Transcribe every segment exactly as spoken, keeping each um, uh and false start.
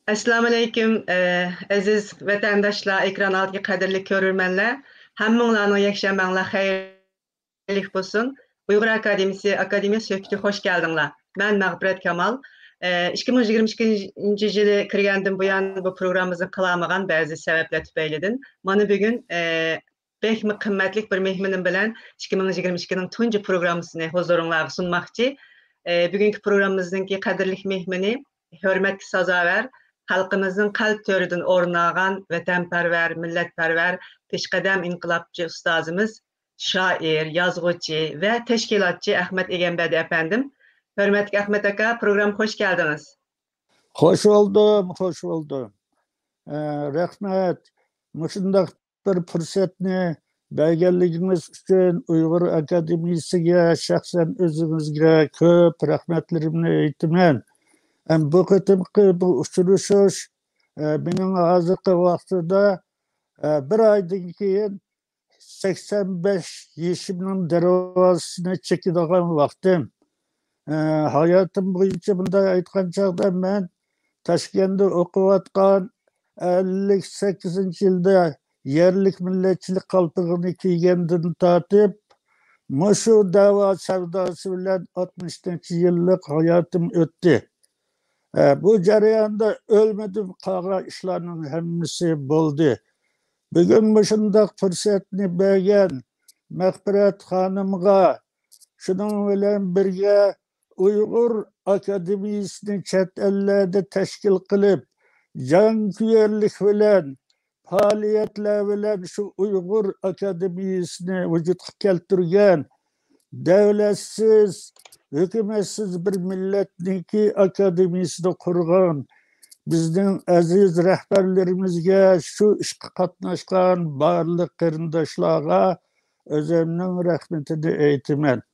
ئەسسالامۇئەلەيكۇم، ئە، ئەزىز ۋەتەنداشلار، ئېكران ئالدىدىكى قەدىرلىك كۆرۈرمەنلەر. ھەممىڭلارنىڭ يەكشەنبەڭلار خەيرلىك بولسۇن. ئۇيغۇر ئاكادېمىيىسى، ئاكادېمىيە سۆھبىتىگە خوش كەلدىڭلار. مەن مەغپىرەت كامال. ئە، ئىككى مىڭ يىگىرمە ئىككىنچى يىلى كىرگەندىن بۇيان بۇ پروگراممىمىزنى قىلالمىغان بەزى سەۋەبلەر تۈپەيلىدىن. مانا بۈگۈن، ئە، بەكمۇ قىممەتلىك بىر مېھمىنىم بىلەن ئىككى مىڭ يىگىرمە ئىككىنىڭ تۇنجى پروگراممىسىنى ھۇزۇرۇڭلارغا سۇنماقچى. ئە، بۈگۈنكى پروگراممىمىزنىڭكى قەدىرلىك مېھمىنى، ھۆرمەتكە سازاۋەر، خەلقىمىزنىڭ قەلب تۆرىدىن ئورۇن ئالغان ۋەتەنپەرۋەر، مىللەتپەرۋەر، پېشقەدەم ئىنقىلابچى ئۇستازىمىز، شائىر، يازغۇچى ۋە تەشكىلاتچى ئەخمەت ئېگەمبەردى ئەپەندىم. ھۆرمەتلىك ئەخمەت ئاكا، پروگراممىغا خوش كەلدىڭىز. خوش بولدۇم، خوش بولدۇم. ئە، رەھمەت. مۇشۇنداق بىر پۇرسەتنى بەرگەنلىكىڭىز ئۈچۈن ئۇيغۇر ئاكادېمىيىسىگە، شەخسەن ئۆزىڭىزگە كۆپ رەھمەتلىرىمنى ئېيتىمەن. ھەم بۇ قېتىمقى بۇ ئۇچرىشىش، ئە، مېنىڭ ھازىرقى ۋاقتىدا، ئە، بىر ئايدىن كېيىن سەكسەن بەش يېشىمنىڭ دەرۋازىسىنى چېكىدىغان ۋاقتىم. ئە، ھاياتىم بويىچە بۇنداق ئېيتقان چاغدا مەن تاشكەنتتە ئوقۇۋاتقان، ئەللىك سەككىزىنچى يىلدا يەرلىك مىللەتچىلىك قالپىقىنى كىيگەندىن تارتىپ، مۇشۇ دەۋا سەۋداسى بىلەن ئاتمىشىنچى يىللىق ھاياتىم ئۆتتى. ئە، بۇ جەرياندا ئۆلمىدىم قالغان ئىشلارنىڭ ھەممىسى بولدى. بۈگۈن مۇشۇنداق پۇرسەتنى بەرگەن مەغپىرەت خانىمغا، شۇنىڭ بىلەن بىرگە ئۇيغۇر ئاكادېمىيىسىنى چەت ئەللەردە تەشكىل قىلىپ، جانكۆيەرلىك بىلەن، پائالىيەتلەر بىلەن شۇ ئۇيغۇر ئاكادېمىيىسىنى ۋۇجۇدقا كەلتۈرگەن، دەۋلەتسىز، ھۆكۈمەتسىز بىر مىللەتنىڭكى ئاكادېمىيىسىنى قۇرغان بىزنىڭ ئەزىز رەھبەرلىرىمىزگە، شۇ ئىشقا قاتناشقان بارلىق قېرىنداشلارغا ئۆزۈمنىڭ رەھمىتىنى ئېيتىمەن.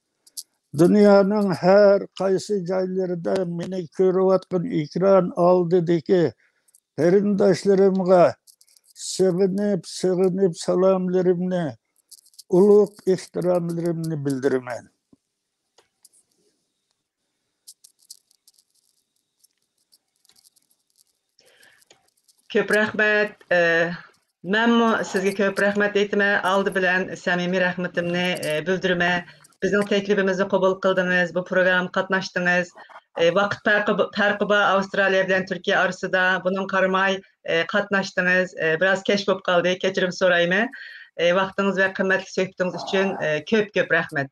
دۇنيانىڭ ھەر قايسى جايلىرىدا مېنى كۆرۈۋاتقان ئېكران ئالدىدىكى قېرىنداشلىرىمغا سېغىنىپ، سېغىنىپ سالاملىرىمنى، ئۇلۇغ ئېھتىراملىرىمنى بىلدۈرىمەن. كۆپ رەھمەت. ئە، مەنمۇ سىزگە كۆپ رەھمەت ئېيتىمەن. ئالدى بىلەن سەمىمىي رەھمىتىمنى، ئە، بىلدۈرىمەن. بىزنىڭ تەكلىپىمىزنى قوبۇل قىلدىڭىز، بۇ پروگراممىغا قاتناشتىڭىز. ئە، ۋاقىت پەرقى، پەرقى بار ئاۋسترالىيە بىلەن تۈركىيە ئارىسىدا. بۇنىڭغا قارىماي، ئە، قاتناشتىڭىز. ئە، بىراز كەچ بولۇپ قالدى، كەچۈرۈم سورايمەن. ئە، ۋاقتىڭىز ۋە قىممەتلىك سۆھبىتىڭىز ئۈچۈن، ئە، كۆپ كۆپ رەھمەت.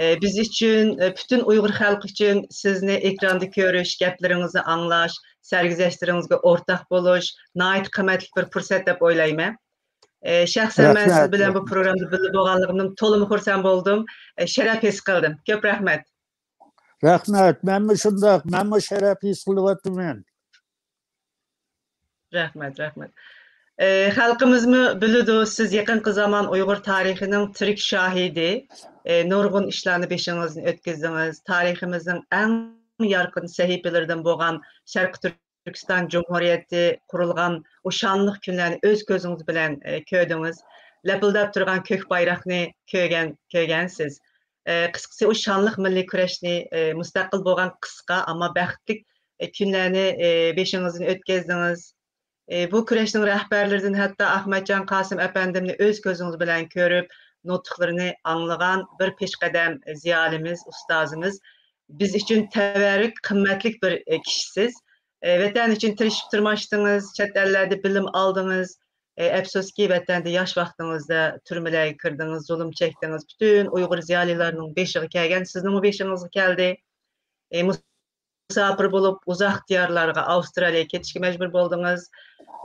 ئە، بىز ئۈچۈن، ئە، پۈتۈن ئۇيغۇر خەلقى ئۈچۈن سىزنى ئېكراندا كۆرۈش، گەپلىرىڭىزنى ئاڭلاش، سەرگۈزەشتلىرىڭىزگە ئورتاق بولۇش ناھايىتى قىممەتلىك بىر پۇرسەت دەپ ئويلايمەن. ئە، شەخسەن مەن سىز رەھمەت، بىلەن بۇ رەھمەت. پروگرامدا بىللە بولغانلىقىمدىن تولىمۇ خۇرسەن بولدۇم. ئە، شەرەپ ھېس قىلدىم. كۆپ رەھمەت. رەھمەت. مەنمۇ شۇنداق. مەنمۇ شەرەپ ھېس قىلىۋاتىمەن. رەھمەت، رەھمەت. ئە، خەلقىمىزمۇ بىلىدۇ، سىز يېقىنقى زامان ئۇيغۇر تارىخىنىڭ تىرىك شاھىدى. ئە، نۇرغۇن ئىشلارنى بېشىڭىزدىن ئۆتكۈزدىڭىز. تارىخىمىزنىڭ ئەڭ يارقىن سەھىپىلىرىدىن بولغان شەرقىي تۈركىستان جۇمھۇرىيىتى قۇرۇلغان ئۇ شانلىق كۈنلەرنى ئۆز كۆزىڭىز بىلەن، ئە، كۆردىڭىز. لەپىلدەپ تۇرغان كۆك بايراقنى كۆرگەن، كۆرگەنسىز. ئە، قىسقىسى، ئۇ شانلىق مىللىي كۈرەشنى، ئە، مۇستەقىل بولغان قىسقا، ئەمما بەختلىك، ئە، كۈنلەرنى، ئە، بېشىڭىزدىن ئۆتكۈزدىڭىز. ئى، بۇ كۈرەشنىڭ رەھبەرلىرىدىن ھەتتا ئەخمەتجان قاسىم ئەپەندىمنى ئۆز كۆزىڭىز بىلەن كۆرۈپ، نۇتۇقلىرىنى ئاڭلىغان بىر پېشقەدەم زىيالىيمىز، ئۇستازىمىز، بىز ئۈچۈن تەۋەررۈك قىممەتلىك بىر، ئى، كىشىسىز. ئى، ۋەتەن ئۈچۈن تىرىشىپ تىرماشتىڭىز، چەت ئەللەردە بىلىم ئالدىڭىز. ئى، ئەپسۇسكى، ۋەتەندە ياش ۋاقتىڭىزدا تۈرمىلەرگە كىردىڭىز، زۇلۇم چەكتىڭىز. پۈتۈن ئۇيغۇر زىيالىيلارنىڭ بېشىغا كەلگەن، سىزنىڭمۇ بېشىڭىزغا كەلدى. ئى، مۇساپىر بولۇپ، ئۇزاق دىيارلارغا، ئاۋسترالىيەگە كېتىشكە مەجبۇر بولدىڭىز.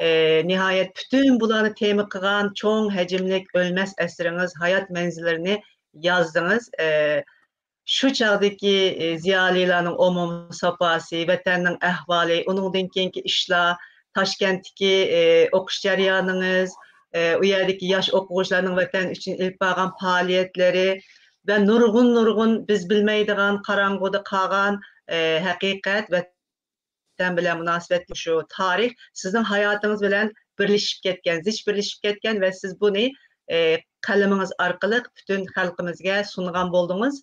ئى، نىھايەت، پۈتۈن بۇلارنى تېما قىلغان چوڭ ھەجىملىك ئۆلمەس ئەسىرىڭىز، ھايات مەنزىللىرىنى يازدىڭىز. ئى، شۇ چاغدىكى، ئى، زىيالىيلارنىڭ ئومۇمىي ساپاسى، ۋەتەننىڭ ئەھۋالى، ئۇنىڭدىن كېيىنكى ئىشلار، تاشكەنتتىكى، ئى، ئوقۇش جەريانىڭىز، ئى، ئۇ يەردىكى ياش ئوقۇغۇچىلارنىڭ ۋەتەن ئۈچۈن ئېلىپ بارغان پائالىيەتلىرى ۋە نۇرغۇن، نۇرغۇن بىز بىلمەيدىغان، قاراڭغۇدا قالغان، ئى، ھەقىقەت، ۋەتەن بىلەن مۇناسىۋەتلىك شۇ تارىخ سىزنىڭ ھاياتىڭىز بىلەن بىرلىشىپ كەتكەن، زىچ بىرلىشىپ كەتكەن ۋە سىز بۇنى، ئى، قەلىمىڭىز ئارقىلىق پۈتۈن خەلقىمىزگە سۇنغان بولدىڭىز.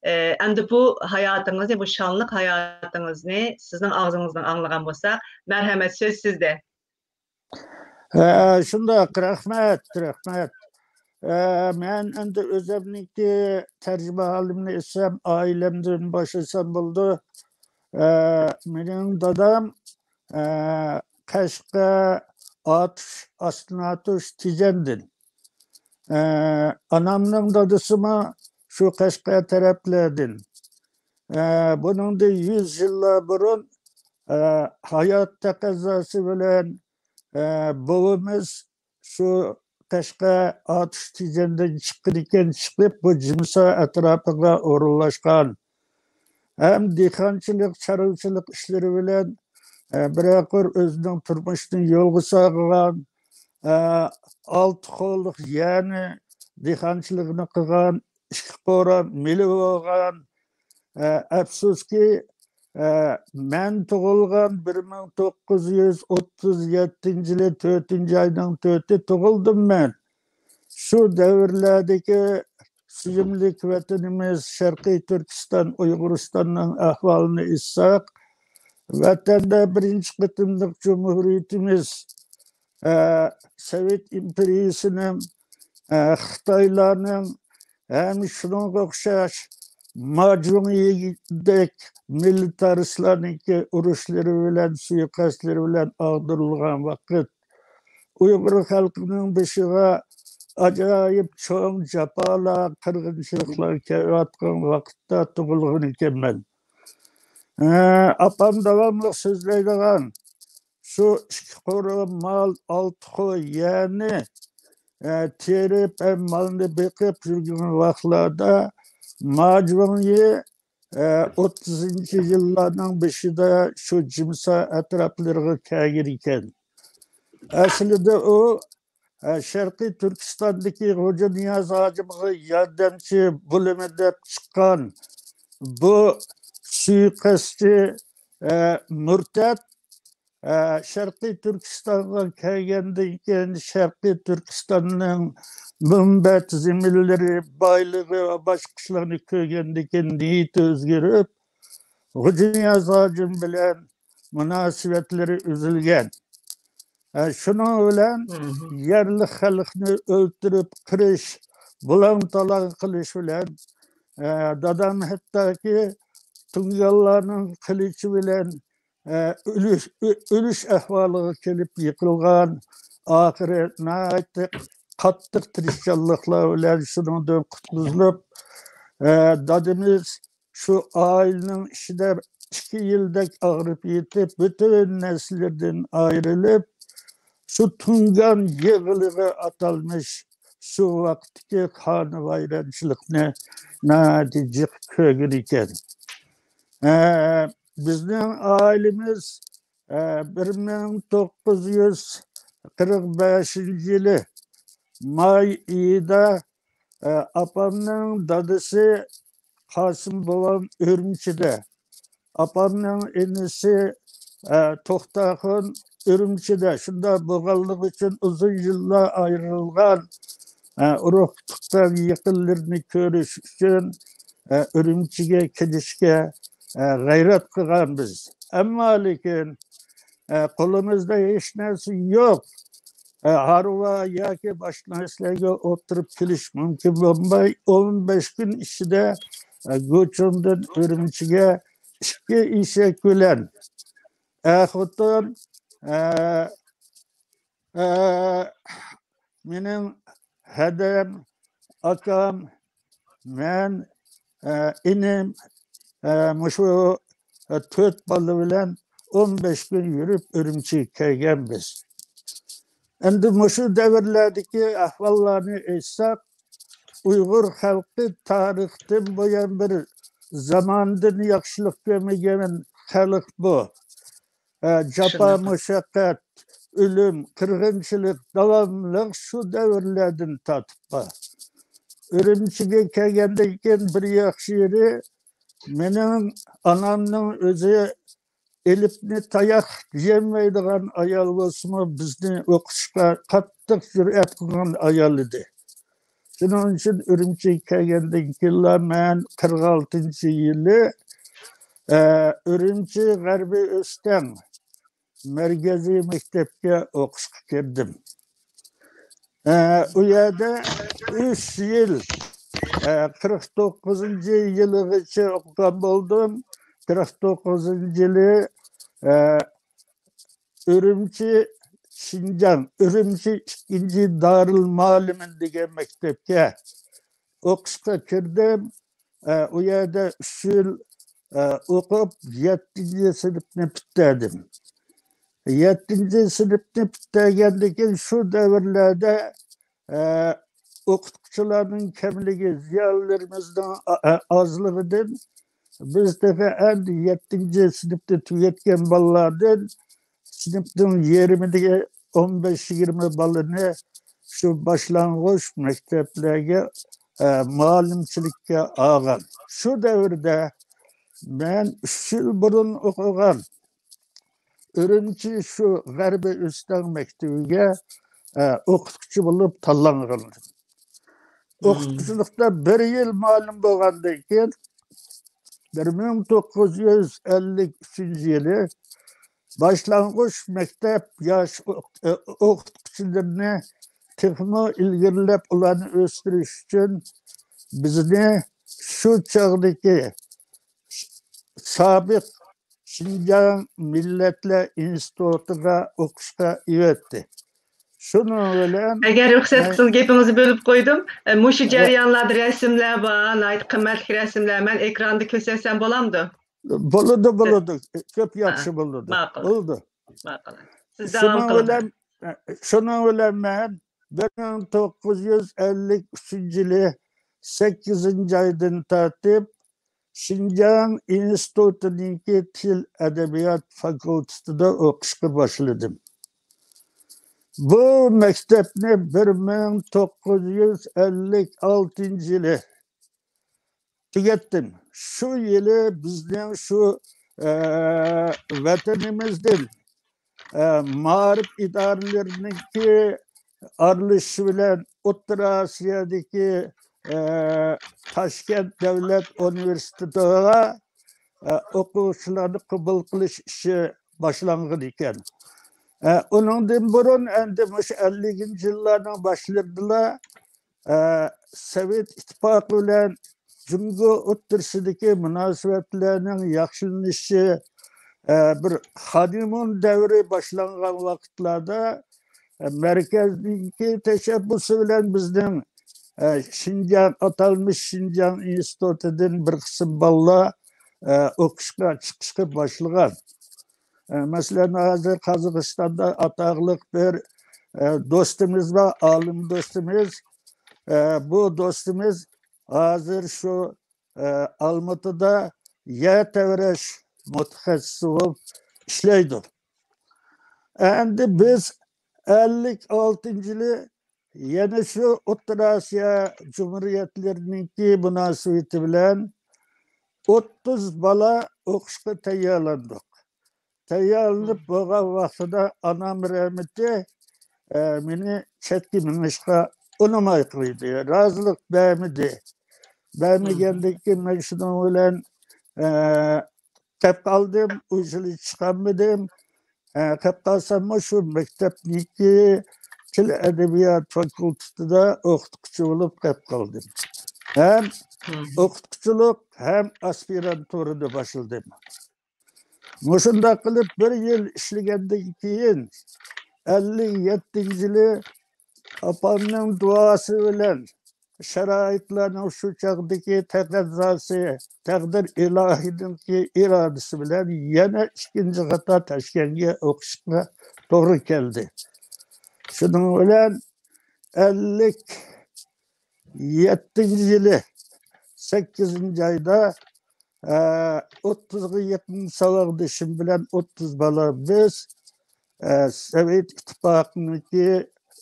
ئەمدى بۇ ھاياتىڭىزنى، بۇ شانلىق ھاياتىڭىزنى سىزنىڭ ئاغزىڭىزدىن ئاڭلىغان بولساق، مەرھەمەت، سۆز سىزدە. ھە، شۇنداق، رەھمەت، رەھمەت. ھە، مەن ئەمدى ئۆزۈمنىڭكى تەرجىمىھالىمنى ئېيتسام، ئائىلەمدىن باشلىسام بولىدۇ. ھە، مېنىڭ دادام، ھە، قەشقەر، ئاتۇش، ئاستىناتۇش، تېجەندىن. ھە، ئانامنىڭ دادىسىمۇ شۇ قەشقەر تەرەپلەردىن. ھە، بۇنىڭدىن يۈز يىللار بۇرۇن، ھە، ھايات تەقەززاسى بىلەن، ھە، بوۋىمىز شۇ قەشقەر، ئاتۇش، تېجەندىن چىققىنىكەن، چىقىپ بۇ جىمسا ئەتراپىغا ئورۇنلاشقان. ھەم دېھقانچىلىق، چارۋىچىلىق ئىشلىرى بىلەن، ئە، بىرەر قۇر ئۆزىنىڭ تۇرمۇشىنى يولغا سالغان، ئە، ئالتە قوللۇق يەرنى دېھقانچىلىقىنى قىلغان، ئىككى قورا مېلى بولغان. ئە، ئەپسۇسكى، ئە، مەن تۇغۇلغان بىر مىڭ توققۇز يۈز ئوتتۇز يەتتىنچى يىلى تۆتىنچى ئاينىڭ تۆتى تۇغۇلدۇم مەن. شۇ دەۋرلەردىكى سۆيۈملۈك ۋەتىنىمىز شەرقىي تۈركىستان، ئۇيغۇرىستاننىڭ ئەھۋالىنى ئېيتساق، ۋەتەندە بىرىنچى قېتىملىق جۇمھۇرىيىتىمىز، ئە، سوۋېت ئىمپېرىيىسىنىڭ، ئە، خىتايلارنىڭ ھەم شۇنىڭغا ئوخشاش ماجۇڭيىدەك مىلىتارىستلارنىڭكى ئۇرۇشلىرى بىلەن، سۇيىقەستلىرى بىلەن ئاغدۇرۇلغان ۋاقىت، ئۇيغۇر خەلقىنىڭ بېشىغا ئاجايىپ چوڭ جاپالار، قىرغىنچىلىقلار كېلىۋاتقان ۋاقىتتا تۇغۇلغان ئىكەنمەن. ئاپام داۋاملىق سۆزلەيدىغان، شۇ ئىككى قورۇ مال، ئالتە قوي يەرنى، ئە، تېرىپ، ھەم مالنى بېقىپ يۈرگەن ۋاقىتلاردا ماجۇڭيى، ئە، ئوتتۇزىنچى يىللارنىڭ بېشىدا شۇ جىمسا ئەتراپلىرىغا كەلگەن ئىكەن. ئەسلىدە ئۇ، ئە، شەرقىي تۈركىستاندىكى غوجانىياز ھاجىمغا ياردەمچى بولىمەن دەپ چىققان بۇ سۇيىقەستچى، ئە، مۇرتەت، ئە، شەرقىي تۈركىستانغا كەلگەندىن كېيىن، شەرقىي تۈركىستاننىڭ مۇنبەت زېمىنلىرى، بايلىقى ۋە باشقا ئىشلارنى كۆرگەندىن كېيىن نىيىتى ئۆزگىرىپ، غوجانىياز ھاجىم بىلەن مۇناسىۋەتلىرى ئۈزۈلگەن. ئە، شۇنىڭ بىلەن يەرلىك خەلقنى ئۆلتۈرۈپ قىرىش، بۇلاڭ-تالاڭ قىلىش بىلەن، ئە، دادام ھەتتاكى تۇڭگانلارنىڭ قىلىچى بىلەن، ئە، ئۆلۈش، ئۆ-، ئۆلۈش ئەھۋالىغا كېلىپ يىقىلغان. ئاخىرى ناھايىتى قاتتىق تىرىشچانلىقلار بىلەن شۇنىڭدىن قۇتقۇزۇلۇپ، ئە، دادىمىز شۇ ئائىلىنىڭ ئىچىدە ئىككى يىلدەك ئاغرىپ يېتىپ، پۈتۈن نەسلىدىن ئايرىلىپ، شۇ تۇڭگان يېغىلىغا ئاتالمىش شۇ ۋاقىتتىكى قان ۋەيرانچىلىقنى ناھايىتى جىق كۆرگەن ئىكەن. ئە، بىزنىڭ ئائىلىمىز، ئە، بىر مىڭ توققۇز يۈز قىرىق بەشىنچى يىلى ماي ئېيىدا، ئە، ئاپامنىڭ دادىسى قاسىم بوۋام ئۈرۈمچىدە، ئاپامنىڭ ئىنىسى، ئە، توختاخۇن ئۈرۈمچىدە. شۇنداق بولغانلىقى ئۈچۈن ئۇزۇن يىللار ئايرىلغان، ئە، ئۇرۇق-تۇغقان يېقىنلىرىنى كۆرۈش ئۈچۈن، ئە، ئۈرۈمچىگە كېلىشكە، ئە، غەيرەت قىلغان بىز. ئەمما لېكىن، ئە، قولىمىزدا ھېچ نەرسە يوق. ئە، ھارۋا ياكى باشقا نەرسىلەرگە ئولتۇرۇپ كېلىش مۇمكىن بولماي، ئون بەش كۈن ئىچىدە، ئە، گۇچۇڭدىن ئۈرۈمچىگە ئىككى ئېشەك بىلەن، ئە، خوتۇن، ئە، ئە، مېنىڭ ھەدەم، ئاكام، مەن، ئە، ئىنىم، ئە، مۇشۇ، ئە، تۆت بالا بىلەن ئون بەش كۈن يۈرۈپ ئۈرۈمچىگە كەلگەن بىز. ئەمدى مۇشۇ دەۋرلەردىكى ئەھۋاللارنى ئېيتساق، ئۇيغۇر خەلقى تارىختىن بۇيان بىر زاماندىن ياخشىلىق كۆرمىگەن خەلق بۇ. ئە، جاپا، مۇشەققەت، ئۆلۈم، قىرغىنچىلىق داۋاملىق شۇ دەۋرلەردىن تارتىپ بار. ئۈرۈمچىگە كەلگەندىن كېيىن بىر ياخشى يېرى، مېنىڭ ئانامنىڭ ئۆزى ئېلىپنى تاياق يېمەيدىغان ئايال بولسىمۇ، بىزنى ئوقۇتۇشقا قاتتىق جۈرئەت قىلغان ئايال ئىدى. شۇنىڭ ئۈچۈن ئۈرۈمچىگە كەلگەندىن كېيىنلا مەن قىرىق ئالتىنچى يىلى، ئە، ئۈرۈمچى غەربىي ئۆستەڭ مەركىزىي مەكتەپكە ئوقۇشقا كىردىم. ئە، ئۇ يەردە ئۈچ يىل، ئە، قىرىق توققۇزىنچى يىلىغىچە ئوقۇغان بولدۇم. قىرىق توققۇزىنچى يىلى، ئە، ئۈرۈمچى شىنجاڭ، ئۈرۈمچى ئىككىنچى دارىلمۇئەللىمىن دېگەن مەكتەپكە ئوقۇشقا كىردىم. ئە، ئۇ يەردە ئۈچ يىل، ئە، ئوقۇپ، يەتتىنچى سىنىپنى پۈتتۈردۈم. يەتتىنچى سىنىپنى پۈتتۈرگەندىن كېيىن شۇ دەۋرلەردە، ئە، ئوقۇتقۇچىلارنىڭ كەملىكى، زىيالىيلىرىمىزنىڭ ئا-، ئا-، ئازلىقىدىن بىز تېخى ئەمدى يەتتىنچى سىنىپنى تۈگەتكەن بالىلاردىن سىنىپنىڭ يېرىمىدىكى ئون بەش يىگىرمە بالىنى شۇ باشلانغۇچ مەكتەپلەرگە، ئە، مۇئەللىمچىلىككە ئالغان. شۇ دەۋردە مەن ئۈچ يىل بۇرۇن ئوقۇغان ئۈرۈمچى شۇ غەربىي ئۆستەڭ مەكتىۋىگە، ئە، ئوقۇتقۇچى بولۇپ تاللانغان. ئوقۇتقۇچىلىقتا بىر يىل مۇئەللىم بولغاندىن كېيىن، بىر مىڭ توققۇز يۈز ئەللىك ئۈچىنچى يىلى باشلانغۇچ مەكتەپ ياش ئوق-، ئوقۇتقۇچىلىرىنى تېخىمۇ ئىلگىرىلەپ، ئۇلارنى ئۆستۈرۈش ئۈچۈن بىزنى شۇ چاغدىكى سابىق شىنجاڭ مىللەتلەر ئىنستىتۇتىغا ئوقۇشقا ئېۋەتتى. شۇنىڭ بىلەن ئەگەر رۇخسەت قىلسىڭىز، گېپىڭىزنى بۆلۈپ قويدۇم. ئە، مۇشۇ جەريانلاردا رەسىملەر بار، ناھايىتى قىممەتلىك رەسىملەر. مەن ئېكراندا كۆرسەتسەم بولامدۇ؟ بولىدۇ، بولىدۇ. كۆپ ياخشى بولىدۇ. ماقۇل. بولىدۇ. ماقۇل. سىز داۋام قىلىڭ. شۇنىڭ بىلەن، شۇنىڭ بىلەن مەن بىر مىڭ توققۇز يۈز ئەللىك ئۈچىنچى يىلى سەككىزىنچى ئايدىن تارتىپ شىنجاڭ ئىنستىتۇتىنىڭكى تىل ئەدەبىيات فاكۇلتېتىدا ئوقۇشقا باشلىدىم. بۇ مەكتەپنى بىر مىڭ توققۇز يۈز ئەللىك ئالتىنچى يىلى تۈگەتتىم. شۇ يىلى بىزنىڭ شۇ، ئە، ۋەتىنىمىزدىن، ئە، مائارىپ ئىدارىلىرىنىڭكى ئارىلىشىشى بىلەن ئوتتۇرا ئاسىيادىكى، ئە، تاشكەنت دۆلەت ئۇنىۋېرسىتېتىغا، ئە، ئوقۇغۇچىلارنى قوبۇل قىلىش ئىشى باشلانغان ئىكەن. ئە، ئۇنىڭدىن بۇرۇن ئەمدى مۇشۇ ئەللىكىنچى يىللارنىڭ باشلىرىدىلا، ئە، سوۋېت ئىتتىپاقى بىلەن جۇڭگو ئوتتۇرىسىدىكى مۇناسىۋەتلەرنىڭ ياخشىلىنىشى، ئە، بىر خانىمون دەۋرى باشلانغان ۋاقىتلاردا، ئە، مەركەزنىڭكى تەشەببۇسى بىلەن بىزنىڭ، ئە، شىنجاڭ، ئاتالمىش شىنجاڭ ئىنستىتۇتىدىن بىر قىسىم بالىلار، ئە، ئوقۇشقا چىقىشقا باشلىغان. ئە، مەسىلەن، ھازىر قازاقىستاندا ئاتاقلىق بىر، ئە، دوستىمىز بار، ئالىم دوستىمىز. ئە، بۇ دوستىمىز ھازىر شۇ، ئە، ئالمۇتىدا يەر تەۋرەش مۇتەخەسسىسى بولۇپ ئىشلەيدۇ. ئەمدى بىز ئەللىك ئالتىنچى يىلى يەنە شۇ ئوتتۇرا ئاسىيا جۇمھۇرىيەتلىرىنىڭكى مۇناسىۋىتى بىلەن ئوتتۇز بالا ئوقۇشقا تەييارلاندۇق. تەييارلىنىپ بولغان ۋاقتىدا ئانام رەھمىتى، ئە، مېنى چەتكە مېڭىشقا ئۇنىماي قويدى، رازىلىق بەرمىدى. بەرمىگەندىن كېيىن مەن شۇنىڭ بىلەن، ئە، قېپ قالدىم، ئۇ يىلى چىقالمىدىم. ئە، قېپ قالساممۇ شۇ مەكتەپنىڭكى تىل ئەدەبىيات فاكۇلتېتىدا ئوقۇتقۇچى بولۇپ قېپ قالدىم. ھەم ئوقۇتقۇچىلىق، ھەم ئاسپىرانتۇرىدا باشلىدىم. مۇشۇنداق قىلىپ بىر يىل ئىشلىگەندىن كېيىن، ئەللىك يەتتىنچى يىلى ئاپامنىڭ دۇئاسى بىلەن شارائىتلارنىڭ شۇ چاغدىكى تەقەززاسى، تەقدىر ئىلاھىنىڭكى ئىرادىسى بىلەن يەنە ئىككىنچى قېتىم تاشكەنتكە ئوقۇشقا توغرا كەلدى. شۇنىڭ بىلەن ئەللىك يەتتىنچى يىلى سەككىزىنچى ئايدا، ئە، ئوتتۇزغا يېقىن ساۋاقدىشىم بىلەن ئوتتۇز بالا بىز، ئە، سوۋېت ئىتتىپاقىنىڭكى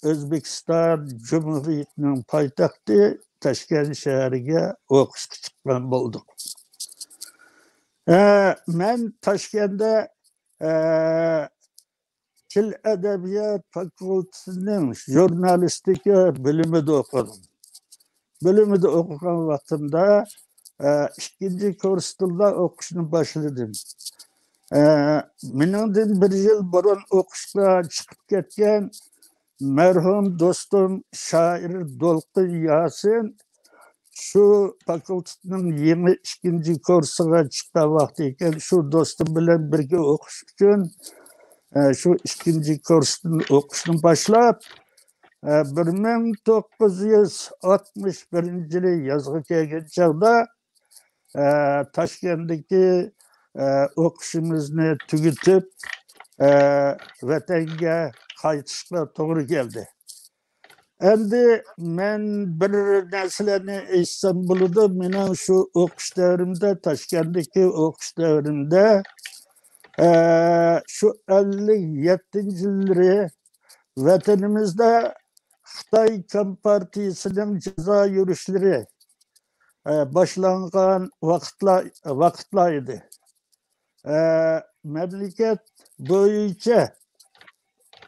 ئۆزبېكىستان جۇمھۇرىيىتىنىڭ پايتەختى تاشكەنت شەھىرىگە ئوقۇشقا چىققان بولدۇق. ئە، مەن تاشكەنتتە، ئە، تىل ئەدەبىيات فاكۇلتېتىنىڭ ژۇرنالىستىكا بۆلۈمىدە ئوقۇدۇم. بۆلۈمىدە ئوقۇغان ۋاقتىمدا، ئە، ئىككىنچى كۇرستىلا ئوقۇشنى باشلىدىم. ئە، مېنىڭدىن بىر يىل بۇرۇن ئوقۇشقا چىقىپ كەتكەن مەرھۇم دوستۇم شائىر دولقۇن ياسىن شۇ فاكۇلتېتنىڭ يېڭى ئىككىنچى كۇرسىغا چىققان ۋاقتى ئىكەن. شۇ دوستۇم بىلەن بىرگە ئوقۇش ئۈچۈن، ئە، شۇ ئىككىنچى كۇرستىن ئوقۇشنى باشلاپ، ئە، بىر مىڭ توققۇز يۈز ئاتمىش بىرىنچى يىلى يازغا كەلگەن چاغدا، ئە، تاشكەنتتىكى، ئە، ئوقۇشىمىزنى تۈگىتىپ، ئە، ۋەتەنگە قايتىشقا توغرا كەلدى. ئەمدى مەن بىر نەرسىلەرنى ئېيتسام بولىدۇ. مېنىڭ شۇ ئوقۇش دەۋرىمدە، تاشكەنتتىكى ئوقۇش دەۋرىمدە، ئە، شۇ ئەللىك يەتتىنچى يىللىرى ۋەتىنىمىزدە خىتاي كومپارتىيىسىنىڭ جازا يۈرۈشلىرى، ئە، باشلانغان ۋاقىتلار، ۋاقىتلار ئىدى. ئە، مەملىكەت بويىچە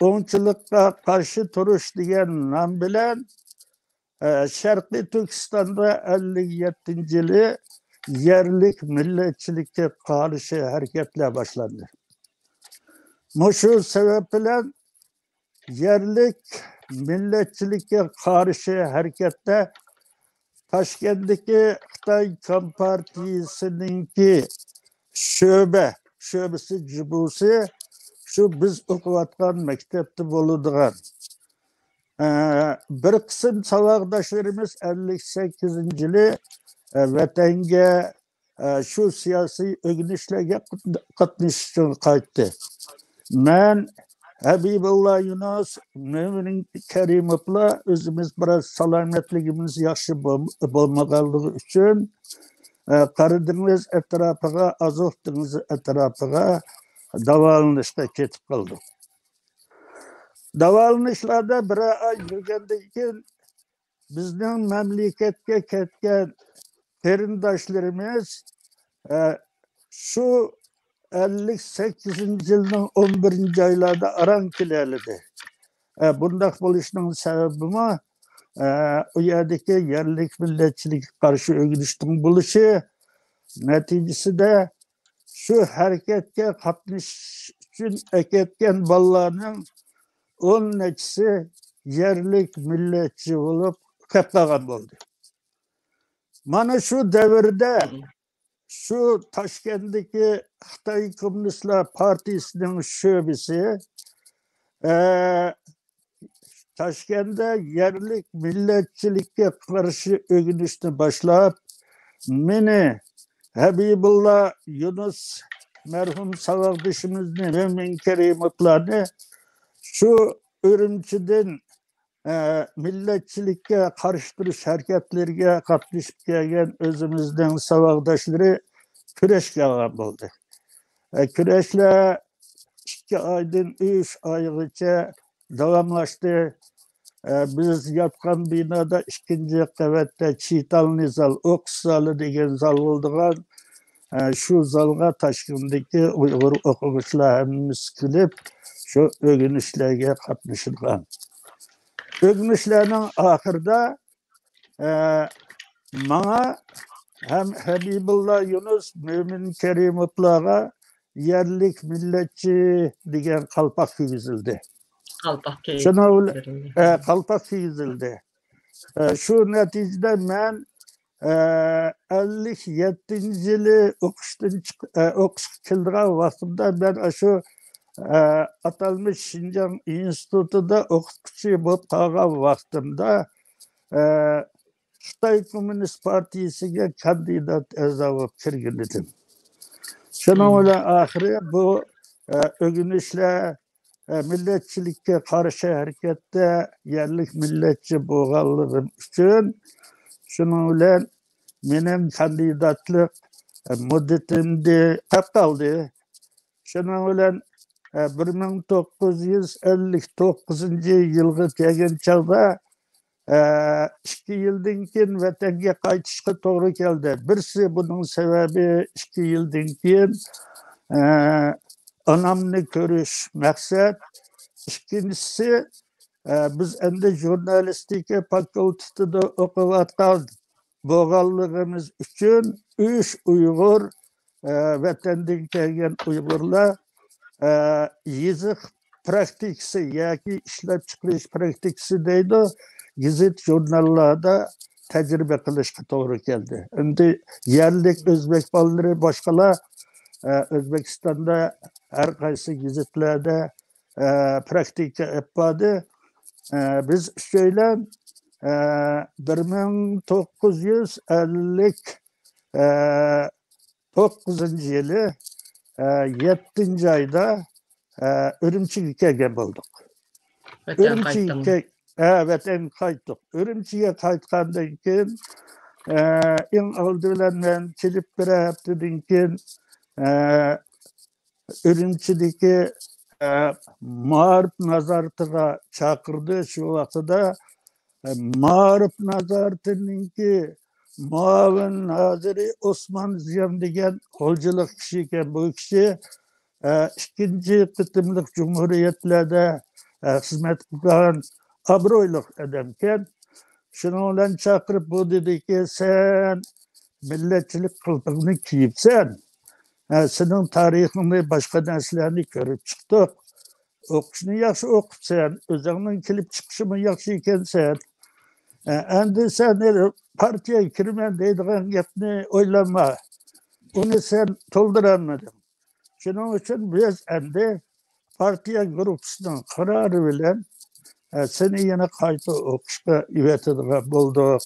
ئوڭچىلىققا قارشى تۇرۇش دېگەن نام بىلەن، ئە، شەرقىي تۈركىستاندا ئەللىك يەتتىنچى يىلى يەرلىك مىللەتچىلىككە قارشى ھەرىكەتلەر باشلاندى. مۇشۇ سەۋەب بىلەن يەرلىك مىللەتچىلىككە قارشى ھەرىكەتتە تاشكەنتتىكى خىتاي كومپارتىيىسىنىڭكى شۆبە، شۆبىسى، جۇبۇسى شۇ بىز ئوقۇۋاتقان مەكتەپتە بولىدىغان، ئە، بىر قىسىم ساۋاقداشلىرىمىز ئەللىك سەككىزىنچى يىلى، ئە، ۋەتەنگە، ئە، شۇ سىياسىي ئۆگىنىشلەرگە قاتنىشىش ئۈچۈن قايتتى. مەن، ھەبىبۇللا يۇنۇس، مۆمىن كەرىموۋلار ئۆزىمىز بىراز سالامەتلىكىمىز ياخشى بول-، بولمىغانلىقى ئۈچۈن، ئە، قارا دېڭىز ئەتراپىغا، ئازوف دېڭىزى ئەتراپىغا داۋالىنىشقا كېتىپ قالدۇق. داۋالىنىشلاردا بىرەر ئاي يۈرگەندىن كېيىن، بىزنىڭ مەملىكەتكە كەتكەن قېرىنداشلىرىمىز، ئە، شۇ ئەللىك سەككىزىنچى يىلنىڭ ئون بىرىنچى ئايلاردا ئاران كېلەلىدى. ئە، بۇنداق بولۇشنىڭ سەۋەبىمۇ، ئە، ئۇ يەردىكى يەرلىك مىللەتچىلىككە قارشى ئۆگىنىشنىڭ بولۇشى نەتىجىسىدە شۇ ھەرىكەتكە قاتنىشىش ئۈچۈن ئەكەتكەن بالىلارنىڭ ئون نەچچىسى يەرلىك مىللەتچى بولۇپ كەپ قالغان بولدى. مانا شۇ دەۋردە شۇ تاشكەنتتىكى خىتاي كوممۇنىستلار پارتىيىسىنىڭ شۆبىسى، ئە، تاشكەنتتە يەرلىك مىللەتچىلىككە قارشى ئۆگىنىشنى باشلاپ، مېنى، ھەبىبۇللا يۇنۇس مەرھۇم ساۋاقدىشىمىزنى، مۆمىن كەرىموۋلارنى شۇ ئۈرۈمچىدىن، ئە، مىللەتچىلىككە قارشى تۇرۇش ھەرىكەتلىرىگە قاتنىشىپ كەلگەن ئۆزىمىزنىڭ ساۋاقداشلىرى كۈرەشكە ئالغان بولدى. ئە، كۈرەشلەر ئىككى ئايدىن ئۈچ ئايغىچە داۋاملاشتى. ئە، بىز ياتقان بىنادا ئىككىنچى قەۋەتتە چىتالنى زال، ئوقۇش زالى دېگەن زال بولىدىغان، ئە، شۇ زالغا تاشكەنتتىكى ئۇيغۇر ئوقۇغۇچىلار ھەممىسى كېلىپ، شۇ ئۆگىنىشلەرگە قاتنىشىدىغان. ئۆگىنىشلەرنىڭ ئاخىرىدا، ئە، ماڭا ھەم ھەبىبۇللا يۇنۇس، مۆمىن كەرىموۋلارغا يەرلىك مىللەتچى دېگەن قالپاق كىيگۈزۈلدى. قالپاق كىيگۈزۈلدى. شۇنىڭ بىلەن، ئە، قالپاق كىيگۈزۈلدى. ئە، شۇ نەتىجىدە مەن، ئە، ئەللىك يەتتىنچى يىلى ئوقۇشتىن چىق-، ئە، ئوقۇشقا كېلىدىغان ۋاقتىمدا مەن ئاشۇ، ئە، ئاتالمىش شىنجاڭ ئىنستىتۇتىدا ئوقۇتقۇچى بولۇپ قالغان ۋاقتىمدا، ئە، خىتاي كوممۇنىست پارتىيىسىگە كاندىدات ئەزا بولۇپ كىرگەن ئىدىم. شۇنىڭ بىلەن ئاخىرى بۇ، ئە، ئۆگىنىشلەر، ئە، مىللەتچىلىككە قارشى ھەرىكەتتە يەرلىك مىللەتچى بولغانلىقىم ئۈچۈن، شۇنىڭ بىلەن مېنىڭ كاندىداتلىق، ئە، مۇددىتىمدى تاپتالدى. شۇنىڭ بىلەن، ئە، بىر مىڭ توققۇز يۈز ئەللىك توققۇزىنچى يىلغا كەلگەن چاغدا، ئە، ئىككى يىلدىن كېيىن ۋەتەنگە قايتىشقا توغرا كەلدى. بىرسى بۇنىڭ سەۋەبى، ئىككى يىلدىن كېيىن، ئە، ئانامنى كۆرۈش مەقسەت. ئىككىنچىسى، ئە، بىز ئەمدى ژۇرنالىستىكا فاكۇلتېتىدا ئوقۇۋاتقان بولغانلىقىمىز ئۈچۈن ئۈچ ئۇيغۇر، ئە، ۋەتەندىن كەلگەن ئۇيغۇرلار، ئە، يېزىق پراكتىكىسى ياكى ئىشلەپچىقىرىش پراكتىكىسى دەيدۇ، گېزىت ژۇرناللاردا تەجرىبە قىلىشقا توغرا كەلدى. ئەمدى يەرلىك ئۆزبەك بالىلىرى باشقىلار، ئە، ئۆزبېكىستاندا ھەر قايسى گېزىتلەردە، ئە، پراكتىكا ئېلىپ باردى. ئە، بىز ئۈچەيلەن، ئە، بىر مىڭ توققۇز يۈز ئەللىك، ئە، توققۇزىنچى يىلى، ئە، يەتتىنچى ئايدا، ئە، ئۈرۈمچىگە كەلگەن بولدۇق. ۋەتەن ئۈرۈمچىگە قايتتىڭ. كە-، ھە، ۋەتەنگە قايتتۇق. ئۈرۈمچىگە قايتقاندىن كېيىن، ئە، ئەڭ ئالدى بىلەن مەن كېلىپ بىر ھەپتىدىن كېيىن، ئە، ئۈرۈمچىدىكى، ئە، مائارىپ نازارىتىغا چاقىردى. شۇ ۋاقتىدا، ئە، مائارىپ نازارىتىنىڭكى مۇئاۋىن نازىرى ئوسمان زىيام دېگەن غۇلجىلىق كىشى ئىكەن. بۇ كىشى، ئە، ئىككىنچى قېتىملىق جۇمھۇرىيەتلەردە، ئە، خىزمەت قىلغان ئابرۇيلۇق ئادەمكەن. شۇنىڭ بىلەن چاقىرىپ، بۇ دېدىكى، سەن مىللەتچىلىك قىلپىقىنى كىيىپسەن. ھە، سېنىڭ تارىخىڭنى، باشقا نەرسىلەرنى كۆرۈپ چىقتۇق. ئوقۇشنى ياخشى ئوقۇپسەن، ئۆزۈڭنىڭ كېلىپ چىقىشىمۇ ياخشى ئىكەنسەن. ھە، ئەمدى سەن پارتىيەگە كىرىمەن دەيدىغان گەپنى ئويلانما. ئۇنى سەن تولدۇرالمىدىڭ. شۇنىڭ ئۈچۈن بىز ئەمدى پارتىيە گۇرۇپپىسىنىڭ قارارى بىلەن، ئە، سېنى يەنە قايتا ئوقۇشقا ئېۋەتىدىغان بولدۇق،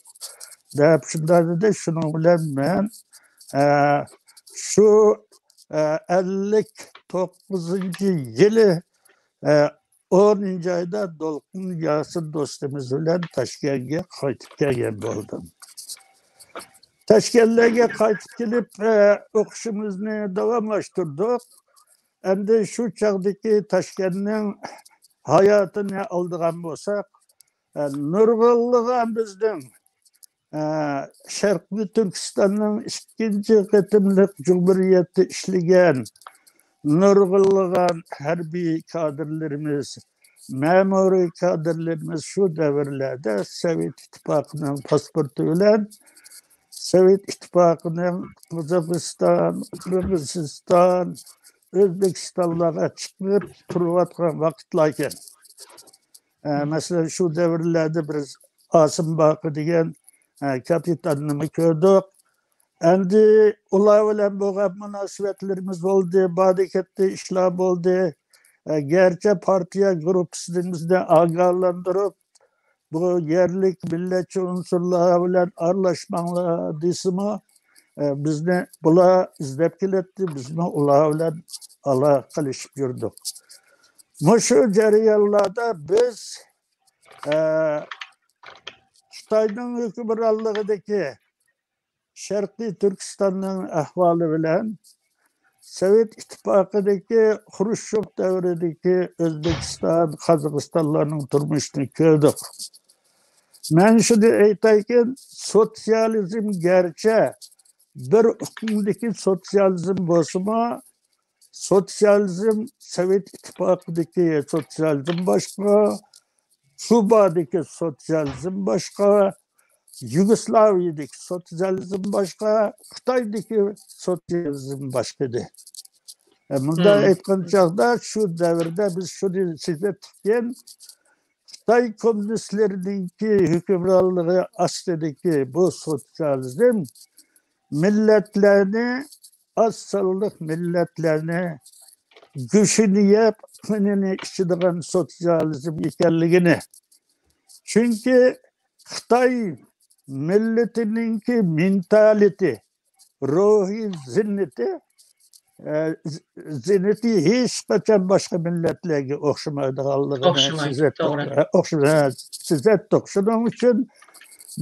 دەپ شۇنداق دېدى. شۇنىڭ بىلەن مەن، ئە، شۇ، ئە، ئەللىك توققۇزىنچى يىلى، ئە، ئونىنچى ئايدا دولقۇن ياسىن دوستىمىز بىلەن تاشكەنتكە قايتىپ كەلگەن بولدۇم. تاشكەنتلەرگە قايتىپ كېلىپ، ئە، ئوقۇشىمىزنى داۋاملاشتۇردۇق. ئەمدى شۇ چاغدىكى تاشكەنتنىڭ ھاياتىنى ئالىدىغان بولساق، ئە، نۇرغۇنلىغان بىزنىڭ، ئە، شەرقىي تۈركىستاننىڭ ئىككىنچى قېتىملىق جۇمھۇرىيەتتە ئىشلىگەن نۇرغۇنلىغان ھەربىي كادىرلىرىمىز، مەمۇرىي كادىرلىرىمىز شۇ دەۋرلەردە سوۋېت ئىتتىپاقىنىڭ پاسپورتى بىلەن سوۋېت ئىتتىپاقىنىڭ قازاقىستان، قىرغىزىستان، ئۆزبېكىستانلارغا چىقىپ تۇرۇۋاتقان ۋاقىتلاركەن. ئە، مەسىلەن، شۇ دەۋرلەردە بىز ئاسىم باقى دېگەن، ئە، كاپىتاننىمۇ كۆردۇق. ئەمدى ئۇلار بىلەن بولغان مۇناسىۋەتلىرىمىز بولدى، باردى كەتتى ئىشلار بولدى. ئە، گەرچە پارتىيە گۇرۇپپىسىدىن بىزنى ئاگاھلاندۇرۇپ، بۇ يەرلىك مىللەتچى ئۇنسۇرلار بىلەن ئارىلاشماڭلار دېسىمۇ، ئە، بىزنى بۇلار ئىزدەپ كېلەتتى، بىزمۇ ئۇلار بىلەن ئالاقىلىشىپ يۈردۇق. مۇشۇ جەريانلاردا بىز، ئە، خىتاينىڭ ھۆكۈمرانلىقىدىكى شەرقىي تۈركىستاننىڭ ئەھۋالى بىلەن سوۋېت ئىتتىپاقىدىكى خرۇشچوف دەۋرىدىكى ئۆزبېكىستان، قازاقىستانلارنىڭ تۇرمۇشىنى كۆردۇق. مەن شۇنى ئېيتايكىن، سوتسىيالىزم گەرچە بىر ئۇقۇمدىكى سوتسىيالىزم بولسىمۇ، سوتسىيالىزم سوۋېت ئىتتىپاقىدىكى سوتسىيالىزم باشقا، كۇبادىكى سوتسىيالىزم باشقا، يۇگوسلاۋىيەدىكى سوتسىيالىزم باشقا، خىتايدىكى سوتسىيالىزم باشقا ئىدى. ئە، مۇنداق ئېيتقان چاغدا شۇ دەۋردە بىز شۇنى سېزەتتۇقكەن، خىتاي كوممۇنىستلىرىنىڭكى ھۆكۈمرانلىقى ئاستىدىكى بۇ سوتسىيالىزم مىللەتلەرنى، ئاز سانلىق مىللەتلەرنى گۆشىنى يەپ، قېنىنى ئىچىدىغان سوتسىيالىزم ئىكەنلىكىنى. چۈنكى خىتاي مىللىتىنىڭكى مېنتالىتى، روھىي زىننىتى، ئە، ز-، زىننىتى ھېچقاچان باشقا مىللەتلەرگە ئوخشىمايدىغانلىقىنى ئوخشىمايدۇ، سېزەتتۇق. توغرا. ئە، ئوخشىماي-، سېزەتتۇق. شۇنىڭ ئۈچۈن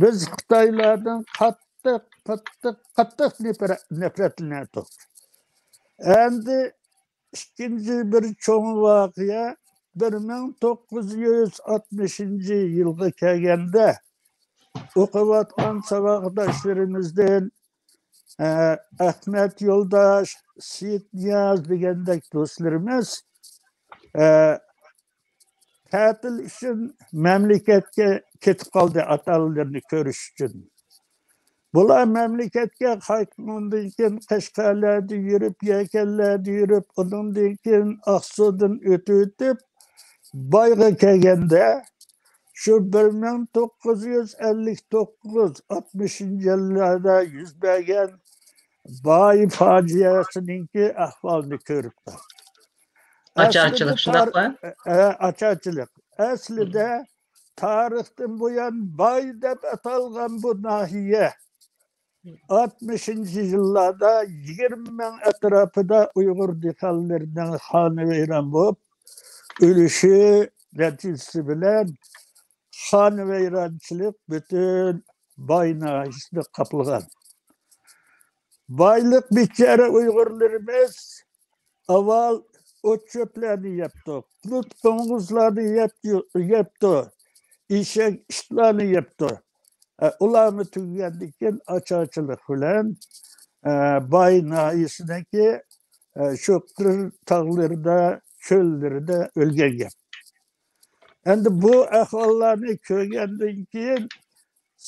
بىز خىتايلاردىن قاتتىق، قاتتىق، قاتتىق نەپرە-، نەپرەتلىنەتتۇق. ئەمدى ئىككىنچى بىر چوڭ ۋەقە بىر مىڭ توققۇز يۈز ئاتمىشىنچى يىلغا كەلگەندە ئوقۇۋاتقان ساۋاقداشلىرىمىزدىن، ئە، ئەخمەت يولداش، سېيىتنىياز دېگەندەك دوستلىرىمىز، ئە، تەتىل ئۈچۈن مەملىكەتكە كېتىپ قالدى، ئاتا-ئانىلىرىنى كۆرۈش ئۈچۈن. بۇلار مەملىكەتكە قايتقاندىن كېيىن، قەشقەرلەردە يۈرۈپ، يەكەنلەردە يۈرۈپ، ئۇنىڭدىن كېيىن ئاقسۇدىن ئۆتۈۋېتىپ، بايغا كەلگەندە، شۇ بىر مىڭ توققۇز يۈز ئەللىك توققۇز، ئاتمىشىنچى يىللاردا يۈز بەرگەن باي پاجىئەسىنىڭكى ئەھۋالىنى كۆرۈپتۇ. ئاچارچىلىق، ئەسلىدە تار-، شۇنداقمۇ؟ ئە، ئاچارچىلىق. ئەسلىدە تارىختىن بۇيان باي دەپ ئاتالغان بۇ ناھىيە ئاتمىشىنچى يىللاردا يىگىرمە مىڭ ئەتراپىدا ئۇيغۇر دېھقانلىرىنىڭ خانىۋەيران بولۇپ ئۆلۈشى نەتىجىسى بىلەن خانىۋەيرانچىلىق پۈتۈن باي ناھىيەسىنى قاپلىغان. بايلىق بىچارە ئۇيغۇرلىرىمىز ئاۋۋال ئوت-چۆپلەرنى يەپتۇ، بۇلۇت قوڭغۇزلارنى يەپتۇ، يەپتۇ، ئېشەك، ئىتلارنى يەپتۇ. ئە، ئۇلارمۇ تۈگىگەندىن كېيىن ئاچارچىلىق بىلەن، ئە، باي ناھىيەسىدىكى، ئە، شۇ قىر تاغلىرىدا، چۆللىرىدە ئۆلگەن گەپ. ئەمدى بۇ ئەھۋاللارنى كۆرگەندىن كېيىن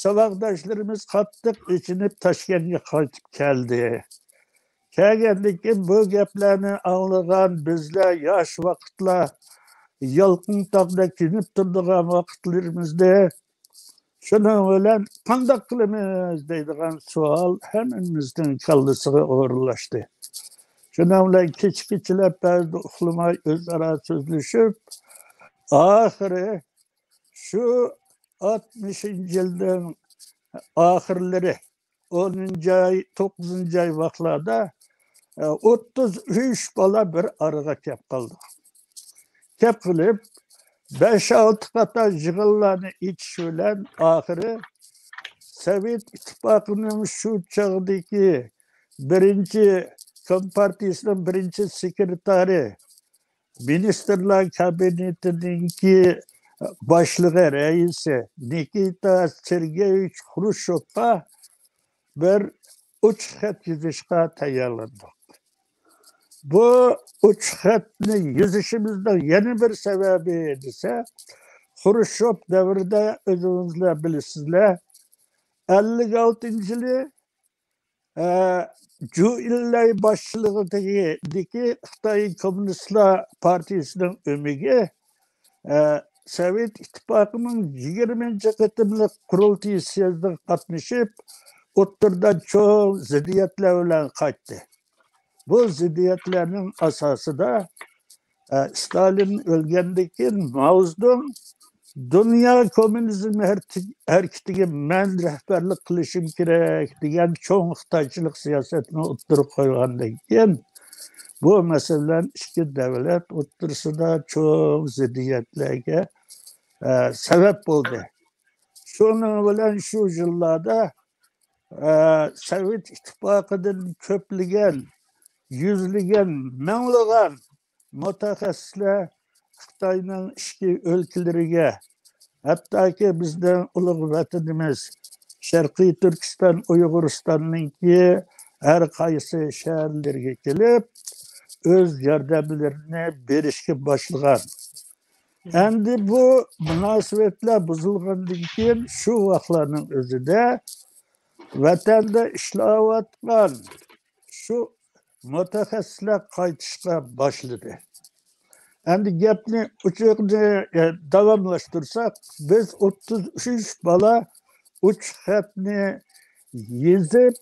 ساۋاقداشلىرىمىز قاتتىق ئېچىنىپ تاشكەنتكە قايتىپ كەلدى. كەلگەندىن كېيىن بۇ گەپلەرنى ئاڭلىغان بىزلەر ياش ۋاقىتلار يالقۇن تاغدەك يېنىپ تۇرىدىغان ۋاقىتلىرىمىزدە شۇنىڭ بىلەن قانداق قىلىمىز دەيدىغان سوئال ھەممىمىزنىڭ كاللىسىغا ئورۇنلاشتى. شۇنىڭ بىلەن كېچە-كېچىلەپ بەزىدە ئۇخلىماي ئۆزئارا سۆزلىشىپ، ئاخىرى شۇ ئاتمىشىنچى يىلنىڭ ئاخىرلىرى، ئونىنچى ئاي، توققۇزىنچى ئاي ۋاقىتلاردا، ئە، ئوتتۇز ئۈچ بالا بىر ئارىغا كەپ قالدى. كەپ قېلىپ، بەش-ئالتە قاتار يىغىنلارنى ئېچىش بىلەن ئاخىرى سوۋېت ئىتتىپاقىنىڭ شۇ چاغدىكى بىرىنچى، كومپارتىيىسىنىڭ بىرىنچى سېكرېتارى، مىنىستىرلار كابىنېتىنىڭكى باشلىقى، رەئىسى نىكىتا سېرگېيېۋىچ خرۇشچوفقا بىر ئوچۇق خەت يېزىشقا تەييارلاندۇق. بۇ ئوچۇق خەتنى يېزىشىمىزنىڭ يەنە بىر سەۋەبى دېسە، خرۇشچوف دەۋرىدە ئۆزىڭىزلەر بىلىسىزلەر، ئەللىك ئالتىنچى يىلى، ئە، جۇ ئىنلەي باشچىلىقىدىكى خىتاي كوممۇنىستلار پارتىيىسىنىڭ ئۆمىكى، ئە، سوۋېت ئىتتىپاقىنىڭ يىگىرمىنچى قېتىملىق قۇرۇلتىيى سيېزدىغا قاتنىشىپ، ئوتتۇرىدا چوڭ زىددىيەتلەر بىلەن قايتتى. بۇ زىددىيەتلەرنىڭ ئاساسىدا، ئە، ستالىن ئۆلگەندىن كېيىن ماۋزېدۇڭ دۇنيا كوممۇنىزم ھەرت-، ھەرىكىتىگە مەن رەھبەرلىك قىلىشىم كېرەك دېگەن چوڭ خىتايچىلىق سىياسەتنى ئوتتۇرىغا قويغاندىن كېيىن، بۇ مەسىلە بىلەن ئىككى دۆلەت ئوتتۇرىسىدا چوڭ زىددىيەتلەرگە، ئە، سەۋەب بولدى. شۇنىڭ بىلەن شۇ يىللاردا، ئە، سوۋېت ئىتتىپاقىدىن كۆپلىگەن، يۈزلىگەن، مىڭلىغان مۇتەخەسسىسلەر خىتاينىڭ ئىچكى ئۆلكىلىرىگە، ھەتتاكى بىزنىڭ ئۇلۇغ ۋەتىنىمىز شەرقىي تۈركىستان، ئۇيغۇرىستاننىڭكى ھەر قايسى شەھەرلىرىگە كېلىپ، ئۆز ياردەملىرىنى بېرىشكە باشلىغان. ئەمدى بۇ مۇناسىۋەتلەر بۇزۇلغاندىن كېيىن، شۇ ۋاقىتلارنىڭ ئۆزىدە ۋەتەندە ئىشلەۋاتقان شۇ مۇتەخەسسىسلەر قايتىشقا باشلىدى. ئەمدى گەپنى ئوچۇقىنى، ئە، داۋاملاشتۇرساق، بىز ئوتتۇز ئۈچ بالا ئوچۇق خەتنى يېزىپ،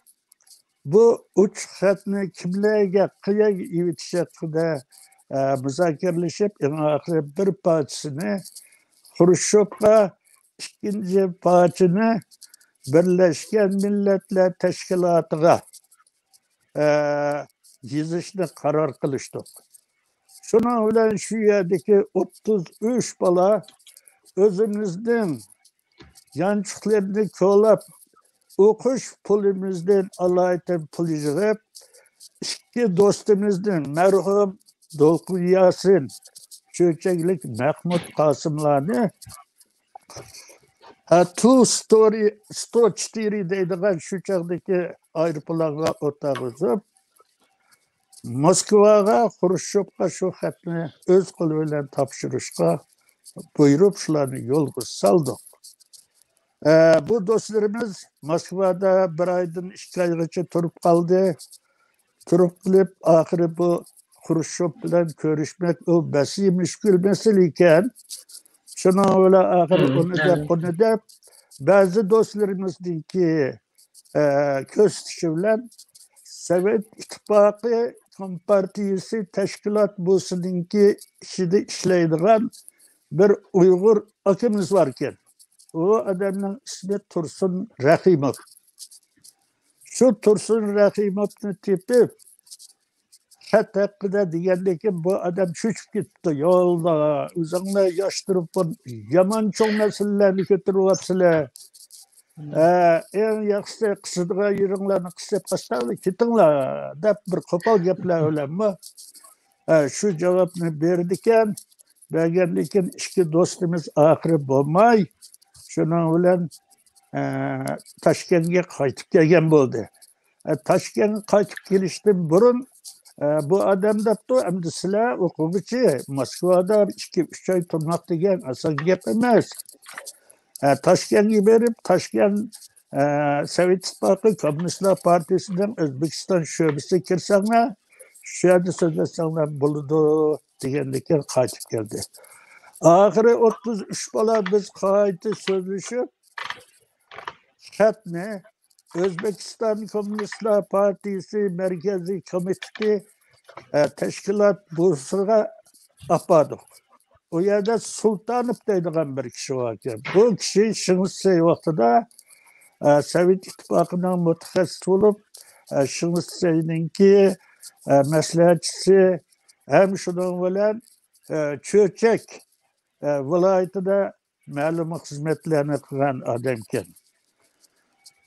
بۇ ئوچۇق خەتنى كىملەرگە، قەيەرگە ئېۋىتىش ھەققىدە، ئە، مۇزاكىرىلىشىپ، ئەڭ ئاخىرى بىر پارچىسىنى خرۇشچوفقا، ئىككىنچى پارچىنى بىرلەشكەن مىللەتلەر تەشكىلاتىغا، ئە، يېزىشنى قارار قىلىشتۇق. شۇنىڭ بىلەن شۇ يەردىكى ئوتتۇز ئۈچ بالا ئۆزىمىزنىڭ يانچۇقلىرىنى كولاپ، ئوقۇش پۇلىمىزدىن ئالايىتەن پۇل يىغىپ، ئىككى دوستىمىزنى، مەرھۇم دولقۇن ياسىن، چۆچەكلىك مەھمۇت قاسىملارنى، ھە، تۇ ستورى، ستو چىتىرى دەيدىغان شۇ چاغدىكى ئايروپىلانغا ئولتۇرغۇزۇپ، موسكۋاغا خرۇشچوفقا شۇ خەتنى ئۆز قولى بىلەن تاپشۇرۇشقا بۇيرۇپ، شۇلارنى يولغا سالدۇق. ئە، بۇ دوستلىرىمىز موسكۋادا بىر ئايدىن ئىككى ئايغىچە تۇرۇپ قالدى. تۇرۇپ قېلىپ، ئاخىرى بۇ خرۇشچوف بىلەن كۆرۈشمەك، ئۇ بەسى مۈشكۈل مەسىلە ئىكەن. شۇنىڭ بىلەن ئاخىرى ئۇنى دەپ، بۇنى دەپ، بەزى دوستلىرىمىزنىڭكى، ئە، كۆرسىتىشى بىلەن سوۋېت ئىتتىپاقى كومپارتىيىسى تەشكىلات بۇسىنىڭكى ئىچىدە ئىشلەيدىغان بىر ئۇيغۇر ئاكىمىز باركەن. ئۇ ئادەمنىڭ ئىسمى تۇرسۇن رەھىموف. شۇ تۇرسۇن رەھىموفنى تېپىپ، خەت ھەققىدە دېگەندىكىن، بۇ ئادەم چۆچۈپ كېتىپتۇ. يولدا ئۆزۈڭلار ياش تۇرۇپ يامان چوڭ مەسىلىلەرنى كۆتۈرۈۋاتىسىلەر. ھە، ئەڭ ياخشىسى قىسىدىغان يېرىڭلارنى قىسىپ، ئاستا كېتىڭلار دەپ بىر قوپال گەپلەر بىلەنمۇ، ھە، شۇ جاۋابنى بېرىدىكەن. بەرگەندىن كېيىن ئىككى دوستىمىز ئاخىرى بولماي، شۇنىڭ بىلەن، ئە، تاشكەنتكە قايتىپ كەلگەن بولدى. ئە، تاشكەنتكە قايتىپ كېلىشتىن بۇرۇن، ئە، بۇ ئادەم دەپتۇ، ئەمدى سىلەر ئوقۇغۇچى، موسكۋادا ئىككى، ئۈچ ئاي تۇرماق دېگەن ئاسان گەپ ئەمەس. ئە، تاشكەنتكە بېرىپ، تاشكەنت، ئە، سوۋېت ئىتتىپاقى كوممۇنىستلار پارتىيىسىنىڭ ئۆزبېكىستان شۆبىسىگە كىرسەڭلار، شۇ يەردە سۆزلەشسەڭلار بولىدۇ، دېگەندىن كېيىن قايتىپ كەلدى. ئاخىرى ئوتتۇز ئۈچ بالا بىز قايتا سۆزلىشىپ، خەتنى ئۆزبېكىستان كوممۇنىستلار پارتىيىسى مەركىزىي كومىتېتى، ئە، تەشكىلات بۇسىغا ئاپاردۇق. ئۇ يەردە سۇلتانوف دەيدىغان بىر كىشى باركەن. بۇ كىشى شېڭ شىسەي ۋاقتىدا، ئە، سوۋېت ئىتتىپاقىنىڭ مۇتەخەسسىسى بولۇپ، ئە، شېڭ شىسەينىڭكى، ئە، مەسلىھەتچىسى ھەم شۇنىڭ بىلەن، ئە، چۆچەك، ئە، ۋىلايىتىدە مەلۇم خىزمەتلەرنى قىلغان ئادەمكەن.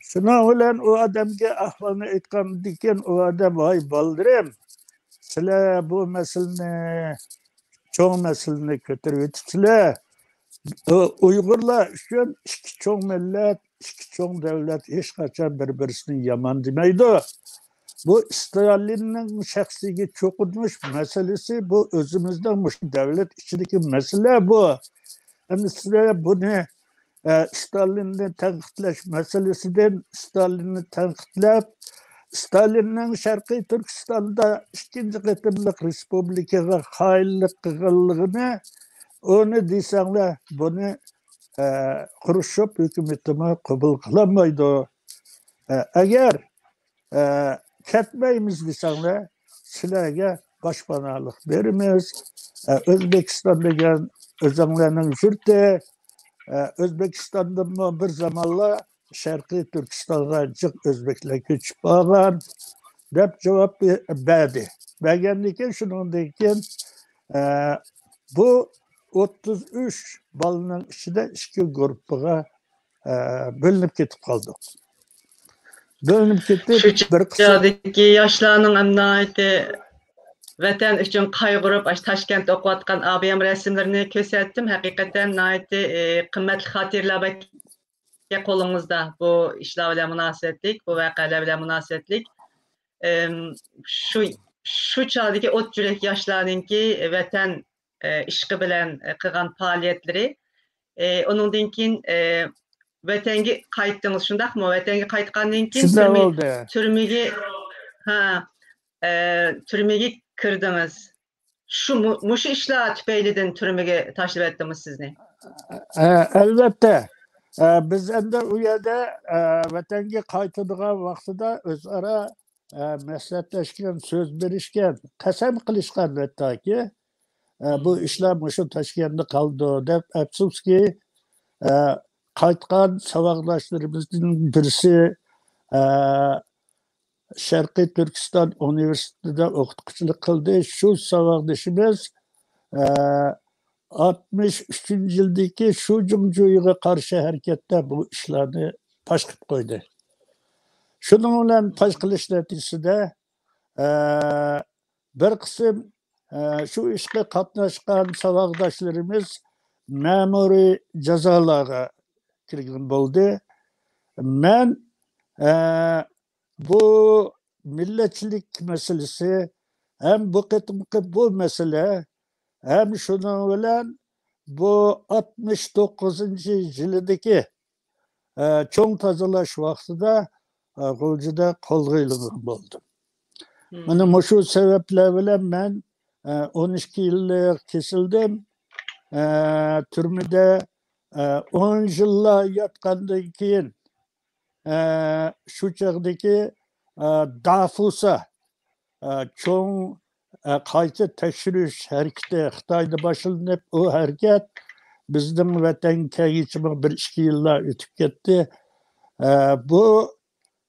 شۇنىڭ بىلەن ئۇ ئادەمگە ئەھۋالنى ئېيتقاندىن كېيىن، ئۇ ئادەم، ۋاي بالىلىرىم، سىلەر بۇ مەسىلىنى، چوڭ مەسىلىنى كۆتۈرۈۋېتىپسىلەر. ئۇ ئۇيغۇرلار ئۈچۈن ئىككى چوڭ مىللەت، ئىككى چوڭ دۆلەت ھېچقاچان بىر-بىرسىنى يامان دېمەيدۇ. بۇ ستالىننىڭ شەخسىگە چوقۇنۇش مەسىلىسى، بۇ ئۆزىمىزنىڭ مۇشۇ دۆلەت ئىچىدىكى مەسىلە بۇ. ئەمدى سىلەر بۇنى، ئە، ستالىننى تەنقىدلەش مەسىلىسىدىن، ستالىننى تەنقىدلەپ، ستالىننىڭ شەرقىي تۈركىستاندا ئىككىنچى قېتىملىق رېسپۇبلىكىغا خائىنلىق قىلغانلىقىنى، ئۇنى دېسەڭلار، بۇنى، ئە، خرۇشچوف ھۆكۈمىتىمۇ قوبۇل قىلالمايدۇ. ئە، ئەگەر، ئە، كەتمەيمىز دېسەڭلار، سىلەرگە باشپاناھلىق بېرىمىز. ئە، ئۆزبېكىستان دېگەن ئۆزۈڭلارنىڭ يۇرتى. ئە، ئۆزبېكىستاندىنمۇ بىر زامانلار شەرقىي تۈركىستانغا جىق ئۆزبېكلەر كۆچۈپ بارغان، دەپ جاۋاب بە-، بەردى. بەرگەندىن كېيىن، شۇنىڭدىن كېيىن، ئە، بۇ ئوتتۇز ئۈچ بالىنىڭ ئىچىدە ئىككى گۇرۇپپىغا، ئە، بۆلۈنۈپ كېتىپ قالدۇق. بۆلۈنۈپ شۇ كېتىپ، بىر قىسىم چاغدىكى ياشلارنىڭ ھەم ناھايىتى ۋەتەن ئۈچۈن قايغۇرۇپ، ئاشۇ تاشكەنتتە ئوقۇۋاتقان ئابىيەم رەسىملىرىنى كۆرسەتتىم. ھەقىقەتەن ناھايىتى، ئى، قىممەتلىك خاتىرىلەر بار قولىڭىزدا بۇ ئىشلار بىلەن مۇناسىۋەتلىك، بۇ ۋەقەلەر بىلەن مۇناسىۋەتلىك. ئىم، شۇ، شۇ چاغدىكى ئوت يۈرەك ياشلارنىڭكى ۋەتەن، ئى، ئىشقى بىلەن، ئى، قىلغان پائالىيەتلىرى. ئى، ئۇنىڭدىن كېيىن، ئى، ۋەتەنگە قايتتىڭىز، شۇنداقمۇ؟ ۋەتەنگە قايتقاندىن كېيىن شۇنداق تۈرمە-، بولدى. تۈرمىگە، ھە، ئى، تۈرمىگە كىردىڭىز. شۇ مۇ-، مۇشۇ ئىشلار تۈپەيلىدىن تۈرمىگە تاشلىۋەتتىمۇ سىزنى؟ ئە، ئەلۋەتتە. ئە، بىز ئەمدى ئۇ يەردە، ئە، ۋەتەنگە قايتىدىغان ۋاقتىدا ئۆزئارا، ئە، مەسلىھەتلەشكەن، سۆز بېرىشكەن، قەسەم قىلىشقان ھەتتاكى، ئە، بۇ ئىشلار مۇشۇ تاشكەنتتە قالىدۇ دەپ. ئەپسۇسكى، ئە، قايتقان ساۋاقداشلىرىمىزدىن بىرسى، ئە، شەرقىي تۈركىستان ئۇنىۋېرسىتېتىدا ئوقۇتقۇچىلىق قىلدى. شۇ ساۋاقدىشىمىز، ئە، ئاتمىش ئۈچىنچى يىلدىكى شۇ جۇڭجۇيغا قارشى ھەرىكەتتە بۇ ئىشلارنى پاش قىلىپ قويدى. شۇنىڭ بىلەن پاش قىلىش نەتىجىسىدە، ئە، بىر قىسىم، ئە، شۇ ئىشقا قاتناشقان ساۋاقداشلىرىمىز مەمۇرىي جازالارغا كىرگەن بولدى. مەن، ئە، بۇ مىللەتچىلىك مەسىلىسى ھەم بۇ قېتىمقى بۇ مەسىلە ھەم شۇنىڭ بىلەن بۇ ئاتمىش توققۇزىنچى يىلىدىكى، ئە، چوڭ تازىلاش ۋاقتىدا، ئە، غۇلجىدا قولغا ئېلىنغان بولدۇم. مانا مۇشۇ سەۋەبلەر بىلەن مەن، ئە، ئون ئىككى يىللىق كېسىلدىم. ئە، تۈرمىدە، ئە، ئون يىللار ياتقاندىن كېيىن، ئە، شۇ چاغدىكى، ئە، دافۇسا، ئە، چوڭ، ئە، قايتا تەكشۈرۈش ھەرىكىتى خىتايدا باشلىنىپ، ئۇ ھەرىكەت بىزنىڭ ۋەتەنگە كەلگىچىمۇ بىر ئىككى يىللار ئۆتۈپ كەتتى. ئە، بۇ،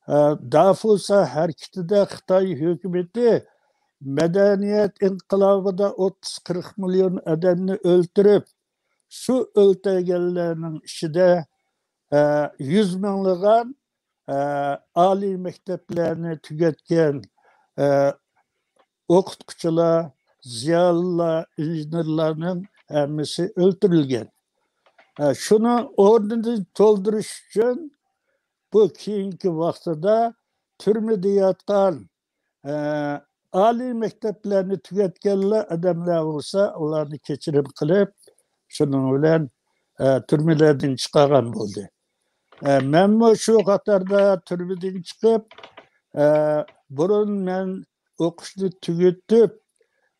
ئە، دافۇسا ھەرىكىتىدە خىتاي ھۆكۈمىتى مەدەنىيەت ئىنقىلابىدا ئوتتۇز قىرىق مىليون ئادەمنى ئۆلتۈرۈپ، شۇ ئۆلتۈرگەنلەرنىڭ ئىچىدە، ئە، يۈز مىڭلىغان، ئە، ئالىي مەكتەپلەرنى تۈگەتكەن، ئە، ئوقۇتقۇچىلار، زىيالىيلار، ئىنژېنېرلارنىڭ ھەممىسى ئۆلتۈرۈلگەن. ئە، شۇنىڭ ئورنىنى تولدۇرۇش ئۈچۈن بۇ كېيىنكى ۋاقتىدا تۈرمىدە ياتقان، ئە، ئالىي مەكتەپلەرنى تۈگەتكەنلەر ئادەملەر بولسا، ئۇلارنى كەچۈرۈم قىلىپ، شۇنىڭ بىلەن، ئە، تۈرمىلەردىن چىقارغان بولدى. ئە، مەنمۇ شۇ قاتاردا تۈرمىدىن چىقىپ، ئە، بۇرۇن مەن ئوقۇشنى تۈگىتىپ،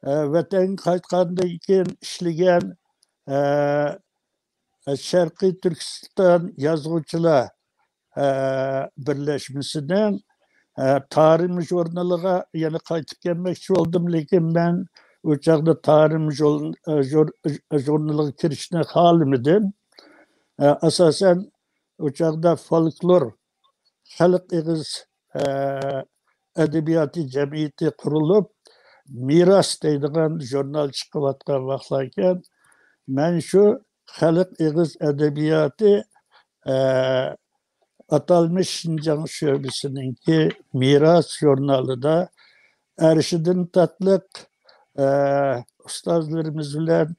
ئە، ۋەتەنگە قايتقاندىن كېيىن ئىشلىگەن، ئە، شەرقىي تۈركىستان يازغۇچىلار، ئە، بىرلەشمىسىنىڭ، ئە، تارىم ژۇرنىلىغا يەنە قايتىپ كەلمەكچى بولدۇم، لېكىن مەن ئۇ چاغدا تارىم ژۇر-، ئە، ژۇر-، ژۇرنىلىغا كىرىشنى خالىمىدىم. ئە، ئاساسەن، ئۇ چاغدا فولكلور خەلق ئېغىز، ئە، ئەدەبىياتى جەمئىيىتى قۇرۇلۇپ، مىراس دەيدىغان ژۇرنال چىقىۋاتقان ۋاقىتلاركەن. مەن شۇ خەلق ئېغىز ئەدەبىياتى، ئە، ئاتالمىش شىنجاڭ شۆبىسىنىڭكى مىراس ژۇرنالىدا ئەرشىدىن تاتلىق، ئە، ئۇستازلىرىمىز بىلەن،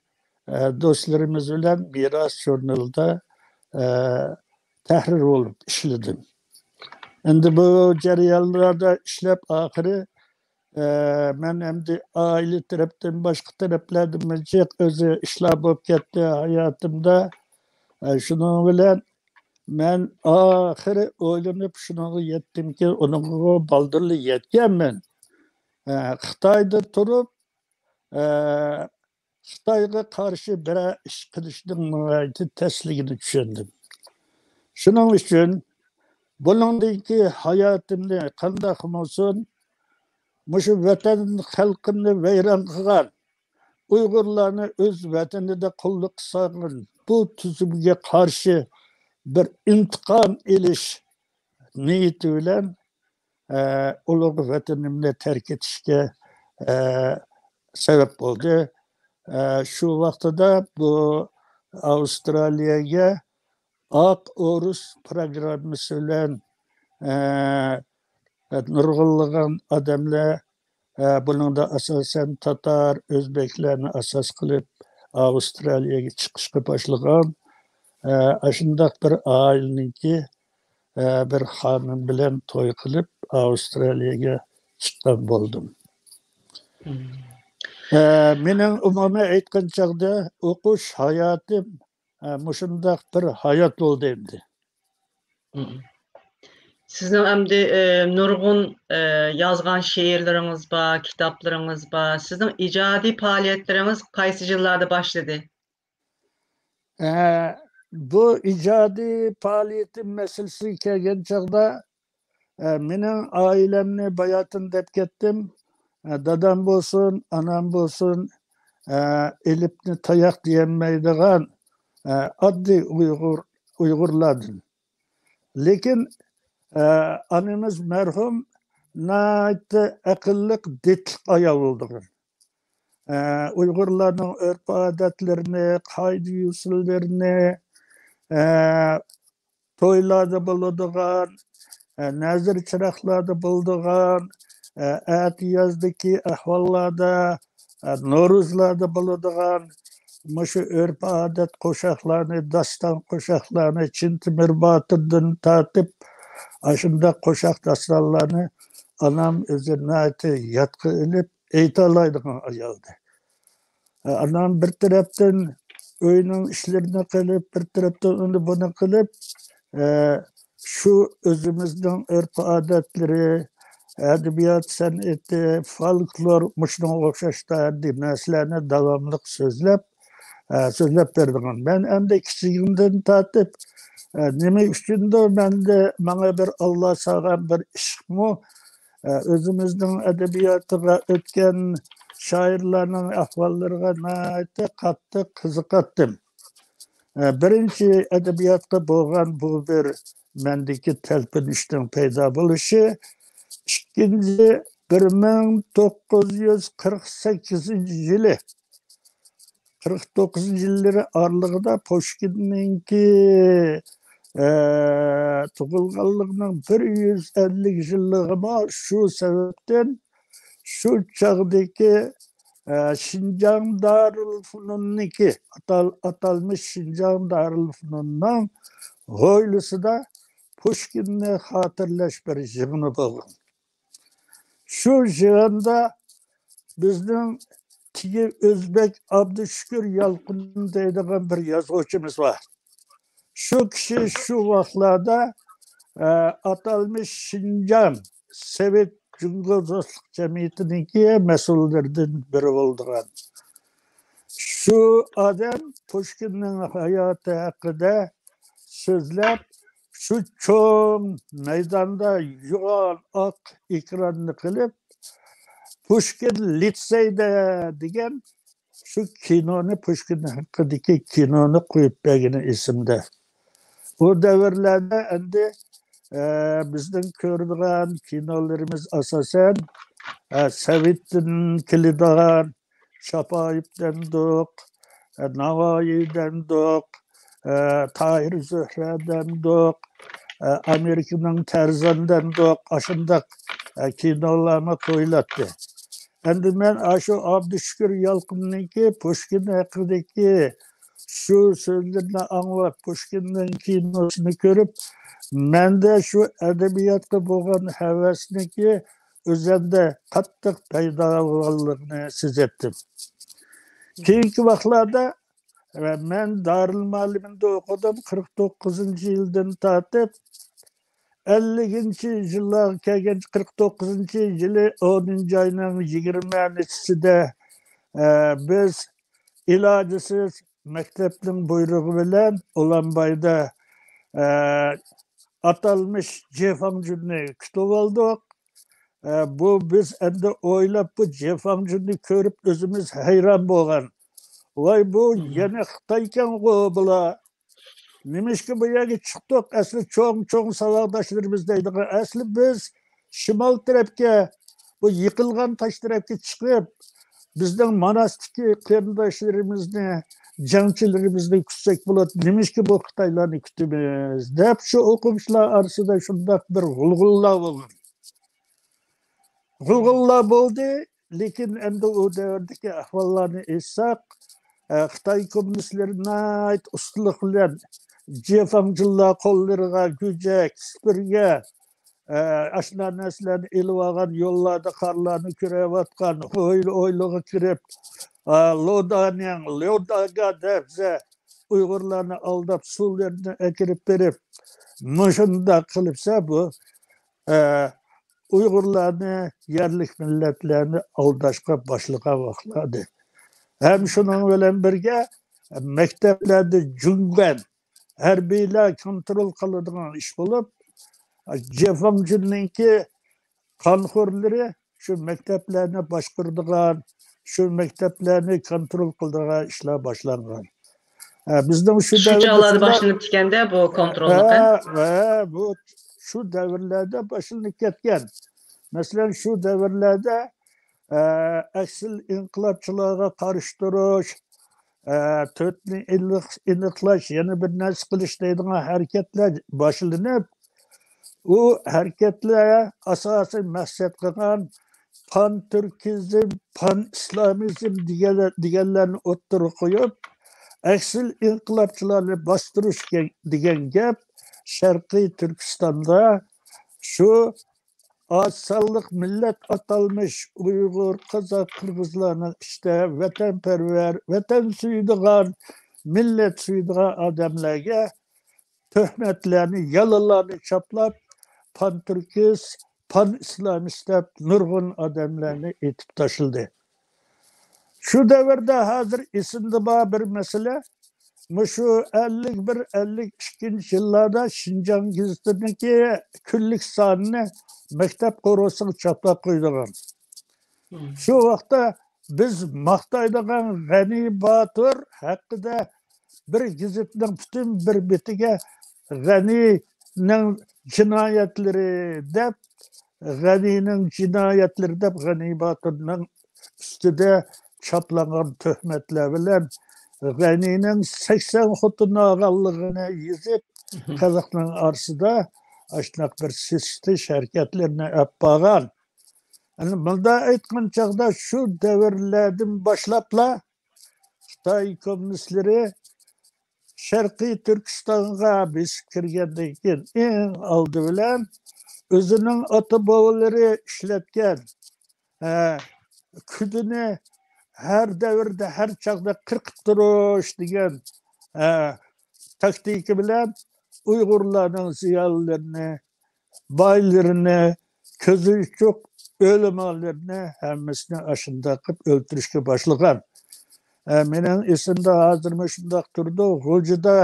ئە، دوستلىرىمىز بىلەن مىراس ژۇرنىلىدا، ئە، تەھرىر بولۇپ ئىشلىدىم. ئەمدى بۇ جەريانلاردا ئىشلەپ ئاخىرى، ئە، مەن ئەمدى ئائىلە تەرەپتىن، باشقا تەرەپلەردىنمۇ جىق ئۆزى ئىشلار بولۇپ كەتتى ھاياتىمدا. ئە، شۇنىڭ بىلەن مەن ئاخىرى ئويلىنىپ شۇنىڭغا يەتتىمكى، ئۇنىڭغا بالدۇرلا يەتكەنمەن. ئە، خىتايدا تۇرۇپ، ئە، خىتايغا قارشى بىرەر ئىش قىلىشنىڭ ناھايىتى تەسلىكىنى چۈشەندىم. شۇنىڭ ئۈچۈن بۇنىڭدىن كېيىن ھاياتىمنى قانداق بولسۇن، مۇشۇ ۋەتەن خەلقىمنى ۋەيران قىلغان، ئۇيغۇرلارنى ئۆز ۋەتىنىدە قۇللۇققا سالغان بۇ تۈزۈمگە قارشى بىر ئىنتىقام ئېلىش نىيىتى بىلەن، ئە، ئۇلۇغ ۋەتىنىمنى تەرك ئېتىشكە، ئە، سەۋەب بولدى. ئە، شۇ ۋاقتىدا بۇ ئاۋسترالىيەگە ئاق ئورۇس پروگراممىسى بىلەن، ئە، نۇرغۇنلىغان ئادەملەر، ئە، بۇنىڭدا ئاساسەن تاتار، ئۆزبەكلەرنى ئاساس قىلىپ ئاۋسترالىيەگە چىقىشقا باشلىغان. ئە، ئاشۇنداق بىر ئائىلىنىڭكى، ئە، بىر خانىم بىلەن توي قىلىپ ئاۋسترالىيەگە چىققان بولدۇم. ئە، مېنىڭ ئومۇمەن ئېيتقان چاغدا ئوقۇش ھاياتىم، ئە، مۇشۇنداق بىر ھايات بولدى ئەمدى. سىزنىڭ ئەمدى، ئە، نۇرغۇن، ئە، يازغان شېئىرلىرىڭىز بار، كىتابلىرىڭىز بار. سىزنىڭ ئىجادىي پائالىيەتلىرىڭىز قايسى يىللاردا باشلىدى؟ ئە، بۇ ئىجادىي پائالىيىتىم مەسىلىسىگە كەلگەن چاغدا، ئە، مېنىڭ ئائىلەمنى باياتىن دەپ كەتتىم. ئە، دادام بولسۇن، ئانام بولسۇن، ئە، ئېلىپنى تاياق دېيەلمەيدىغان، ئە، ئاددىي ئۇيغۇر، ئۇيغۇرلاردىن. لېكىن، ئە، ئانىمىز مەرھۇم ناھايىتى ئەقىللىق، دىتلىق ئايال بولىدىغان. ئە، ئۇيغۇرلارنىڭ ئۆرپ-ئادەتلىرىنى، قائىدە-يوسۇنلىرىنى، ئە، تويلاردا بولىدىغان، ئە، نەزىر-چىراغلاردا بولىدىغان، ئە، ئەتىيازدىكى ئەھۋاللاردا، ئە، نورۇزلاردا بولىدىغان مۇشۇ ئۆرپ-ئادەت قوشاقلارنى، داستان قوشاقلارنى، چىن تۆمۈر باتۇردىن تارتىپ، ئاشۇنداق قوشاق داستانلارنى ئانام ئۆزى ناھايىتى يادقا ئېلىپ ئېيتالايدىغان ئايالدى. ئانام بىر تەرەپتىن ئۆينىڭ ئىشلىرىنى قىلىپ، بىر تەرەپتىن ئۇنى بۇنى قىلىپ، ئە، شۇ ئۆزىمىزنىڭ ئۆرپ-ئادەتلىرى، ئەدەبىيات سەنئىتى، فولكلور، مۇشۇنىڭغا ئوخشاش ھەددىي نەرسىلەرنى داۋاملىق سۆزلەپ، ئە، سۆزلەپ بېرىدىغان. مەن ئەمدى كىچىكىمدىن تارتىپ، ئە، نېمە ئۈچۈندۇر مەندە، ماڭا بىر ئاللا سالغان بىر ئىشقمۇ، ئە، ئۆزىمىزنىڭ ئەدەبىياتىغا ئۆتكەن شائىرلارنىڭ ئەھۋاللىرىغا ناھايىتى قاتتىق قىزىقاتتىم. ئە، بىرىنچى، ئەدەبىياتقا بولغان بۇ بىر مەندىكى تەلپۈنۈشنىڭ پەيدا بولۇشى. ئىككىنچى، بىر مىڭ توققۇز يۈز قىرىق سەككىزىنچى يىلى، قىرىق توققۇزىنچى يىللىرى ئارىلىقىدا پۇشكىننىڭكى، ئە، تۇغۇلغانلىقىنىڭ بىر يۈز ئەللىك يىللىقىمۇ شۇ سەۋەبتىن، شۇ چاغدىكى، ئە، شىنجاڭ دارۇلفۇنۇننىڭكى، ئاتال-، ئاتالمىش شىنجاڭ دارۇلفۇنۇننىڭ ھويلىسىدا پۇشكىننى خاتىرىلەش بىر يىغىنى بولغان. شۇ يىغىندا بىزنىڭ تېگى ئۆزبەك ئابدۇشۈكۈر يالقۇن دەيدىغان بىر يازغۇچىمىز بار. شۇ كىشى شۇ ۋاقىتلاردا، ئە، ئاتالمىش شىنجاڭ سوۋېت جۇڭگو دوستلۇق جەمئىيىتىنىڭكى مەسئۇللىرىدىن بىرى بولىدىغان. شۇ ئادەم پۇشكىننىڭ ھاياتى ھەققىدە سۆزلەپ، شۇ چوڭ مەيداندا يوغان ئاق ئېكراننى قىلىپ، پۇشكىن لىتسېيدا دېگەن شۇ كىنونى، پۇشكىن ھەققىدىكى كىنونى قويۇپ بەرگىنى ئېسىمدە. ئۇ دەۋرلەردە ئەمدى، ئە، بىزنىڭ كۆرىدىغان كىنولىرىمىز ئاساسەن، ئە، سوۋېتتىن كېلىدىغان شاپايېۋ دەمدۇق، ئە، ناۋايى دەمدۇق، ئە، تاھىر زۆھرە دەمدۇق، ئە، ئامېرىكىنىڭ تەرزان دەمدۇق، ئاشۇنداق، ئە، كىنولارمۇ قويۇلاتتى. ئەمدى مەن ئاشۇ ئابدۇشۈكۈر يالقۇننىڭكى پۇشكىن ھەققىدىكى شۇ سۆزلىرىنى ئاڭلاپ، پۇشكىننىڭ كىنوسىنى كۆرۈپ، مەندە شۇ ئەدەبىياتقا بولغان ھەۋەسنىڭكى ئۆزەمدە قاتتىق پەيدا بولغانلىقىنى سېزەتتىم. كېيىنكى ۋاقىتلاردا، ئە، مەن دارىلمۇئەللىمىندا ئوقۇدۇم، قىرىق توققۇزىنچى يىلدىن تارتىپ ئەللىكىنچى يىللارغا كەلگەنچە، قىرىق توققۇزىنچى يىلى ئونىنچى ئاينىڭ يىگىرمە نەچچىسىدە، ئە، بىز ئىلاجىسىز مەكتەپنىڭ بۇيرۇقى بىلەن ئۇلانبايدا، ئە، ئاتالمىش جې فاڭجۈننى كۈتۈۋالدۇق. ئە، بۇ بىز ئەمدى ئويلاپ، بۇ جې فاڭجۈننى كۆرۈپ ئۆزىمىز ھەيران بولغان. ۋاي، بۇ يەنە خىتايكەنغۇ بۇلار. نېمىشقا بۇ يەرگە چىقتۇق؟ ئەسلى چوڭ-چوڭ ساۋاقداشلىرىمىز دەيدىغان. ئەسلى بىز شىمال تەرەپكە، بۇ يىقىلغان تاش تەرەپكە چىقىپ، بىزنىڭ ماناستىكى قېرىنداشلىرىمىزنى، جەڭچىلىرىمىزنى كۈتسەك بولاتتى. نېمىشقا بۇ خىتايلارنى كۈتىمىز؟ دەپ شۇ ئوقۇغۇچىلار ئارىسىدا شۇنداق بىر غۇلغۇلا بولغان. غۇلغۇلا بولدى، لېكىن ئەمدى ئۇ دەۋردىكى ئەھۋاللارنى ئېيتساق، ئە، خىتاي كوممۇنىستلىرى ناھايىتى ئۇستىلىق بىلەن جې فاڭجۈنلار قوللىرىغا گۈجەك، سۈپۈرگە، ئە، ئاشۇنداق نەرسىلەرنى ئېلىۋالغان، يوللاردا قارلارنى كۆرۈۋاتقان، ھويلا-ھويلىغا كىرىپ، ئە، لودانىڭ، ليوداگا دەپ ئۇيغۇرلارنى ئالداپ، سۇلىرىنى ئەكىرىپ بېرىپ، مۇشۇنداق قىلىپسە بۇ، ئە، ئۇيغۇرلارنى، يەرلىك مىللەتلەرنى ئالداشقا باشلىغان ۋاقىتلاردى. ھەم شۇنىڭ بىلەن بىرگە، مەكتەپلەردە جۇڭگەن ھەربىيلەر كونترول قىلىدىغان ئىش بولۇپ، جې فاڭجۈننىڭكى قانخورلىرى شۇ مەكتەپلەرنى باشقۇرىدىغان، شۇ مەكتەپلەرنى كونترول قىلىدىغان ئىشلار باشلانغان. ئە، بىزنىڭ شۇ شۇ چاغلاردا دەۋرىمىزدە باشلىنىپ كەتكەندە بۇ كونتروللۇق، ھە؟ ھە، ھە، بۇ، شۇ دەۋرلەردە باشلىنىپ كەتكەن. مەسىلەن، شۇ دەۋرلەردە، ئە، ئەكسىل ئىنقىلابچىلارغا قارشى تۇرۇش، ئە، تۆتنى ئېنىق-، ئېنىقلاش، يەنە بىر نەرسە قىلىش دەيدىغان ھەرىكەتلەر باشلىنىپ، ئۇ ھەرىكەتلەر ئاساسىي مەقسەت قىلغان پان تۈركىزم، پان ئىسلامىزم دېگەنلەر، دېگەنلەرنى ئوتتۇرىغا قويۇپ، ئەكسىل ئىنقىلابچىلارنى باستۇرۇش دېگەن گەپ شەرقىي تۈركىستاندا شۇ ئاز سانلىق مىللەت ئاتالمىش ئۇيغۇر، قازاق، قىرغىزلارنىڭ ئىچىدە ۋەتەنپەرۋەر، ۋەتەن سۆيىدىغان، مىللەت سۆيىدىغان ئادەملەرگە تۆھمەتلەرنى، يالىلارنى چاپلاپ، پانتۈركىست، پان ئىسلامىست دەپ نۇرغۇن ئادەملەرنى ئېتىپ تاشلىدى. شۇ دەۋردە ھازىر ئېسىمدە بار بىر مەسىلە، مۇشۇ ئەللىك بىر، ئەللىك ئىككىنچى يىللاردا شىنجاڭ گېزىتىنىڭكى كۈنلۈك سانىنى مەكتەپ قورۇسىغا چاپلاپ قويىدىغان. شۇ ۋاقىتتا بىز ماختايدىغان غەنى باتۇر ھەققىدە بىر گېزىتنىڭ پۈتۈن بىر بېتىگە غەنىنىڭ جىنايەتلىرى دەپ، غەنىنىڭ جىنايەتلىرى دەپ، غەنى باتۇرنىڭ ئۈستىدە چاپلانغان تۆھمەتلەر بىلەن غەنىنىڭ سەكسەن خوتۇن ئالغانلىقىنى يېزىپ، خەلقنىڭ ئارىسىدا ئاشۇنداق بىر سېسىتىش ھەرىكەتلىرىنى ئېلىپ بارغان. يەنى مۇنداق ئېيتقان چاغدا، شۇ دەۋرلەردىن باشلاپلا خىتاي كوممۇنىستلىرى شەرقىي تۈركىستانغا بېسىپ كىرگەندىن كېيىن، ئەڭ ئالدى بىلەن ئۆزىنىڭ ئاتا-بوۋىلىرى ئىشلەتكەن، ئە، كۈدىنى ھەر دەۋردە، ھەر چاغدا قىرقىپ تۇرۇش دېگەن، ئە، تاكتىكا بىلەن ئۇيغۇرلارنىڭ زىيالىيلىرىنى، بايلىرىنى، كۆزى ئوچۇق ئۆلىمالىرىنى ھەممىسىنى ئاشۇنداق قىلىپ ئۆلتۈرۈشكە باشلىغان. ئە، مېنىڭ ئېسىمدە ھازىرمۇ شۇنداق تۇرىدۇ. غۇلجىدا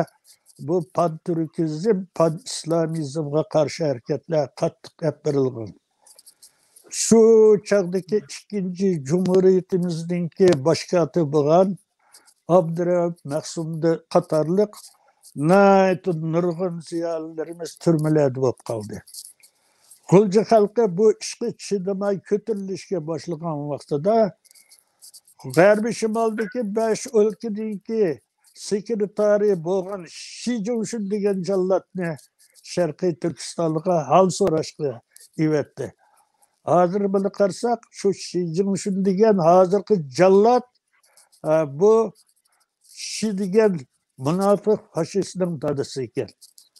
بۇ پانتۈركىزم، پان ئىسلامىزمغا قارشى ھەرىكەتلەر قاتتىق ئېلىپ بېرىلغان. شۇ چاغدىكى ئىككىنچى جۇمھۇرىيىتىمىزنىڭكى باش كاتىپى بولغان ئابدۇرەئۇپ مەخسۇمدى قاتارلىق ناھايىتى نۇرغۇن زىيالىيلىرىمىز تۈرمىلەردە بولۇپ قالدى. غۇلجا خەلقى بۇ ئىشقا چىدىماي كۆتۈرۈلۈشكە باشلىغان ۋاقتىدا، غەربىي شىمالدىكى بەش ئۆلكىنىڭكى سېكرېتارى بولغان شى جىڭشۈن دېگەن جاللاتنى شەرقىي تۈركىستانغا ھال سوراشقا ئەۋەتتى. ھازىر بىلىپ قارىساق، شۇ شى جىڭشۈن دېگەن ھازىرقى جاللات، ئە، بۇ شى دېگەن مۇناپىق فاشىستنىڭ دادىسى ئىكەن.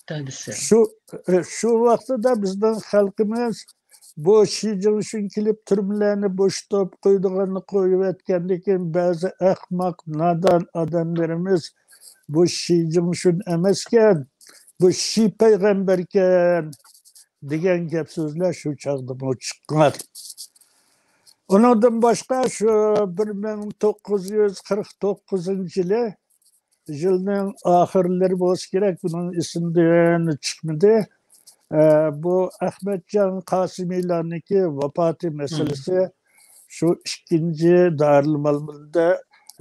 دادىسى. شۇ، ئە، شۇ ۋاقتىدا بىزنىڭ خەلقىمىز بۇ شى جىڭشۈن كېلىپ تۈرمىلەرنى بوشىتىپ قويىدىغاننى قويۇۋەتكەندىن كېيىن، بەزى ئەخمەق، نادان ئادەملىرىمىز بۇ شى جىڭشۈن ئەمەسكەن، بۇ شى پەيغەمبەركەن دېگەن گەپ سۆزلەر شۇ چاغدىمۇ چىققان. ئۇنىڭدىن باشقا، شۇ بىر مىڭ توققۇز يۈز قىرىق توققۇزىنچى يىلى، يىلنىڭ ئاخىرلىرى بولسا كېرەك، بۇنىڭ ئېسىمدىن چىقمىدى. ئە، بۇ ئەخمەتجان قاسىمىلارنىڭكى ۋاپاتى مەسىلىسى شۇ ئىككىنچى دارىلمۇئەللىمدە،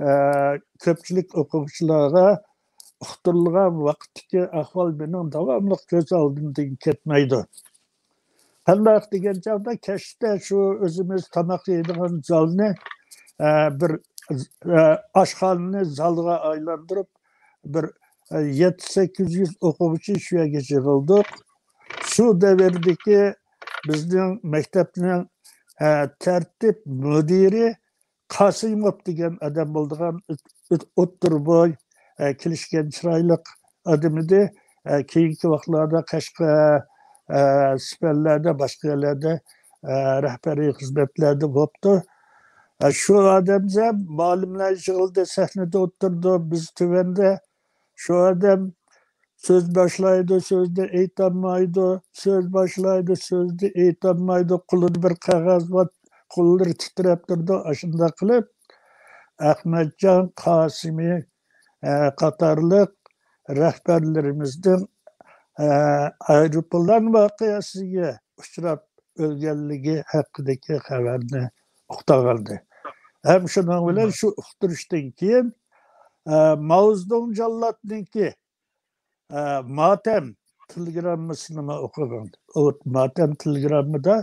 ئە، كۆپچىلىك ئوقۇغۇچىلارغا ئۇقتۇرۇلغان ۋاقىتتىكى ئەھۋال مېنىڭ داۋاملىق كۆز ئالدىمدىن كەتمەيدۇ. قانداق دېگەن چاغدا، كەچتە شۇ ئۆزىمىز تاماق يەيدىغان زالنى، ئە، بىر، ئە، ئاشخانىنى زالغا ئايلاندۇرۇپ، بىر، ئە، يەتتە سەككىز يۈز ئوقۇغۇچى شۇ يەرگە يىغىلدۇق. شۇ دەۋردىكى بىزنىڭ مەكتەپنىڭ، ئە، تەرتىپ مۇدىرى قاسىموف دېگەن ئادەم بولىدىغان، ئوت-، ئوتتۇرا بوي، ئە، كېلىشكەن چىرايلىق ئادەم ئىدى. ئە، كېيىنكى ۋاقىتلاردا قەشقەر، ئە، سىپەنلەردە، باشقا يەرلەردە، ئە، رەھبەرىي خىزمەتلەردە بوپتۇ. ئە، شۇ ئادەمزە مۇئەللىملەر يىغىلدى، سەھنىدە ئولتۇردى، بىز تۆۋەندە. شۇ ئادەم سۆز باشلايدۇ، سۆزنى ئېيتالمايدۇ، سۆز باشلايدۇ، سۆزنى ئېيتالمايدۇ، قولىدا بىر قەغەز بار، قوللىرى تىترەپ تۇرىدۇ. ئاشۇنداق قىلىپ، ئەخمەتجان قاسىمى، ئە، قاتارلىق رەھبەرلىرىمىزنىڭ، ئە، ئايروپىلان ۋەقەسىگە ئۇچراپ ئۆلگەنلىكى ھەققىدىكى خەۋەرنى ئۇقتۇرغانىدى. ھەم شۇنىڭ بىلەن شۇ ئۇقتۇرۇشتىن كېيىن، ئە، ماۋزېدۇڭ جاللاتنىڭكى ئە، ماتەم تېلېگراممىسىنىمۇ ئوقۇغان. ئۇ ماتەم تېلېگراممىدا،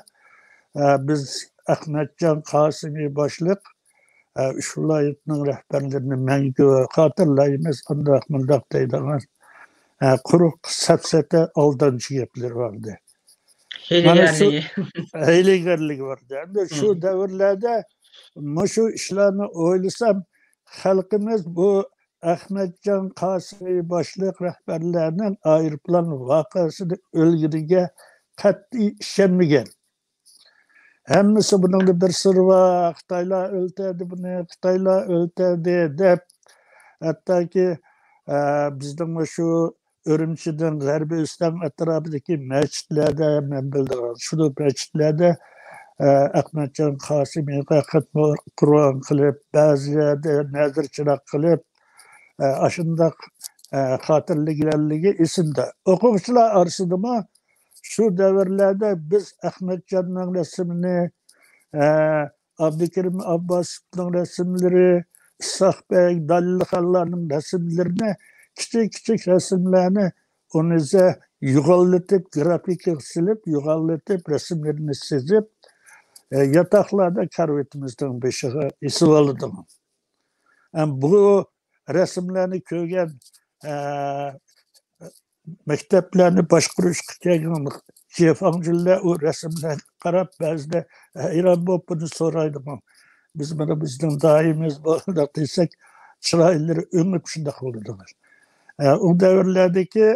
ئە، بىز ئەخمەتجان قاسىمى باشلىق، ئە، ئۈچ ۋىلايەتنىڭ رەھبەرلىرىنى مەڭگۈ خاتىرىلەيمىز، ئانداق مۇنداق دەيدىغان، ئە، قۇرۇق سەپسەتە ئالدامچى گەپلىرى بار ئىدى. مانا شۇ ھىيلىگەرلىكى. ھىيلىگەرلىكى بار ئىدى. ئەمدى شۇ دەۋرلەردە مۇشۇ ئىشلارنى ئويلىسام، خەلقىمىز بۇ ئەخمەتجان قاسىمى باشلىق رەھبەرلەرنىڭ ئايروپىلان ۋەقەسىدە ئۆلگىنىگە قەتئىي ئىشەنمىگەن. ھەممىسى بۇنىڭدا بىر سىر بار، خىتايلار ئۆلتۈردى بۇنى، خىتايلار ئۆلتۈردى دەپ، ھەتتاكى ئە، بىزنىڭ مۇشۇ ئۈرۈمچىدىن غەربىي ئۆستەڭ ئەتراپىدىكى مەسچىتلەردە، مەن بىلىدىغان شۇ مەسچىتلەردە، ئە، ئەخمەتجان قاسىمىغا خەتمۇ قۇرئان قىلىپ، بەزىلەردە نەزىر چىراغ قىلىپ، ئە، ئاشۇنداق، ئە، خاتىرىلىگەنلىكى ئېسىمدە. ئوقۇغۇچىلار ئارىسىدىمۇ شۇ دەۋرلەردە بىز ئەخمەتجاننىڭ رەسىمىنى، ئە، ئابدۇكېرىم ئابباسوۋنىڭ رەسىملىرى، ئىسھاق بەگ، دالىلخانلارنىڭ رەسىملىرىنى، كىچىك-كىچىك رەسىملەرنى ئۇنىزە يوغانلىتىپ، گرافىكىغا سېلىپ، يوغانلىتىپ، رەسىملىرىنى سىزىپ، ئە، ياتاقلاردا كارىۋىتىمىزنىڭ بېشىغا ئېسىۋالىدۇ. ئە، بۇ رەسىملەرنى كۆرگەن، ئە، مەكتەپلەرنى باشقۇرۇشقا كەلگەن جيې فاڭجۈنلەر ئۇ رەسىملەرگە قاراپ، بەزىدە ھەيران بولۇپ بۇنى سورايدىغۇ. بىز مانا بىزنىڭ دائىمىمىز بولدۇق دېسەك، چىرايلىرى ئۆڭۈپ شۇنداق بولىدۇ. ئە، ئۇ دەۋرلەردىكى،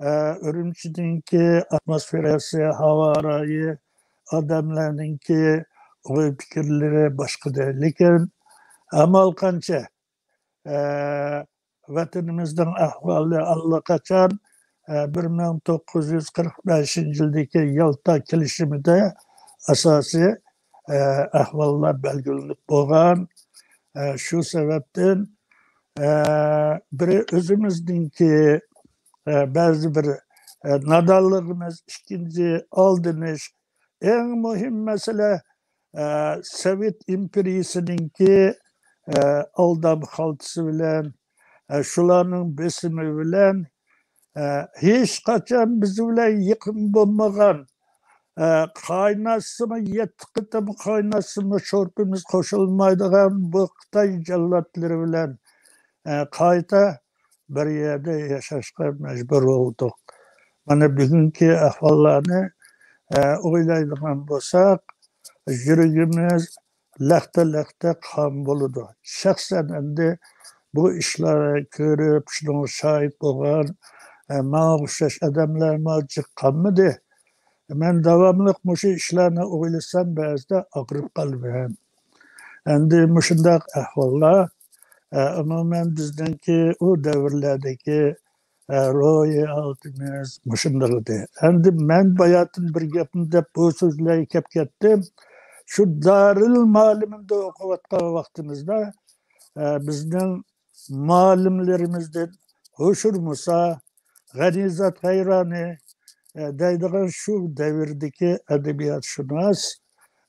ئە، ئۈرۈمچىنىڭكى ئاتموسفېراسى، ھاۋا رايى، ئادەملەرنىڭكى ئوي پىكىرلىرى باشقىدى. لېكىن ئامال قانچە؟ ئە، ۋەتىنىمىزنىڭ ئەھۋالى ئاللىقاچان، ئە، بىر مىڭ توققۇز يۈز قىرىق بەشىنچى يىلدىكى يالتا كېلىشىمىدە ئاساسىي، ئە، ئەھۋاللار بەلگىلىنىپ بولغان. ئە، شۇ سەۋەبتىن، ئە، بىرى ئۆزىمىزنىڭكى، ئە، بەزى بىر، ئە، نادانلىقىمىز، ئىككىنچى ئالدىنىش، ئەڭ مۇھىم مەسىلە، ئە، سوۋېت ئىمپېرىيىسىنىڭكى، ئە، ئالدام خالتىسى بىلەن، ئە، شۇلارنىڭ بېسىمى بىلەن، ئە، ھېچقاچان بىز بىلەن يېقىن بولمىغان، ئە، قايناتسىمۇ، يەتتە قېتىم قايناتسىمۇ، شورپىمىز قوشۇلمايدىغان بۇ خىتاي جاللاتلىرى بىلەن، ئە، قايتا بىر يەردە ياشاشقا مەجبۇر بولدۇق. مانا بۈگۈنكى ئەھۋاللارنى، ئە، ئويلايدىغان بولساق، يۈرىكىمىز لەختە-لەختە قان بولىدۇ. شەخسەن ئەمدى بۇ ئىشلارنى كۆرۈپ، شۇنىڭغا شاھىت بولغان، ئە، ماڭا ئوخشاش ئادەملەرمۇ جىق قالمىدى. مەن داۋاملىق مۇشۇ ئىشلارنى ئويلىسام، بەزىدە ئاغرىپ قالىمەن. ئەمدى مۇشۇنداق ئەھۋاللار، ئە، ئومۇمەن بىزنىڭكى ئۇ دەۋرلەردىكى، ئە، روھىي ھالىتىمىز مۇشۇنداق ئىدى. ئەمدى مەن باياتىن بىر گەپنى دەپ بۇ سۆزلەرگە كەپ كەتتىم. شۇ دارىل مۇئەللىمىندا ئوقۇۋاتقان ۋاقتىمىزدا، ئە، بىزنىڭ مۇئەللىملىرىمىزدىن ھوشۇر مۇسا، غەنىزات غەيرانى، ئە، دەيدىغان شۇ دەۋردىكى ئەدەبىياتشۇناس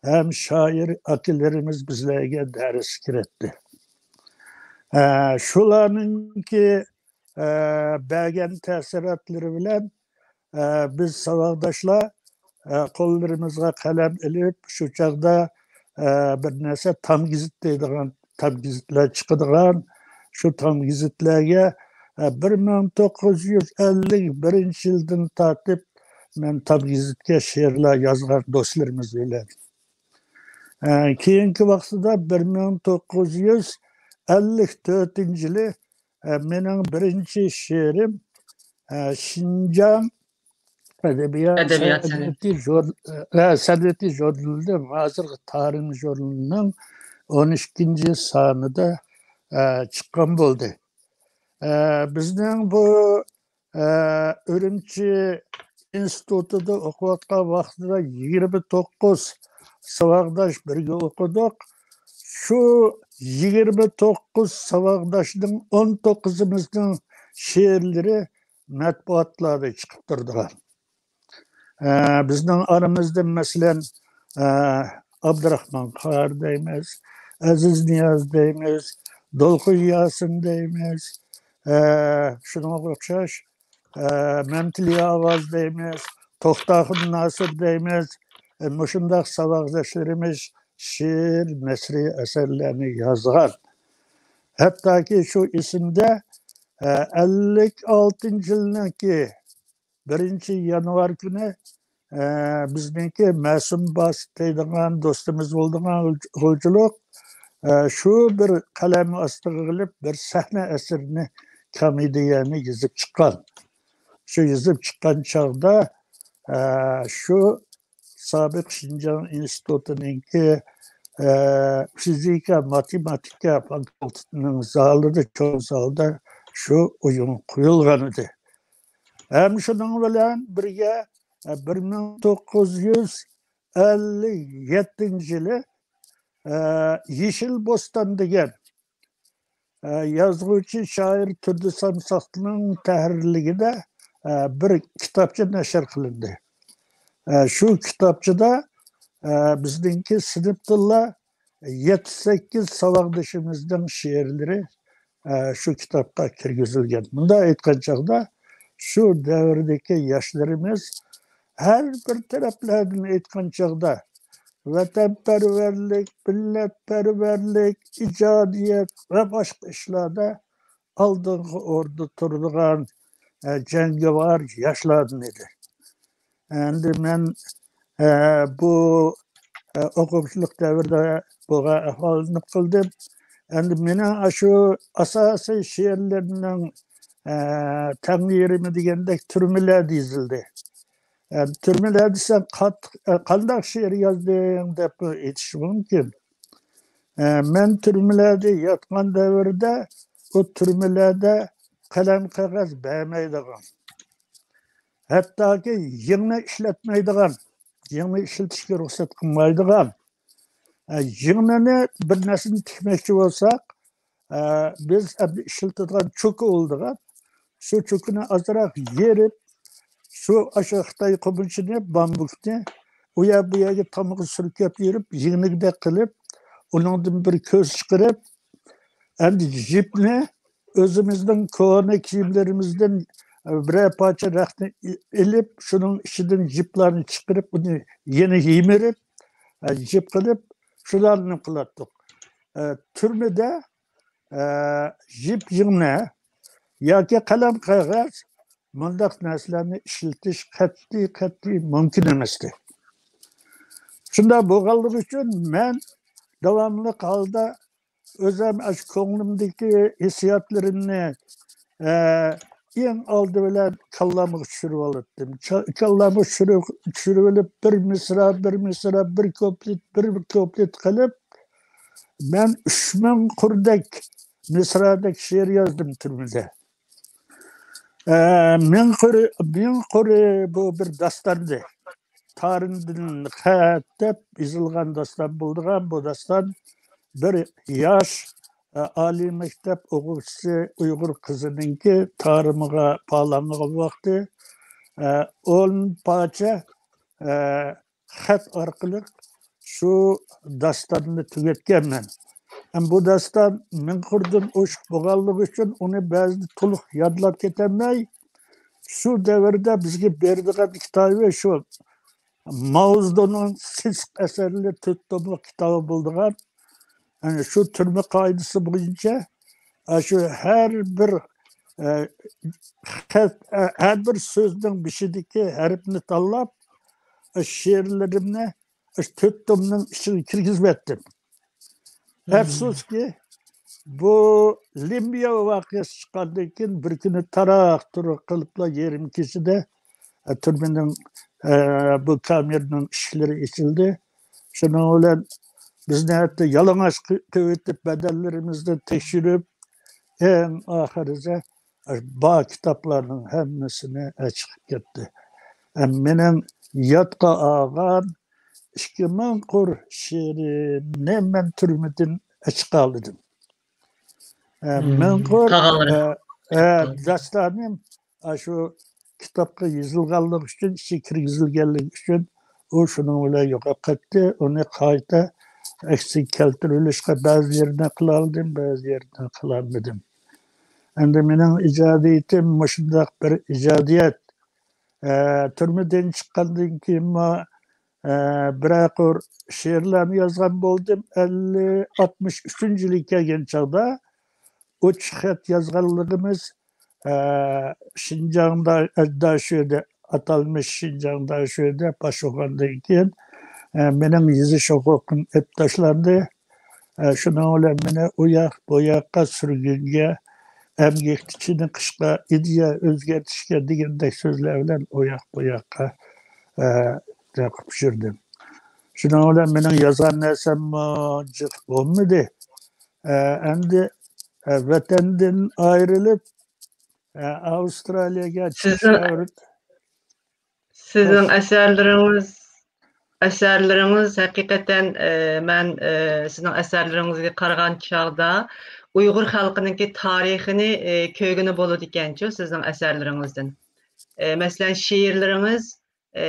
ھەم شائىر ئاكىلىرىمىز بىزلەرگە دەرس كېرەتتى. ئە، شۇلارنىڭكى، ئە، بەرگەن تەسىراتلىرى بىلەن، ئە، بىز ساۋاقداشلار، ئە، قوللىرىمىزغا قەلەم ئېلىپ، شۇ چاغدا، ئە، بىر نەرسە تام گېزىت دەيدىغان تام گېزىتلەر چىقىدىغان، شۇ تام گېزىتلەرگە، ئە، بىر مىڭ توققۇز يۈز ئەللىك بىرىنچى يىلدىن تارتىپ مەن تام گېزىتكە شېئىرلار يازغان دوستلىرىمىز بىلەن. ئە، كېيىنكى ۋاقتىدا بىر مىڭ توققۇز يۈز ئەللىك تۆتىنچى يىلى، ئە، مېنىڭ بىرىنچى شېئىرىم، ئە، شىنجاڭ ئەدەبىيات ئەدەبىيات سەنئىتى ژۇر-، ئە، سەنئىتى ژۇرنىلىدىن، ھازىرقى تارىم ژۇرنىلىنىڭ ئون ئىككىنچى سانىدا، ئە، چىققان بولدى. ئە، بىزنىڭ بۇ، ئە، ئۈرۈمچى ئىنستىتۇتىدا ئوقۇۋاتقان ۋاقتىدا يىگىرمە توققۇز ساۋاقداش بىرگە ئوقۇدۇق. شۇ يىگىرمە توققۇز ساۋاقداشنىڭ ئون توققۇزىمىزنىڭ شېئىرلىرى مەتبۇئاتلاردا چىقىپ تۇرىدىغان. ئە، بىزنىڭ ئارىمىزدا، مەسىلەن، ئە، ئابدۇراخمان قاھار دەيمىز، ئەزىز نىياز دەيمىز، دولقۇن ياسىن دەيمىز، ئە، شۇنىڭغا ئوخشاش، ئە، مەمتىلى ئاۋاز دەيمىز، توختاخۇن ناسىر دەيمىز. ئە، مۇشۇنداق ساۋاقداشلىرىمىز شېئىر، نەسرىي ئەسەرلەرنى يازغان. ھەتتاكى شۇ ئېسىمدە، ئە، ئەللىك ئالتىنچى يىلنىڭكى بىرىنچى يانۋار كۈنى، ئە، بىزنىڭكى مەسۇم باسىت دەيدىغان دوستىمىز بولىدىغان غۇلجىلىق، ئە، شۇ بىر قەلەم ئاستىغا ئېلىپ بىر سەھنە ئەسىرىنى، كامېدىيەنى يېزىپ چىققان. شۇ يېزىپ چىققان چاغدا، ئە، شۇ سابىق شىنجاڭ ئىنستىتۇتىنىڭكى، ئە، فىزىكا، ماتېماتىكا فاكۇلتېتىنىڭ زالىدا، چوڭ زالدا شۇ ئويۇن قويۇلغان ئىدى. ھەم شۇنىڭ بىلەن بىرگە، بىر مىڭ توققۇز يۈز ئەللىك يەتتىنچى يىلى، يېشىل بوستان دېگەن، يازغۇچى شائىر تۇردى سامساقنىڭ تەھرىرلىكىدە، بىر كىتابچە نەشر قىلىندى. شۇ كىتابچىدا، بىزنىڭكى سىنىپتىنلا يەتتە سەككىز ساۋاقدىشىمىزنىڭ شېئىرلىرى، ئە، شۇ كىتابقا كىرگۈزۈلگەن. مۇنداق ئېيتقان چاغدا، شۇ دەۋردىكى ياشلىرىمىز ھەر بىر تەرەپلەردىن ئېيتقان چاغدا، ۋەتەنپەرۋەرلىك، مىللەتپەرۋەرلىك، ئىجادىيەت ۋە باشقا ئىشلاردا ئالدىنقى ئورۇندا تۇرىدىغان، ئە، جەڭگىۋار ياشلاردىن ئىدى. ئەمدى مەن، ئە، بۇ، ئە، ئوقۇغۇچىلىق دەۋرىدە بولغان ئەھۋالنى قىلدىم. ئەمدى مېنىڭ ئاشۇ ئاساسىي شېئىرلىرىمنىڭ، ئە، تەڭ يېرىمى دېگەندەك تۈرمىلەردە يېزىلدى. ئە، تۈرمىلەردە سەن قات-، ئە، قانداق شېئىر يازدىڭ دەپ ئېيتىش مۇمكىن. ئە، مەن تۈرمىلەردە ياتقان دەۋردە ئۇ تۈرمىلەردە قەلەم قەغەز بەرمەيدىغان، ھەتتاكى يىڭنە ئىشلەتمەيدىغان، يىڭنە ئىشلىتىشكە رۇخسەت قىلمايدىغان، ئە، يىڭنىنى بىر نەرسىنى تىكمەكچى بولساق، ئە، بىز ئەمدى ئىشلىتىدىغان چوكا بولىدىغان، شۇ چوكىنى ئازراق يېرىپ، شۇ ئاشۇ خىتاي قومۇچىنى، بامبۇكنى ئۇ يەر بۇ يەرگە تامغا سۈركەپ يۈرۈپ، يىڭنىدەك قىلىپ، ئۇنىڭدىن بىر كۆز چىقىرىپ، ئەمدى جىپنى ئۆزىمىزنىڭ كونا كىيىملىرىمىزدىن بىرەر پارچە رەختنى ئېلىپ، شۇنىڭ ئىچىدىن جىپلارنى چىقىرىپ، ئۇنى يەنە يىمىرىپ، جىپ قىلىپ، شۇلارنى قىلاتتۇق. تۈرمىدە، جىپ يىڭنە ياكى قەلەم قەغەز، مۇنداق نەرسىلەرنى ئىشلىتىش قەتئىي، قەتئىي مۇمكىن ئەمەستى. شۇنداق بولغانلىقى ئۈچۈن مەن داۋاملىق ھالدا ئۆزۈم ئاشۇ كۆڭلۈمدىكى ھېسسىياتلىرىمنى، ئە، ئەڭ ئالدى بىلەن كاللامغا چۈشۈرۈۋالاتتىم. چا-، كاللامغا چۈشۈرۈپ، چۈشۈرۈۋېلىپ، بىر مىسرا، بىر مىسرا، بىر كۇپلېت، بىر كۇپلېت قىلىپ، مەن ئۈچ مىڭ قۇردەك مىسرادەك شېئىر يازدىم تۈرمىدە. ئە، مىڭ قۇرى، مىڭ قۇرى بۇ بىر داستاندى. تارىمدىن خەت دەپ يېزىلغان داستان بولىدىغان بۇ داستان بىر ياش، ئە، ئالىي مەكتەپ ئوقۇغۇچىسى ئۇيغۇر قىزىنىڭكى تارىمىغا باغلانغان ۋاقتى، ئە، ئون پارچە، ئە، خەت ئارقىلىق شۇ داستاننى تۈگەتكەنمەن. ھەم بۇ داستان مىڭ قۇردىن ئوشۇق بولغانلىقى ئۈچۈن ئۇنى بەزىدە تولۇق يادلاپ كېتەلمەي، شۇ دەۋردە بىزگە بېرىدىغان كىتابى شۇ ماۋزېدۇڭنىڭ سېسىق ئەسەرلىرى تۆت توملۇق كىتابى بولىدىغان، يەنى شۇ تۈرمە قائىدىسى بويىچە، ئە، شۇ ھەر بىر، ئە، خەت، ئە، ھەر بىر سۆزنىڭ بېشىدىكى ھەرپنى تاللاپ، ئە، شېئىرلىرىمنى ئە، شۇ تۆت تومنىڭ ئىچىگە كىرگۈزۈۋەتتىم. مم. ئەپسۇسكى، بۇ لىمبىيا ۋەقەسى چىققاندىن كېيىن بىر كۈنى تاراق-تۇرۇق قىلىپلا يېرىم كېچىدە، ئە، تۈرمىنىڭ، ئە، بۇ كامېرنىڭ ئىشىكلىرى ئېچىلدى. شۇنىڭ بىلەن بىزنى ھەتتا يالىڭاچ قى-، قىلىۋېتىپ، بەدەنلىرىمىزنى تەكشۈرۈپ، ئەڭ ئاخىرىدا بار كىتابلارنىڭ ھەممىسىنى چىقىپ كەتتى. مېنىڭ يادقا ئالغان ئىككى مىڭ قۇر شېئىرىمنى مەن تۈرمىدىن چىقارلىدىم. مىڭ قۇر، داستانىم ئاشۇ كىتابقا يېزىلغانلىقى ئۈچۈن، ئىچىگە كىرگۈزۈلگەنلىكى ئۈچۈن ئۇ شۇنىڭ بىلەن يوقاپ كەتتى. ئۇنى قايتا ئەكسىگە كەلتۈرۈۋېلىشقا بەزى يېرىنى قىلالىدىم، بەزى يېرىنى قىلالمىدىم. ئەمدى مېنىڭ ئىجادىيىتىم مۇشۇنداق بىر ئىجادىيەت. ئە، تۈرمىدىن چىققاندىن كېيىنمۇ، ئە، بىرەر قۇر شېئىرلارنى يازغان بولدۇم. ئەللىك، ئاتمىش ئۈچىنچى يىلى كەلگەن چاغدا ئوچۇق خەت يازغانلىقىمىز، ئە، شىنجاڭدا، داشۆدە، ئاتالمىش شىنجاڭ داشۆدە پاش بولغاندىن كېيىن، ئە، مېنىڭ يېزىش ھوقۇقۇم ئېلىپ تاشلاندى. ئە، شۇنىڭ بىلەن مېنى ئۇ ياق، بۇ ياققا سۈرگۈنگە، ئەمگەكتە چېنىقىشقا، ئىدىيە ئۆزگەرتىشكە دېگەندەك سۆزلەر بىلەن ئۇ ياق، بۇ ياققا، ئە، قىلىپ يۈردۈم. شۇنىڭ بىلەن مېنىڭ يازغان نەرسەممۇ جىق بولمىدى. ئە، ئەمدى، ئە، ۋەتەندىن ئايرىلىپ، ئە، ئاۋسترالىيەگە چىقىشقا سىزنىڭ ئەسەرلىرىڭىز، ئەسەرلىرىڭىز ھەقىقەتەن، ئە، مەن، ئە، سىزنىڭ ئەسەرلىرىڭىزگە قارىغان چاغدا ئۇيغۇر خەلقىنىڭكى تارىخىنى، ئە، كۆرگىلى بولىدىكەنچۇ سىزنىڭ ئەسەرلىرىڭىزدىن. ئە، مەسىلەن، شېئىرلىرىڭىز، ئە،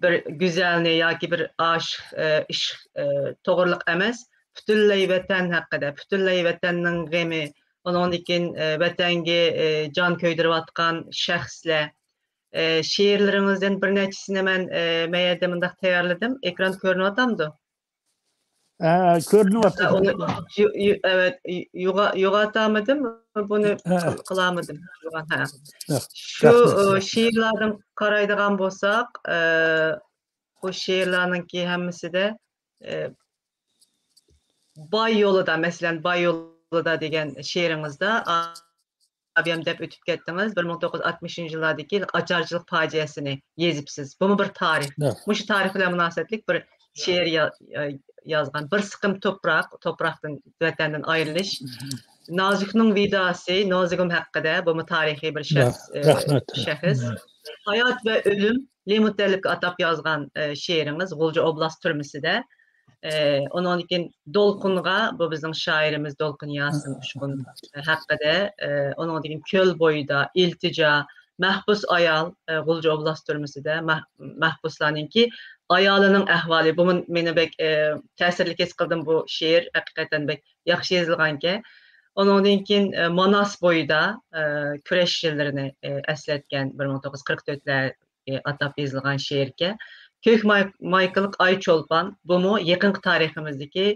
بىر گۈزەلنى ياكى بىر ئاشىق، ئە، ئىشق، ئە، توغرىلىق ئەمەس، پۈتۈنلەي ۋەتەن ھەققىدە، پۈتۈنلەي ۋەتەننىڭ غېمى، ئۇنىڭدىن كېيىن، ئە، ۋەتەنگە، ئە، جان كۆيدۈرۈۋاتقان شەخسلەر. ئە، شېئىرلىرىڭىزدىن بىر نەچچىسىنى مەن، ئە، مەيەردە مۇنداق تەييارلىدىم. ئېكران كۆرۈنۈۋاتامدۇ؟ ھە، كۆرۈنۈۋاتىدۇ. ئۇنى يو-، يو-، ئەۋەت، يوغا-، يوغاتامىدىم، بۇنى ھە. قىل-، قىلامىدىم. يوغان، ھە. ياق، شۇ، رەھمەت، ئۇ، رەھمەت. شېئىرلاردىن قارايدىغان بولساق، ئە، بۇ شېئىرلارنىڭكى ھەممىسىدە، ئە، باي يولىدا، مەسىلەن، باي يولىدا دېگەن شېئىرىڭىزدا، ئا-، ئابىيام دەپ ئۆتۈپ كەتتىڭىز، بىر مىڭ توققۇز يۈز ئاتمىشىنچى يىللاردىكى ئاچارچىلىق پاجىئەسىنى يېزىپسىز. بۇمۇ بىر تارىخ. مۇشۇ تارىخ بىلەن مۇناسىۋەتلىك بىر شېئىر يا-، يا-، يازغان. بىر سىقىم توپراق، توپراقتىن، ۋەتەندىن ئايرىلىش. نازۇكنىڭ ۋىداسى، نازۇگۇم ھەققىدە، بۇمۇ تارىخىي بىر شەخس، ئە، شەخس. ھايات ۋە ئۆلۈم، لېمۇتەلىپكە ئاتاپ يازغان، ئە، شېئىرىڭىز غۇلجا ئوبلاست تۈرمىسىدە. ئە، ئۇنىڭدىن كېيىن دولقۇنغا، بۇ بىزنىڭ شائىرىمىز دولقۇن ياسىن ئۇچقۇن ھەققىدە، ئە، ئۇنىڭدىن كېيىن كۆل بويىدا، ئىلتىجا، مەھبۇس ئايال، ئە، غۇلجا ئوبلاست تۈرمىسىدە مەھ-، مەھبۇسلارنىڭكى ئايالىنىڭ ئەھۋالى. بۇمۇ مېنى بەك، ئە، تەسىرلىك ھېس قىلدىم، بۇ شېئىر ھەقىقەتەن بەك ياخشى يېزىلغانىكەن. ئۇنىڭدىن كېيىن، ئە، ماناس بويىدا، ئە، كۈرەش يىللىرىنى، ئە، ئەسلەتكەن بىر مىڭ توققۇز يۈز قىرىق تۆتلەر ئاتاپ يېزىلغان شېئىركەن. كۆك ماي-، مايكىلىق ئاي چولپان، بۇمۇ يېقىنقى تارىخىمىزدىكى،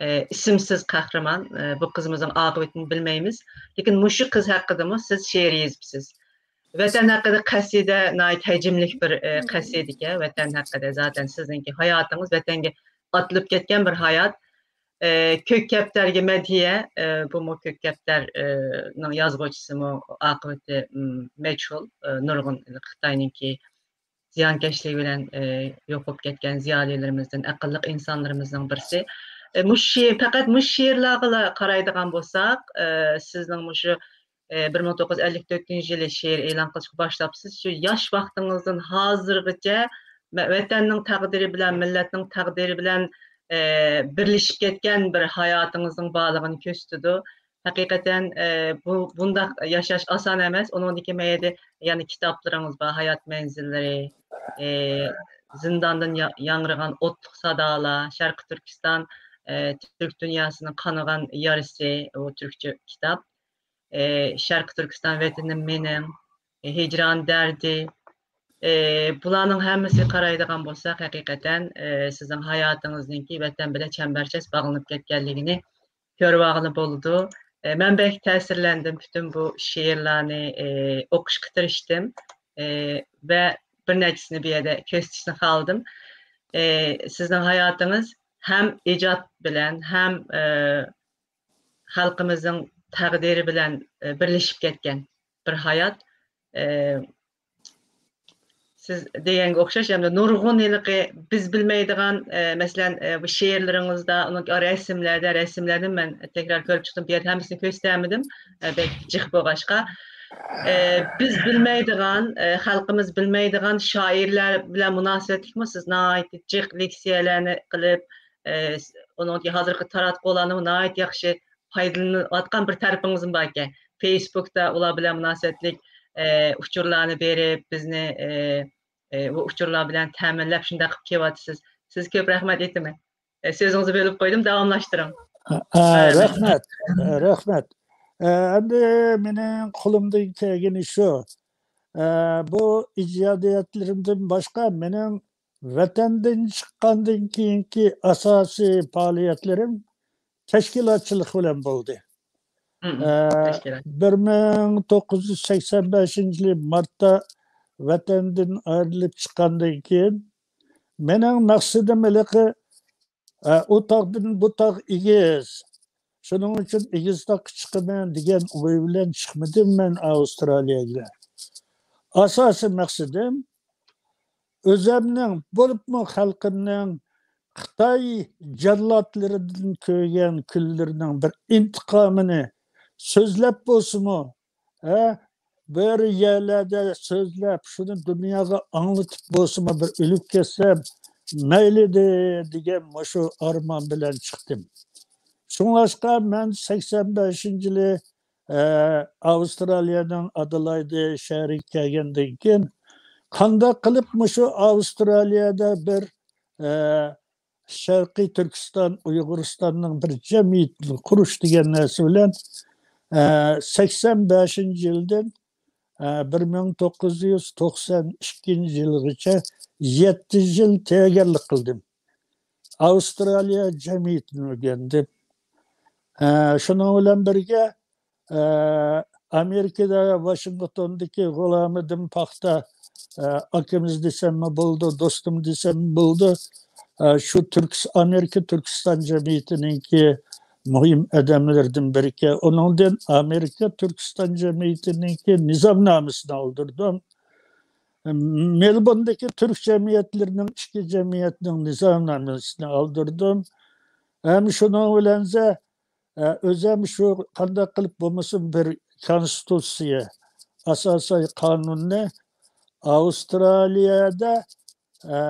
ئە، ئىسىمسىز قەھرىمان، ئە، بۇ قىزىمىزنىڭ ئاقىۋىتىنى بىلمەيمىز. لېكىن مۇشۇ قىز ھەققىدىمۇ سىز شېئىر يېزىپسىز. ۋەتەن ھەققىدە قەسىدە ناھايىتى ھەجىملىك بىر، ئە، قەسىدىكەن. ۋەتەن ھەققىدە زاتەن سىزنىڭكى ھاياتىڭىز ۋەتەنگە ئاتىلىپ كەتكەن بىر ھايات. ئە، كۆك كەپتەرگە مەدھىيە، ئە، بۇمۇ كۆك كەپتەر، ئە، نىڭ يازغۇچىسىمۇ ئاقىۋىتى، م، مەجھۇل. ئە، نۇرغۇن خىتاينىڭكى زىيانكەشلىكى بىلەن، ئى، يوقىلىپ كەتكەن زىيالىيلىرىمىزدىن، ئەقىللىق ئىنسانلىرىمىزنىڭ بىرسى. ئى، مۇشۇ شېئىر، پەقەت مۇشۇ شېئىرلارغىلا قارايدىغان بولساق، ئى، سىزنىڭ مۇشۇ، ئى، بىر مىڭ توققۇز يۈز ئەللىك تۆتىنچى يىلى شېئىر ئېلان قىلىشقا باشلاپسىز. شۇ ياش ۋاقتىڭىزدىن ھازىرغىچە مە-، ۋەتەننىڭ تەقدىرى بىلەن، مىللەتنىڭ تەقدىرى بىلەن، ئى، بىرلىشىپ كەتكەن بىر ھاياتىڭىزنىڭ بارلىقىنى كۆرسىتىدۇ. ھەقىقەتەن، ئە، بۇ، بۇنداق ياشاش ئاسان ئەمەس. ئۇنىڭدىن كېيىن مەيەردە يەنە كىتابلىرىڭىز بار، ھايات مەنزىللىرى، ئە، زىنداندىن يا-، ياڭرىغان ئوتلۇق سادالار، شەرقىي تۈركىستان، ئە، تۈرك دۇنياسىنىڭ قانىغان يارىسى، ئۇ تۈركچە كىتاب. ئە، شەرقىي تۈركىستان ۋەتىنىم مېنىڭ، ئە، ھىجران دەردى. ئە، بۇلارنىڭ ھەممىسىگە قارايدىغان بولساق، ھەقىقەتەن، ئە، سىزنىڭ ھاياتىڭىزنىڭكى ۋەتەن بىلەن چەمبەرچاس باغلىنىپ كەتكەنلىكىنى كۆرۈۋالغىلى بولىدۇ. ئە، مەن بەك تەسىرلەندىم، پۈتۈن بۇ شېئىرلارنى، ئە، ئوقۇشقا تىرىشتىم، ئە، ۋە بىر نەچچىسىنى بۇ يەردە كۆرسىتىشنى خالىدىم. ئە، سىزنىڭ ھاياتىڭىز ھەم ئىجاد بىلەن، ھەم، ئە، خەلقىمىزنىڭ تەقدىرى بىلەن، ئە، بىرلىشىپ كەتكەن بىر ھايات. ئە، سىز دېگەنگە ئوخشاش، ھەمدە نۇرغۇن ھېلىقى بىز بىلمەيدىغان، ئە، مەسىلەن، ئە، بۇ شېئىرلىرىڭىزدا، ئۇنىڭ رەسىملەردە، رەسىملەرنى مەن تەكرار كۆرۈپ چىقتىم. بۇ يەردە ھەممىسىنى كۆرسىتەلمىدىم، ئە، بەك جىق بولغاچقا. ئە، بىز بىلمەيدىغان، ئە، خەلقىمىز بىلمەيدىغان شائىرلار بىلەن مۇناسىۋەتلىكمۇ سىز ناھايىتى جىق لېكسىيەلەرنى قىلىپ، ئە، ئۇنىڭدىكى ھازىرقى تاراتقۇلارنىمۇ ناھايىتى ياخشى پايدىلىنىۋاتقان بىر تەرىپىڭىزمۇ باركەن. فېيسبۇكتا ئۇلار بىلەن مۇناسىۋەتلىك، ئە، ئۇچۇرلارنى بېرىپ، بىزنى، ئە، ئە، بۇ ئۇچۇرلار بىلەن تەمىنلەپ، شۇنداق قىلىپ كېلىۋاتىسىز. سىزگە كۆپ رەھمەت ئېيتىمەن. ئە، سۆزىڭىزنى بۆلۈپ قويدۇم، داۋاملاشتۇرۇڭ. ئە، رەھمەت، رەھمەت. ئە، ئەمدى مېنىڭ قولۇمدىن كەلگىنى شۇ. ئە، بۇ ئىجادىيەتلىرىمدىن باشقا مېنىڭ ۋەتەندىن چىققاندىن كېيىنكى ئاساسىي پائالىيەتلىرىم تەشكىلاتچىلىق بىلەن بولدى. مم، ئە، تەشكىلات. بىر مىڭ توققۇز يۈز سەكسەن بەشىنچى يىلى مارتتا ۋەتەندىن ئايرىلىپ چىققاندىن كېيىن، مېنىڭ مەقسىتىم ھېلىقى، ئە، ئۇ تاغدىن بۇ تاغ ئېگىز، شۇنىڭ ئۈچۈن ئېگىز تاغقا چىقىمەن دېگەن ئوي بىلەن چىقمىدىم مەن ئاۋسترالىيەگە. ئاساسىي مەقسىتىم، ئۆزەمنىڭ، بولۇپمۇ خەلقىمنىڭ خىتاي جاللاتلىرىدىن كۆرگەن كۈنلىرىنىڭ بىر ئىنتىقامىنى سۆزلەپ بولسىمۇ، ھە، بىر يەرلەردە سۆزلەپ، شۇنى دۇنياغا ئاڭلىتىپ بولسىمۇ بىر ئۆلۈپ كەتسەم مەيلىدى دېگەن مۇشۇ ئارمان بىلەن چىقتىم. شۇڭلاشقا مەن سەكسەن بەشىنچى يىلى، ئە، ئاۋسترالىيەنىڭ ئادېلايد شەھىرىگە كەلگەندىن كېيىن، قانداق قىلىپ مۇشۇ ئاۋسترالىيەدە بىر، ئە، شەرقىي تۈركىستان، ئۇيغۇرىستاننىڭ بىر جەمئىيىتىنى قۇرۇش دېگەن نەرسە بىلەن، ئە، سەكسەن بەشىنچى يىلدىن، ئە، بىر مىڭ توققۇز يۈز توقسەن ئىككىنچى يىلغىچە يەتتە يىل تەييارلىق قىلدىم. ئاۋسترالىيە جەمئىيىتىنى ئۆگەندىم. ئە، شۇنىڭ بىلەن بىرگە، ئە، ئامېرىكىدا، ۋاشىنگتوندىكى غۇلامىدىن پاختا، ئە، ئاكىمىز دېسەممۇ بولىدۇ، دوستۇم دېسەممۇ بولىدۇ. ئە، شۇ تۈركىس-، ئامېرىكا تۈركىستان جەمئىيىتىنىڭكى مۇھىم ئادەملىرىدىن بىرىكەن. ئۇنىڭدىن ئامېرىكا تۈركىستان جەمئىيىتىنىڭكى نىزامنامىسىنى ئالدۇردۇم. مېلبورندىكى تۈرك جەمئىيەتلىرىنىڭ ئىككى جەمئىيەتنىڭ نىزامنامىسىنى ئالدۇردۇم. ھەم شۇنىڭ بىلەن ئە، ئۆزەم شۇ قانداق قىلىپ بولمىسۇن بىر كونستىتۇتسىيە، ئاساسىي قانۇننى ئاۋسترالىيەدە، ئە،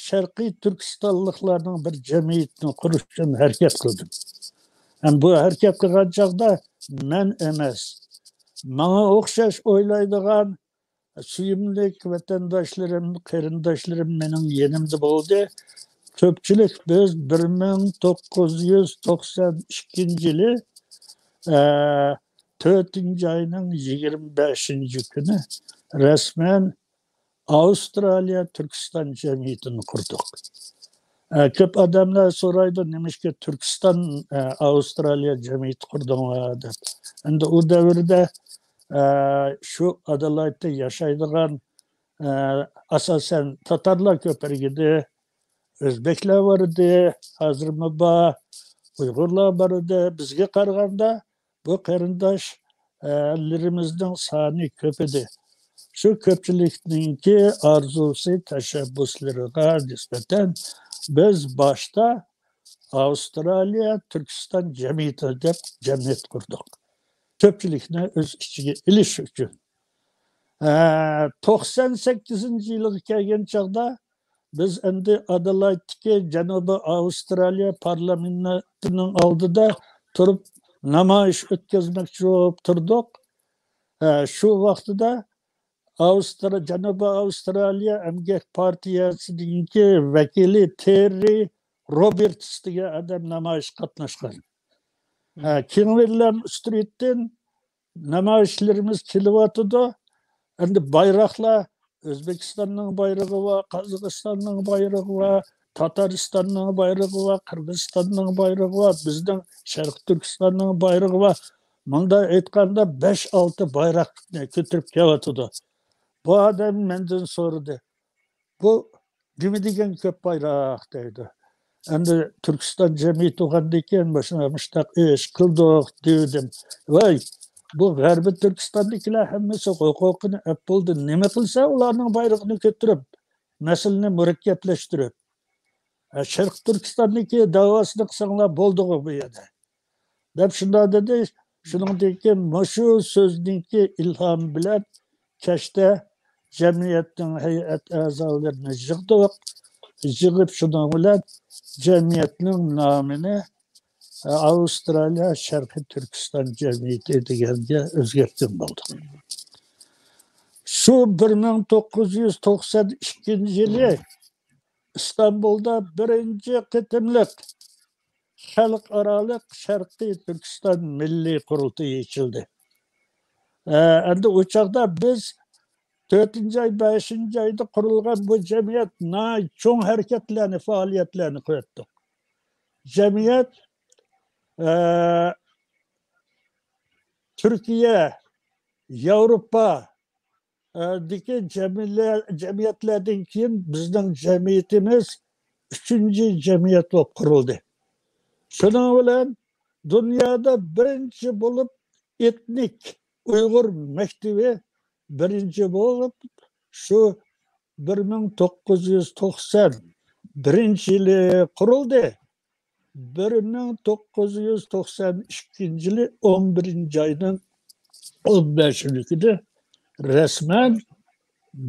شەرقىي تۈركىستانلىقلارنىڭ بىر جەمئىيىتىنى قۇرۇش ئۈچۈن ھەرىكەت قىلدىم. ھەم بۇ ھەرىكەت قىلغان چاغدا مەن ئەمەس، ماڭا ئوخشاش ئويلايدىغان سۆيۈملۈك ۋەتەنداشلىرىم، قېرىنداشلىرىم مېنىڭ يېنىمدا بولدى. كۆپچىلىك بىز بىر مىڭ توققۇز يۈز توقسەن ئىككىنچى يىلى، ئە، تۆتىنچى ئاينىڭ يىگىرمە بەشىنچى كۈنى رەسمەن ئاۋسترالىيە تۈركىستان جەمئىيىتىنى قۇردۇق. ئە، كۆپ ئادەملەر سورايدۇ، نېمىشقا تۈركىستان، ئە، ئاۋسترالىيە جەمئىيىتى قۇردۇڭلار دەپ. ئەمدى ئۇ دەۋردە، ئە، شۇ ئادېلايدتا ياشايدىغان، ئە، ئاساسەن تاتارلار كۆپەيگىدى، ئۆزبەكلەر بار ئىدى، ھازىرمۇ بار، ئۇيغۇرلار بار ئىدى. بىزگە قارىغاندا بۇ قېرىنداش، ئە، لىرىمىزنىڭ سانى كۆپ ئىدى. شۇ كۆپچىلىكنىڭكى ئارزۇسى، تەشەببۇسلىرىغا نىسبەتەن بىز باشتا ئاۋسترالىيە تۈركىستان جەمئىيىتى دەپ جەمئىيەت قۇردۇق. كۆپچىلىكنى ئۆز ئىچىگە ئېلىش ئۈچۈن. ئە، توقسان سەككىزىنچى يىلغا كەلگەن چاغدا بىز ئەمدى ئادېلايدتىكى جەنۇبىي ئاۋسترالىيە پارلامېنتىنىڭ ئالدىدا تۇرۇپ نامايىش ئۆتكۈزمەكچى بولۇپ تۇردۇق. ئە، شۇ ۋاقتىدا ئاۋسترا-، جەنۇبىي ئاۋسترالىيە ئەمگەك پارتىيەسىنىڭكى ۋەكىلى تېررى روبېرتس دېگەن ئادەم نامايىشقا قاتناشقان. ھە، كىڭ ۋىليام سترىتتىن نامايىشلىرىمىز كېلىۋاتىدۇ. ئەمدى بايراقلار، ئۆزبېكىستاننىڭ بايرىقى بار، قازاقىستاننىڭ بايرىقى بار، تاتارىستاننىڭ بايرىقى بار، قىرغىزىستاننىڭ بايرىقى بار، بىزنىڭ شەرقىي تۈركىستاننىڭ بايرىقى بار. مۇنداق ئېيتقاندا، بەش-ئالتە بايراقنى كۆتۈرۈپ كېلىۋاتىدۇ. بۇ ئادەم مەندىن سورىدى، بۇ نېمە دېگەن كۆپ بايراق دەيدۇ. ئەمدى تۈركىستان جەمئىيىتى بولغاندىن كېيىن مۇشۇنداق، مۇشۇنداق ئىش قىلدۇق دېدىم. ۋاي، بۇ غەربىي تۈركىستاندىكىلەر ھەممىسى ھوقۇقىنى ئەپ بولدى. نېمە قىلسا ئۇلارنىڭ بايرىقىنى كۆتۈرۈپ، مەسىلىنى مۇرەككەپلەشتۈرۈپ، ھە، شەرقىي تۈركىستاندىكى داۋاسىنى قىلساڭلار بولدىغۇ بۇ يەردە، دەپ شۇنداق دېدى. شۇنىڭدىن كېيىن مۇشۇ سۆزنىڭكى ئىلھامى بىلەن كەچتە جەمئىيەتنىڭ ھەيئەت ئەزالىرىنى يىغدۇق. يىغىپ شۇنىڭ بىلەن جەمئىيەتنىڭ نامىنى، ئە، ئاۋسترالىيە شەرقىي تۈركىستان جەمئىيىتى دېگەنگە ئۆزگەرتكەن بولدۇق. شۇ بىر مىڭ توققۇز يۈز توقسان ئىككىنچى يىلى ئىستانبۇلدا بىرىنچى قېتىملىق خەلقئارالىق شەرقىي تۈركىستان مىللىي قۇرۇلتىيى ئېچىلدى. ئە، ئەمدى ئۇ چاغدا بىز تۆتىنچى ئاي، بەشىنچى ئايدا قۇرۇلغان بۇ جەمئىيەت ناھايىتى چوڭ ھەرىكەتلەرنى، پائالىيەتلەرنى قىلىۋەتتۇق. جەمئىيەت، ئە، تۈركىيە، ياۋروپا، ئە، دىكى جەمئىيلە-، جەمئىيەتلەردىن كېيىن بىزنىڭ جەمئىيىتىمىز ئۈچىنچى جەمئىيەت بولۇپ قۇرۇلدى. شۇنىڭ بىلەن دۇنيادا بىرىنچى بولۇپ ئېتنىك ئۇيغۇر مەكتىۋى بىرىنچى بولۇپ شۇ بىر مىڭ توققۇز يۈز توقسان بىرىنچى يىلى قۇرۇلدى. بىر مىڭ توققۇز يۈز توقسان ئىككىنچى يىلى ئون بىرىنچى ئاينىڭ ئون بەشىنچى كۈنى رەسمەن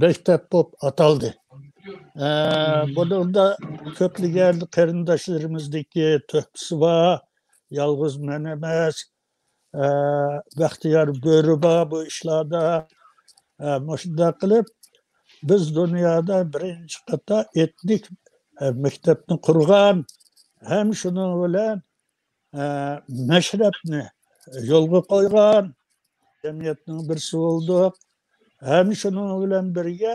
مەكتەپ بولۇپ ئاتالدى. ئە، بۇنىڭدا كۆپلىگەن قېرىنداشلىرىمىزنىڭكى تۆھپىسى بار، يالغۇز مەن ئەمەس، ئە، بەختىيار بۆرە بار بۇ ئىشلاردا. ئە، مۇشۇنداق قىلىپ، بىز دۇنيادا بىرىنچى قېتىم ئېتنىك، ئە، مەكتەپنى قۇرغان ھەم شۇنىڭ بىلەن، ئە، مەشرەپنى يولغا قويغان جەمئىيەتنىڭ بىرسى بولدۇق. ھەم شۇنىڭ بىلەن بىرگە،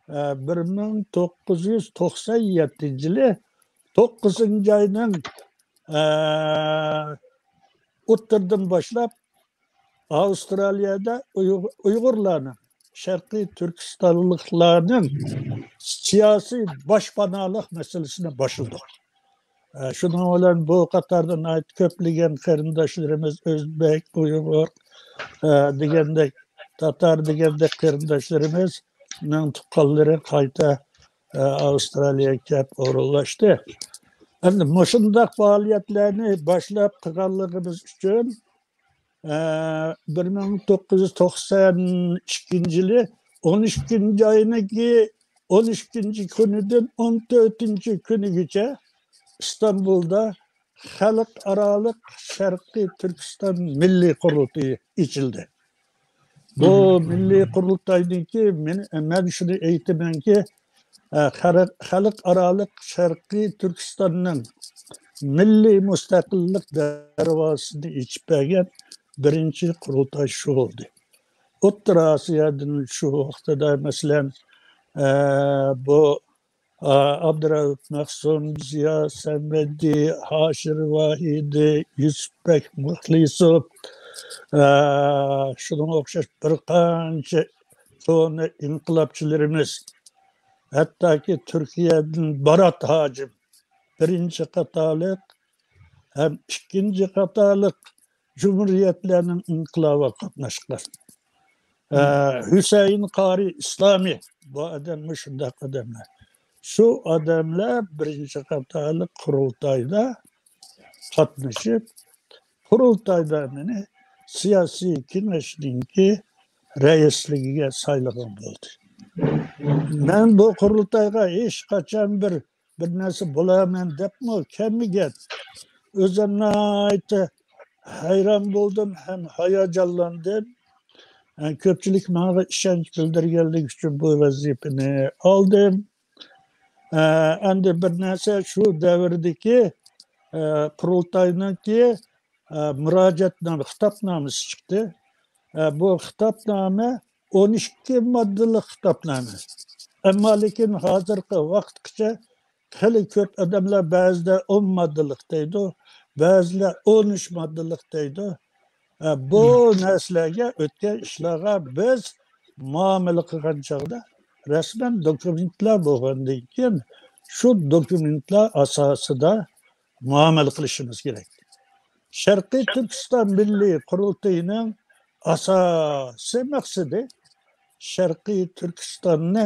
ئە، بىر مىڭ توققۇز يۈز توقسان يەتتىنچى يىلى توققۇزىنچى ئاينىڭ، ئە، ئوتتۇرىدىن باشلاپ ئاۋسترالىيەدە ئۇيغۇ-، ئۇيغۇرلارنىڭ، شەرقىي تۈركىستانلىقلارنىڭ سىياسىي باشپاناھلىق مەسىلىسىنى باشلىدۇق. ئە، شۇنىڭ بىلەن بۇ قاتاردا ناھايىتى كۆپلىگەن قېرىنداشلىرىمىز ئۆزبەك، ئۇيغۇر، ئە، دېگەندەك، تاتار دېگەندەك قېرىنداشلىرىمىزنىڭ تۇغقانلىرى قايتا، ئە، ئاۋسترالىيەگە كەپ ئورۇنلاشتى. ئەمدى مۇشۇنداق پائالىيەتلەرنى باشلاپ قىلغانلىقىمىز ئۈچۈن، ئە، بىر مىڭ توققۇز يۈز توقسان ئىككىنچى يىلى ئون ئىككىنچى ئاينىڭكى ئون ئىككىنچى كۈنىدىن ئون تۆتىنچى كۈنىگىچە ئىستانبۇلدا خەلقئارالىق شەرقىي تۈركىستان مىللىي قۇرۇلتىيى ئېچىلدى. بۇ مىللىي قۇرۇلتايدىكى مەن، مەن شۇنى ئېيتىمەنكى، ئە، خەلق-، خەلقئارالىق شەرقىي تۈركىستاننىڭ مىللىي مۇستەقىللىق دەرۋازىسىنى ئېچىپ بەرگەن بىرىنچى قۇرۇلتاي شۇ بولدى. ئوتتۇرا ئاسىيادىن شۇ ۋاقتىدا، مەسىلەن، ئە، بۇ، ئە، ئابدۇرائۇپ مەخسۇم، زىيا سەمەدى، ھاشىر ۋاھىدى، يۈسۈپبەك مۇخلىسوف، ئە، شۇنىڭغا ئوخشاش بىر قانچە كونا ئىنقىلابچىلىرىمىز، ھەتتاكى تۈركىيەدىن بارات ھاجىم بىرىنچى قاتارلىق ھەم ئىككىنچى قاتارلىق جۇمھۇرىيەتلەرنىڭ ئىنقىلابىغا قاتناشقان. ئە، ھۈسەيىن قارى ئىسلامى، بۇ ئادەم مۇشۇنداق ئادەملەر. شۇ ئادەملەر بىرىنچى قاتارلىق قۇرۇلتايدا قاتنىشىپ، قۇرۇلتايدا مېنى سىياسىي كېڭەشنىڭكى رەئىسلىكىگە سايلىغان بولدى. مەن بۇ قۇرۇلتايغا ھېچقاچان بىر، بىر نەرسە بولامەن دەپمۇ كەلمىگەن. ئۆزۈم ناھايىتى ھەيران بولدۇم ھەم ھاياجانلاندىم. كۆپچىلىك ماڭا ئىشەنچ بىلدۈرگەنلىكى ئۈچۈن بۇ ۋەزىپىنى ئالدىم. ئە، ئەمدى بىر نەرسە، شۇ دەۋردىكى، ئە، قۇرۇلتاينىڭكى، ئە، مۇراجىئەتنامە، خىتابنامىسى چىقتى. ئە، بۇ خىتابنامە ئون ئىككى ماددىلىق خىتابنامە. ئەمما لېكىن ھازىرقى ۋاقىتقىچە خېلى كۆپ ئادەملەر بەزىدە ئون ماددىلىق دەيدۇ، بەزىلەر ئون ئۈچ ماددىلىق دەيدۇ. ئە، بۇ نەرسىلەرگە، ئۆتكەن ئىشلارغا بىز مۇئامىلە قىلغان چاغدا رەسمەن دوكۇمېنتلار بولغاندىن كېيىن، شۇ دوكۇمېنتلار ئاساسىدا مۇئامىلە قىلىشىمىز كېرەك. شەرقىي تۈركىستان مىللىي قۇرۇلتىيىنىڭ ئاساسىي مەقسىتى شەرقىي تۈركىستاننى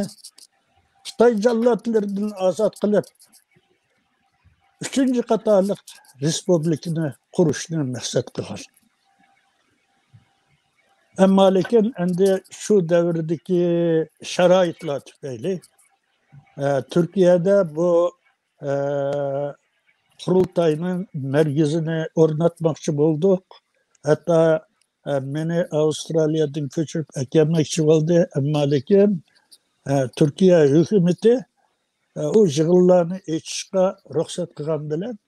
خىتاي جاللاتلىرىدىن ئازاد قىلىپ، ئۈچىنچى قاتارلىق رېسپۇبلىكىنى قۇرۇشنى مەقسەت قىلغان. ئەمما لېكىن ئەمدى شۇ دەۋردىكى شارائىتلار تۈپەيلى، ئە، تۈركىيەدە بۇ، ئە، قۇرۇلتاينىڭ مەركىزىنى ئورناتماقچى بولدۇق. ھەتتا، ئە، مېنى ئاۋسترالىيەدىن كۆچۈرۈپ ئەكەلمەكچى بولدى. ئەمما لېكىن، ئە، تۈركىيە ھۆكۈمىتى، ئە، ئۇ يىغىنلارنى ئېچىشقا رۇخسەت قىلغان بىلەن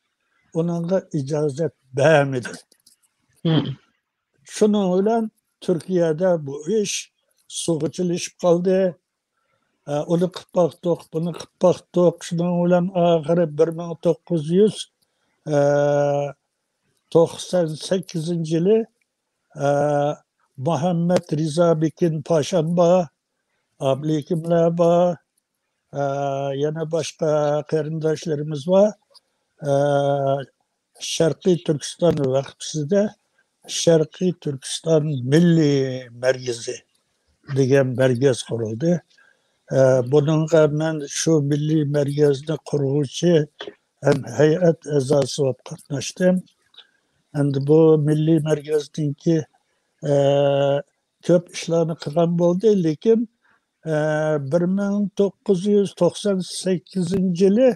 ئۇنىڭغا ئىجازەت بەرمىدى. شۇنىڭ بىلەن تۈركىيەدە بۇ ئىش سۇغا چىلىشىپ قالدى. ئە، ئۇنى قىلىپ باقتۇق، بۇنى قىلىپ باقتۇق. شۇنىڭ بىلەن ئاخىرى بىر مىڭ توققۇز يۈز توقسان سەككىزىنچى يىلى، ئە، مۇھەممەد رىزا بېكىن پاشام بار، ئابلىكىملەر بار، ئە، يەنە باشقا قېرىنداشلىرىمىز بار. ئە، شەرقىي تۈركىستان ۋەقپىسىدە شەرقىي تۈركىستان مىللىي مەركىزى دېگەن مەركەز قۇرۇلدى. ئە، بۇنىڭغا مەن شۇ مىللىي مەركەزنى قۇرغۇچى ھەم ھەيئەت ئەزاسى بولۇپ قاتناشتىم. ئەمدى بۇ مىللىي مەركەزنىڭكى، ئە، كۆپ ئىشلارنى قىلغان بولدى، لېكىن، ئە، بىر مىڭ توققۇز يۈز توقسان سەككىزىنچى يىلى،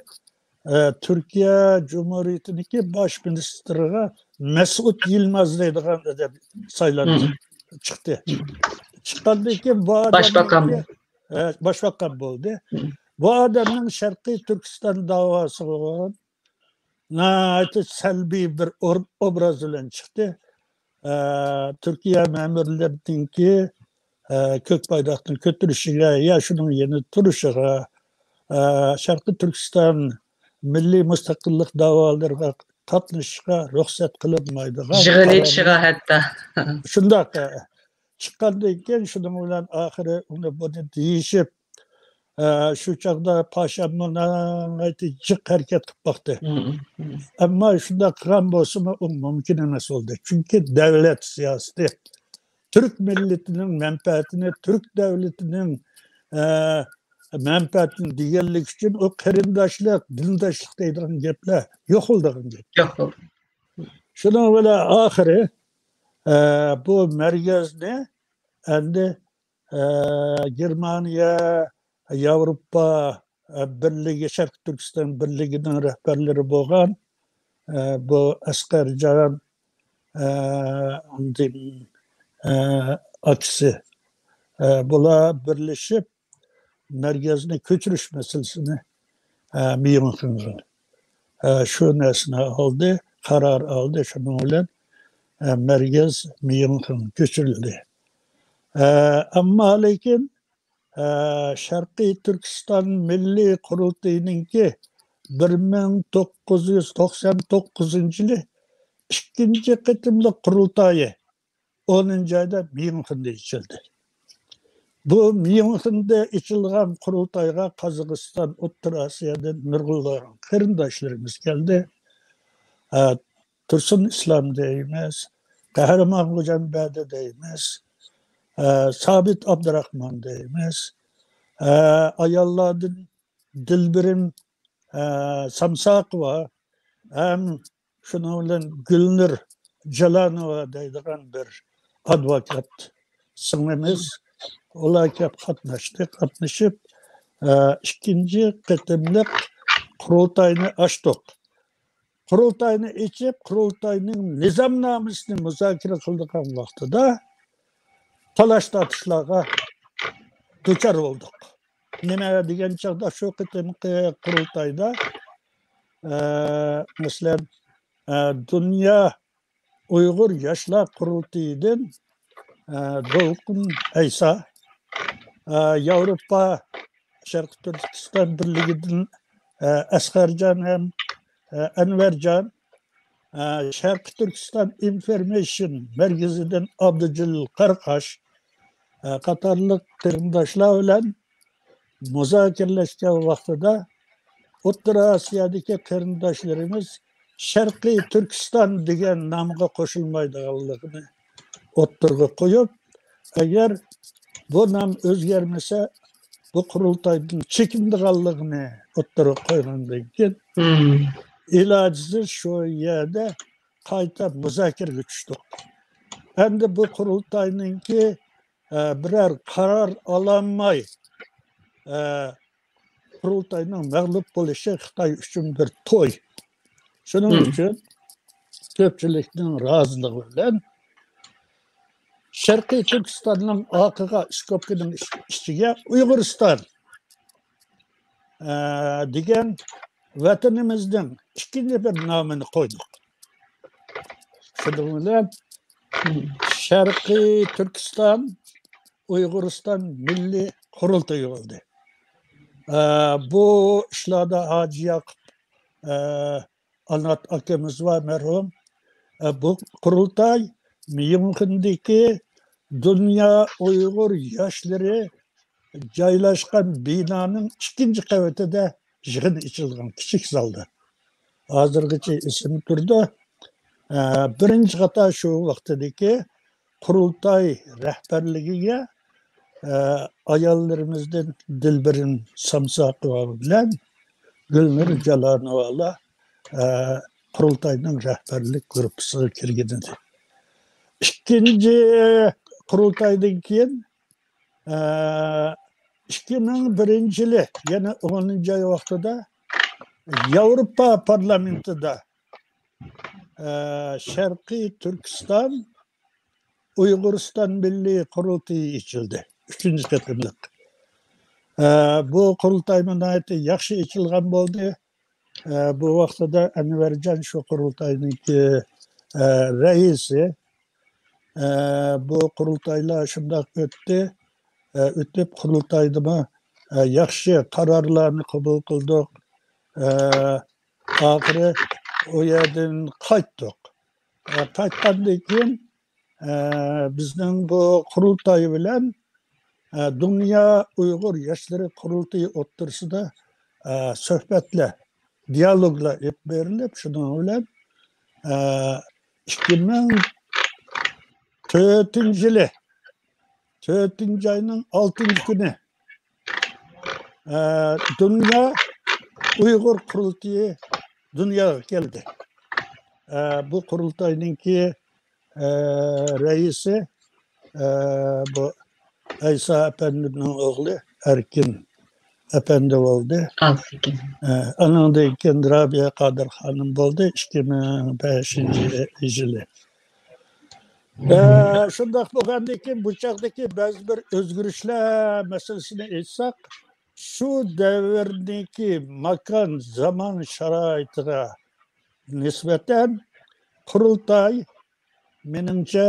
ئە، تۈركىيە جۇمھۇرىيىتىنىڭكى باش مىنىستىرىغا مەسئۇد يىلماز دەيدىغان ئادەم سايلاندى، چىقتى. چىققاندىن كېيىن بۇ ئادەم، باشباقان، ئە، باشباقان بولدى. بۇ ئادەمنىڭ شەرقىي تۈركىستان داۋاسىغا بولغان ناھايىتى سەلبىي بىر ئور-، ئوبراز بىلەن چىقتى. ئە، تۈركىيە مەمۇرلىرىنىڭكى، ئە، كۆك بايراقنى كۆتۈرۈشىگە يا شۇنىڭ يېنىدا تۇرۇشىغا، ئە، شەرقىي تۈركىستان مىللىي مۇستەقىللىق داۋالىرىغا قاتنىشىشقا رۇخسەت قىلىنمايدىغان يىغىن قارارنى ئېچىشىغا ھەتتا. شۇنداق، ئە، چىققاندىن كېيىن شۇنىڭ بىلەن ئاخىرى ئۇنى بۇنى دېيىشىپ، ئە، شۇ چاغدا پاشا ناھايىتى جىق ھەرىكەت قىلىپ باقتى. ئەمما شۇنداق قىلغان بولسىمۇ، ئۇ مۇمكىن ئەمەس بولدى. چۈنكى دەۋلەت سىياسىتى، تۈرك مىللىتىنىڭ مەنپەئەتىنى، تۈرك دەۋلىتىنىڭ، ئە، مەنپەئەتىنى دېگەنلىك ئۈچۈن ئۇ قېرىنداشلىق، دىنداشلىق دەيدىغان گەپلەر يوق بولىدىغان گەپ. شۇنىڭ بىلەن ئاخىرى، ئە، بۇ مەركەزنى ئەمدى ئە، گېرمانىيە، ياۋروپا، ئە، بىرلىكى، شەرقىي تۈركىستان بىرلىكىنىڭ رەھبەرلىرى بولغان، ئە، بۇ ئەسقەرجان، ئە، ئاندىن، ئە، ئاكىسى، ئە، بۇلار بىرلىشىپ مەركەزنى كۆچۈرۈش مەسىلىسىنى، ئە، ميۇنخېنغا، ئە، شۇ نەرسىنى ئالدى، قارار ئالدى. شۇنىڭ بىلەن، ئە، مەركەز ميۇنخېنغا كۆچۈرۈلدى. ئە، ئەمما لېكىن، ئە، شەرقىي تۈركىستان مىللىي قۇرۇلتىيىنىڭكى بىر مىڭ توققۇز يۈز توقسان توققۇزىنچى يىلى ئىككىنچى قېتىملىق قۇرۇلتايى ئونىنچى ئايدا ميۇنخېندا ئېچىلدى. بۇ ميۇنخېندا ئېچىلغان قۇرۇلتايغا قازاقىستان، ئوتتۇرا ئاسىيادىن نۇرغۇنلىغان قېرىنداشلىرىمىز كەلدى. ئە، تۇرسۇن ئىسلام دەيمىز، قەھرىمان خوجامبەردى دەيمىز، ئە، سابىت ئابدۇراخمان دەيمىز، ئە، ئاياللاردىن دىلبىرىم، ئە، سامساقوۋا ھەم شۇنىڭ بىلەن گۈلنۇر جالانوۋا دەيدىغان بىر ئادۋوكات سىڭلىمىز، ئۇلار كەپ قاتناشتى. قاتنىشىپ، ئە، ئىككىنچى قېتىملىق قۇرۇلتاينى ئاچتۇق. قۇرۇلتاينى ئېچىپ، قۇرۇلتاينىڭ نىزامنامىسىنى مۇزاكىرە قىلىدىغان ۋاقتىدا تالاش-تارتىشلارغا دۇچار بولدۇق. نېمە دېگەن چاغدا شۇ قېتىمقى قۇرۇلتايدا، ئە، مەسىلەن، ئە، دۇنيا ئۇيغۇر ياشلار قۇرۇلتىيىدىن، ئە، دولقۇن ئەيسا، ئە، ياۋروپا شەرقىي تۈركىستان بىرلىكىدىن، ئە، ئەسقەرجان ھەم، ئە، ئەنۋەرجان، ئە، شەرقىي تۈركىستان ئىنفورمېيشن مەركىزىدىن ئابدۇجېلىل قاراقاش، ئە، قاتارلىق قېرىنداشلار بىلەن مۇزاكىرىلەشكەن ۋاقتىدا ئوتتۇرا ئاسىيادىكى قېرىنداشلىرىمىز شەرقىي تۈركىستان دېگەن نامغا قوشۇلمايدىغانلىقىنى ئوتتۇرىغا قويۇپ، ئەگەر بۇ نام ئۆزگەرمىسە، بۇ قۇرۇلتايدىن چېكىنىدىغانلىقىنى ئوتتۇرىغا قويغاندىن كېيىن، ئىلاجسىز شۇ يەردە قايتا مۇزاكىرىگە چۈشتۇق. ئەمدى بۇ قۇرۇلتاينىڭكى، ئە، بىرەر قارار ئالالماي، ئە، قۇرۇلتاينىڭ مەغلۇپ بولۇشى خىتاي ئۈچۈن بىر توي. شۇنىڭ ئۈچۈن كۆپچىلىكنىڭ رازىلىقى بىلەن شەرقىي تۈركىستاننىڭ ئارقىغا، ئىسكوپكىنىڭ ئىچ-، ئىچىگە ئۇيغۇرىستان، ئە، دېگەن ۋەتىنىمىزنىڭ ئىككىنچى بىر نامىنى قويدۇق. شۇنىڭ بىلەن شەرقىي تۈركىستان ئۇيغۇرىستان مىللىي قۇرۇلتىيى بولدى. ئە، بۇ ئىشلاردا ھاجى ياقۇپ، ئە، ئانات ئاكىمىز بار، مەرھۇم. ئە، بۇ قۇرۇلتاي ميۇنخېندىكى دۇنيا ئۇيغۇر ياشلىرى جايلاشقان بىنانىڭ ئىككىنچى قەۋىتىدە يىغىن ئېچىلغان كىچىك زالدا. ھازىرغىچە ئېسىمدە تۇرىدۇ. ئە، بىرىنچى قاتار شۇ ۋاقتىدىكى قۇرۇلتاي رەھبەرلىكىگە، ئە، ئاياللىرىمىزدىن دىلبىرىم سامساقوۋا بىلەن گۈلنۇر جالانوۋالار، ئە، قۇرۇلتاينىڭ رەھبەرلىك گۇرۇپپىسىغا كىرگەن ئىدى. ئىككىنچى قۇرۇلتايدىن كېيىن، ئىككى مىڭ بىرىنچى يىلى، يەنى ئونىنچى ئاي ۋاقتىدا ياۋروپا پارلامېنتىدا، ئە، شەرقىي تۈركىستان ئۇيغۇرىستان مىللىي قۇرۇلتىيى ئېچىلدى. ئۈچىنچى قېتىملىق. ئە، بۇ قۇرۇلتايمۇ ناھايىتى ياخشى ئېچىلغان بولدى. ئە، بۇ ۋاقتىدا ئەنۋەرجان شۇ قۇرۇلتاينىڭكى، ئە، رەئىسى. ئە، بۇ قۇرۇلتايلار شۇنداق ئۆتتى. ئە، ئۆتۈپ قۇرۇلتايدىمۇ، ئە، ياخشى قارارلارنى قوبۇل قىلدۇق. ئە، ئاخىرى ئۇ يەردىن قايتتۇق. ئە، قايتقاندىن كېيىن، ئە، بىزنىڭ بۇ قۇرۇلتاي بىلەن، ئە، دۇنيا ئۇيغۇر ياشلىرى قۇرۇلتىيى ئوتتۇرىسىدا، ئە، سۆھبەتلەر، دىيالوگلار ئېلىپ بېرىلىپ، شۇنىڭ بىلەن، ئە، ئىككى مىڭ تۆتىنچى يىلى، تۆتىنچى ئاينىڭ ئالتىنچى كۈنى، ئە، دۇنيا ئۇيغۇر قۇرۇلتىيى دۇنياغا كەلدى. ئە، بۇ قۇرۇلتاينىڭكى، ئە، رەئىسى، ئە، بۇ ئەيسا ئەپەندىمنىڭ ئوغلى ئەركىن ئەپەندى بولدى. ئالسىكىن. ئە، ئانىڭدىن كېيىن رابىيە قادىر خانىم بولدى، ئىككى مىڭ بەشىنچى يىلى. ئە، شۇنداق بولغاندىن كېيىن، بۇ چاغدىكى بەزى بىر ئۆزگىرىشلەر مەسىلىسىنى ئېيتساق، شۇ دەۋردىكى ماكان، زامان شارائىتىغا نىسبەتەن قۇرۇلتاي، مېنىڭچە،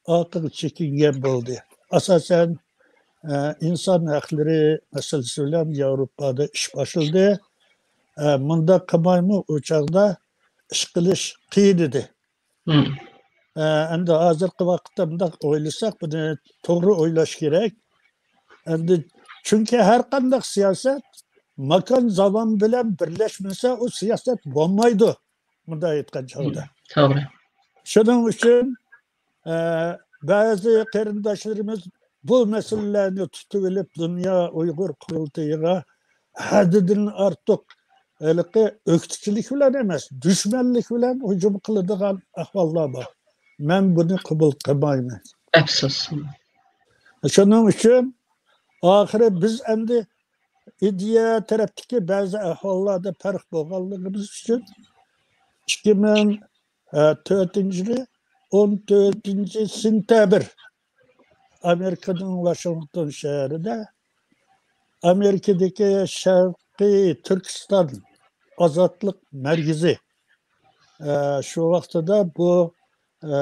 ئارقىغا چېكىنگەن بولدى. ئاساسەن، ئە، ئىنسان ھەقلىرى مەسىلىسى بىلەن ياۋروپادا ئىش باشلىدى. ئە، مۇنداق قىلمايمۇ ئۇ چاغدا ئىش قىلىش قىيىن ئىدى. مم. ئە، ئەمدى ھازىرقى ۋاقىتتا مۇنداق ئويلىساق، بۇنى توغرا ئويلاش كېرەك. ئەمدى، چۈنكى ھەر قانداق سىياسەت ماكان زامان بىلەن بىرلەشمىسە، ئۇ سىياسەت بولمايدۇ، مۇنداق ئېيتقان چاغدا. مم. توغرا. شۇنىڭ ئۈچۈن، ئە، بەزى قېرىنداشلىرىمىز بۇ مەسىلىلەرنى تۇتۇۋېلىپ، دۇنيا ئۇيغۇر قۇرۇلتىيىغا ھەددىدىن ئارتۇق ھېلىقى ئۆكتىچىلىك بىلەن ئەمەس، دۈشمەنلىك بىلەن ھۇجۇم قىلىدىغان ئەھۋاللار بار. مەن بۇنى قوبۇل قىلمايمەن. ئەپسۇس. شۇنىڭ ئۈچۈن ئاخىرى بىز ئەمدى ئىدىيە تەرەپتىكى بەزى ئەھۋاللاردا پەرق بولغانلىقىمىز ئۈچۈن ئىككى مىڭ تۆتىنچى يىلى ئون تۆتىنچى سېنتەبىر ئامېرىكىنىڭ ۋاشىنگتون شەھىرىدە ئامېرىكىدىكى شەرقىي تۈركىستان ئازادلىق مەركىزى، ئە، شۇ ۋاقتىدا بۇ، ئە،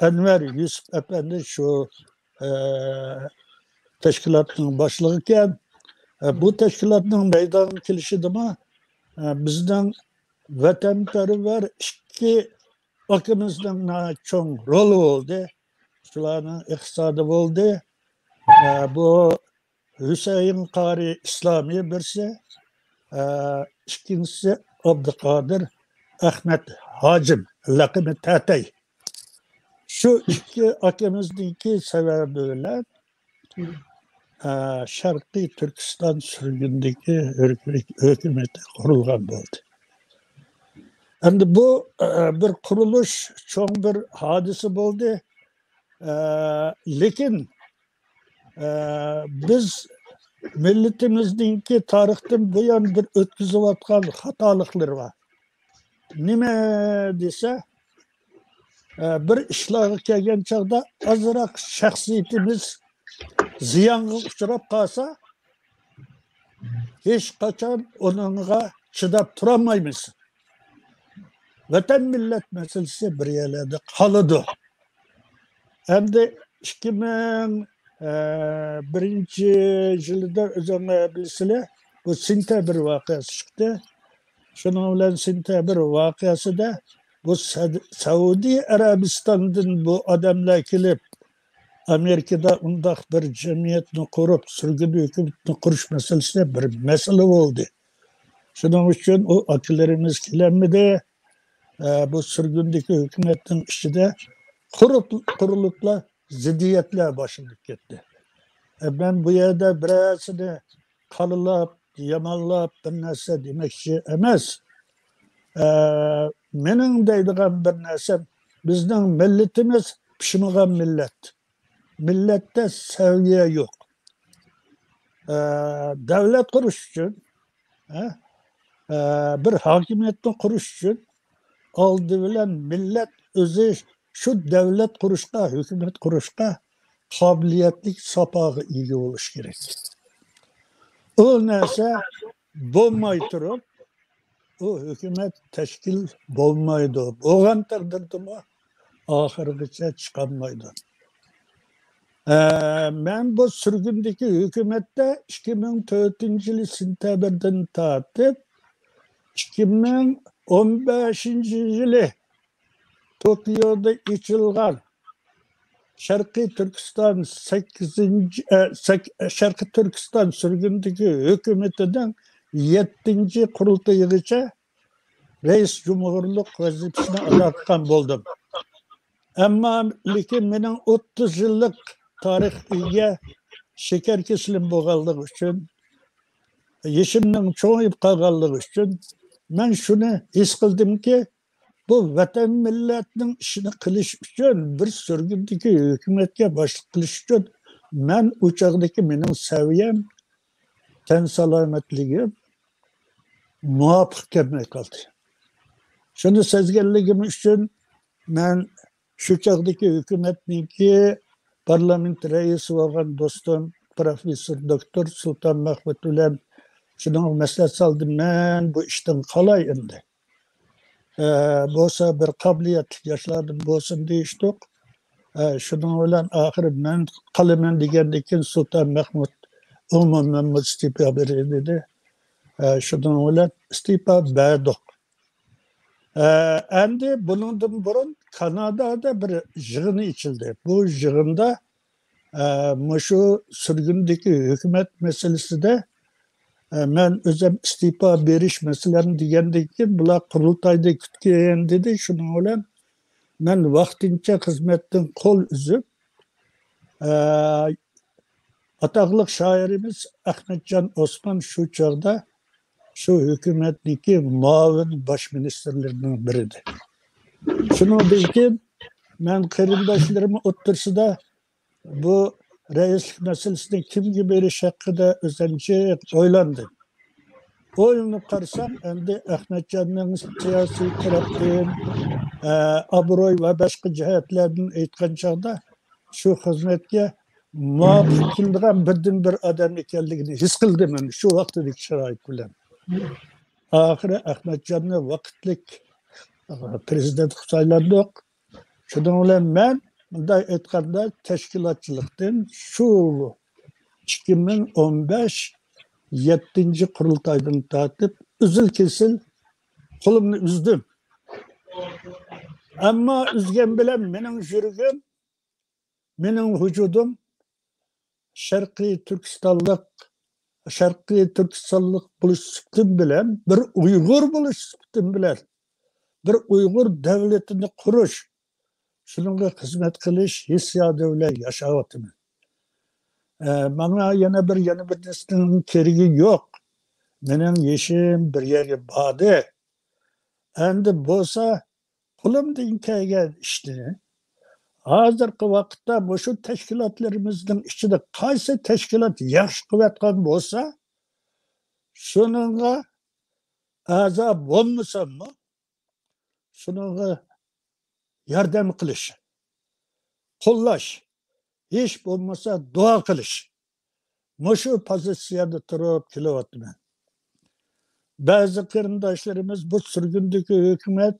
ئەنۋەر يۈسۈپ ئەپەندى شۇ، ئە، تەشكىلاتنىڭ باشلىقى ئىكەن. ئە، بۇ تەشكىلاتنىڭ مەيدانغا كېلىشىدىمۇ، ئە، بىزنىڭ ۋەتەنپەرۋەر ئىككى ئاكىمىزنىڭ ناھايىتى چوڭ رولى بولدى. شۇلارنىڭ ئىقتىسادى بولدى. ئە، بۇ ھۈسەيىن قارى ئىسلامى بىرسى، ئە، ئىككىنچىسى ئابدۇقادىر ئەخمەت ھاجىم، لەقىمى تەتەي. شۇ ئىككى ئاكىمىزنىڭكى سەۋەبى بىلەن، ئە، شەرقىي تۈركىستان سۈرگۈندىكى ھۆكۈ-، ھۆكۈمىتى قۇرۇلغان بولدى. ئەمدى بۇ، ئە، بىر قۇرۇلۇش، چوڭ بىر ھادىسە بولدى. ئە، لېكىن، ئە، بىز مىللىتىمىزنىڭكى تارىختىن بۇيان بىر ئۆتكۈزۈۋاتقان خاتالىقلىرى بار. نېمە دېسە، ئە، بىر ئىشلارغا كەلگەن چاغدا ئازراق شەخسىيىتىمىز زىيانغا ئۇچراپ قالسا، ھېچقاچان ئۇنىڭغا چىداپ تۇرالمايمىز. ۋەتەن، مىللەت مەسىلىسى بىر يەرلەردە قالىدۇ. ئەمدى ئىككى مىڭ بىرىنچى يىلىدا ئۆزۈڭلار بىلىسىلەر، بۇ سېنتەبىر ۋەقەسى چىقتى. شۇنىڭ بىلەن سېنتەبىر ۋەقەسىدە بۇ سەد-، سەئۇدى ئەرەبىستاندىن بۇ ئادەملەر كېلىپ، ئامېرىكىدا ئۇنداق بىر جەمئىيەتنى قۇرۇپ، سۈرگۈن ھۆكۈمىتىنى قۇرۇش مەسىلىسى بىر مەسىلە بولدى. شۇنىڭ ئۈچۈن ئۇ ئاكىلىرىمىز كېلەلمىدى. ئە، بۇ سۈرگۈندىكى ھۆكۈمەتنىڭ ئىچىدە قۇرۇپ-، قۇرۇلۇپلا زىددىيەتلەر باشلىنىپ كەتتى. ئە، مەن بۇ يەردە بىرەرسىنى قارىلاپ، يامانلاپ بىر نەرسە دېمەكچى ئەمەس. ئە، مېنىڭ دەيدىغان بىر نەرسەم، بىزنىڭ مىللىتىمىز پىشمىغان مىللەت. مىللەتتە سەۋىيە يوق. ئە، دەۋلەت قۇرۇش ئۈچۈن، ئە، ئە، بىر ھاكىمىيەتنى قۇرۇش ئۈچۈن ئالدى بىلەن مىللەت ئۆزى شۇ دەۋلەت قۇرۇشقا، ھۆكۈمەت قۇرۇشقا قابىلىيەتلىك ساپاغا ئىگە بولۇش كېرەك. ئۇ نەرسە بولماي تۇرۇپ، ئۇ ھۆكۈمەت تەشكىل بولمايدۇ. بولغان تەقدىردىمۇ ئاخىرغىچە چىقالمايدۇ. ئە، مەن بۇ سۈرگۈندىكى ھۆكۈمەتتە ئىككى مىڭ تۆتىنچى يىلى سېنتەبىردىن تارتىپ، ئىككى مىڭ ئون بەشىنچى يىلى توكيودا ئېچىلغان شەرقىي تۈركىستان سەككىزىنچى، ئە، سەك-، شەرقىي تۈركىستان سۈرگۈندىكى ھۆكۈمىتىنىڭ يەتتىنچى قۇرۇلتىيىغىچە رەئىس جۇمھۇرلۇق ۋەزىپىسىنى ئادا قىلغان بولدۇم. ئەمما لېكىن مېنىڭ ئوتتۇز يىللىق تارىخقا ئىگە شېكەر كېسىلىم بولغانلىقى ئۈچۈن، يېشىمنىڭ چوڭىيىپ قالغانلىقى ئۈچۈن مەن شۇنى ھېس قىلدىمكى، بۇ ۋەتەن مىللەتنىڭ ئىشىنى قىلىش ئۈچۈن، بىر سۈرگۈندىكى ھۆكۈمەتكە باشلىق قىلىش ئۈچۈن مەن ئۇ چاغدىكى مېنىڭ سەۋىيەم، تەن سالامەتلىكىم مۇۋاپىق كەلمەي قالدى. شۇنى سەزگەنلىكىم ئۈچۈن مەن شۇ چاغدىكى ھۆكۈمەتنىڭكى پارلامېنت رەئىسى بولغان دوستۇم پروفېسسور دوكتور سۇلتان مەخمۇت بىلەن شۇنىڭغا مەسلىھەت سالدىم، مەن بۇ ئىشتىن قالاي ئەمدى. ئە، بولسا بىر قابىلىيەتلىك ياشلاردىن بولسۇن دېيىشتۇق. ئە، شۇنىڭ بىلەن ئاخىرى مەن قالىمەن دېگەندىن كېيىن سۇلتان مەخمۇت ئومۇمەن ئىستېپا بېرەي دېدى. ئە، شۇنىڭ بىلەن ئىستېپا بەردۇق. ئە، ئەمدى بۇنىڭدىن بۇرۇن كانادادا بىر يىغىن ئېچىلدى. بۇ يىغىندا، ئە، مۇشۇ سۈرگۈندىكى ھۆكۈمەت مەسىلىسىدە، ئە، مەن ئۆزۈم ئىستېپا بېرىش مەسىلەمنى دېگەندىن كېيىن، بۇلار قۇرۇلتايدا كۈتكىن دېدى. شۇنىڭ بىلەن مەن ۋاقتىنچە خىزمەتتىن قول ئۈزۈپ، ئە، ئاتاقلىق شائىرىمىز ئەخمەتجان ئوسمان شۇ چاغدا شۇ ھۆكۈمەتنىڭكى مۇئاۋىن باش مىنىستىرلىرىنىڭ بىرىدى. شۇنىڭدىن كېيىن مەن قېرىنداشلىرىم ئوتتۇرىسىدا بۇ رەئىسلىك مەسىلىسىنى كىمگە بېرىش ھەققىدە ئۆزۈم جىق ئويلاندىم. ئويلىنىپ قارىسام، ئەمدى ئەخمەتجاننىڭ سىياسىي تەرەپتىن، ئە، ئابرۇي ۋە باشقا جەھەتلەردىن ئېيتقان چاغدا، شۇ خىزمەتكە مۇۋاپىق كېلىدىغان بىردىنبىر ئادەم ئىكەنلىكىنى ھېس قىلدىم مەن شۇ ۋاقتىدىكى شارائىت بىلەن. ئاخىرى ئەخمەتجاننى ۋاقىتلىق، ئە، پىرېزىدېنت قىلىپ سايلاندۇق. شۇنىڭ بىلەن مەن، مۇنداق ئېيتقاندا، تەشكىلاتچىلىقتىن شۇ ئىككى مىڭ ئون بەش يەتتىنچى قۇرۇلتايدىن تارتىپ ئۈزۈل-كېسىل قولۇمنى ئۈزدۈم. ئەمما ئۈزگەن بىلەن مېنىڭ يۈرىكىم، مېنىڭ ۋۇجۇدۇم شەرقىي تۈركىستانلىق، شەرقىي تۈركىستانلىق بولۇش سۈپىتىم بىلەن، بىر ئۇيغۇر بولۇش سۈپىتىم بىلەن، بىر ئۇيغۇر دۆلىتىنى قۇرۇش، شۇنىڭغا خىزمەت قىلىش ھېسسىياتى بىلەن ياشاۋاتىمەن. ئە، ماڭا يەنە بىر، يەنە بىر نەرسىنىڭ كېرىكى يوق. مېنىڭ يېشىم بىر يەرگە باردى. ئەمدى بولسا قولۇمدىن كەلگەن ئىشنى، ھازىرقى ۋاقىتتا مۇشۇ تەشكىلاتلىرىمىزنىڭ ئىچىدە قايسى تەشكىلات ياخشى قىلىۋاتقان بولسا، شۇنىڭغا ئەزا بولمىساممۇ، شۇنىڭغا ياردەم قىلىش، قوللاش، ھېچ بولمىسا دۇئا قىلىش. مۇشۇ پوزىتسىيەدە تۇرۇپ كېلىۋاتىمەن. بەزى قېرىنداشلىرىمىز بۇ سۈرگۈندىكى ھۆكۈمەت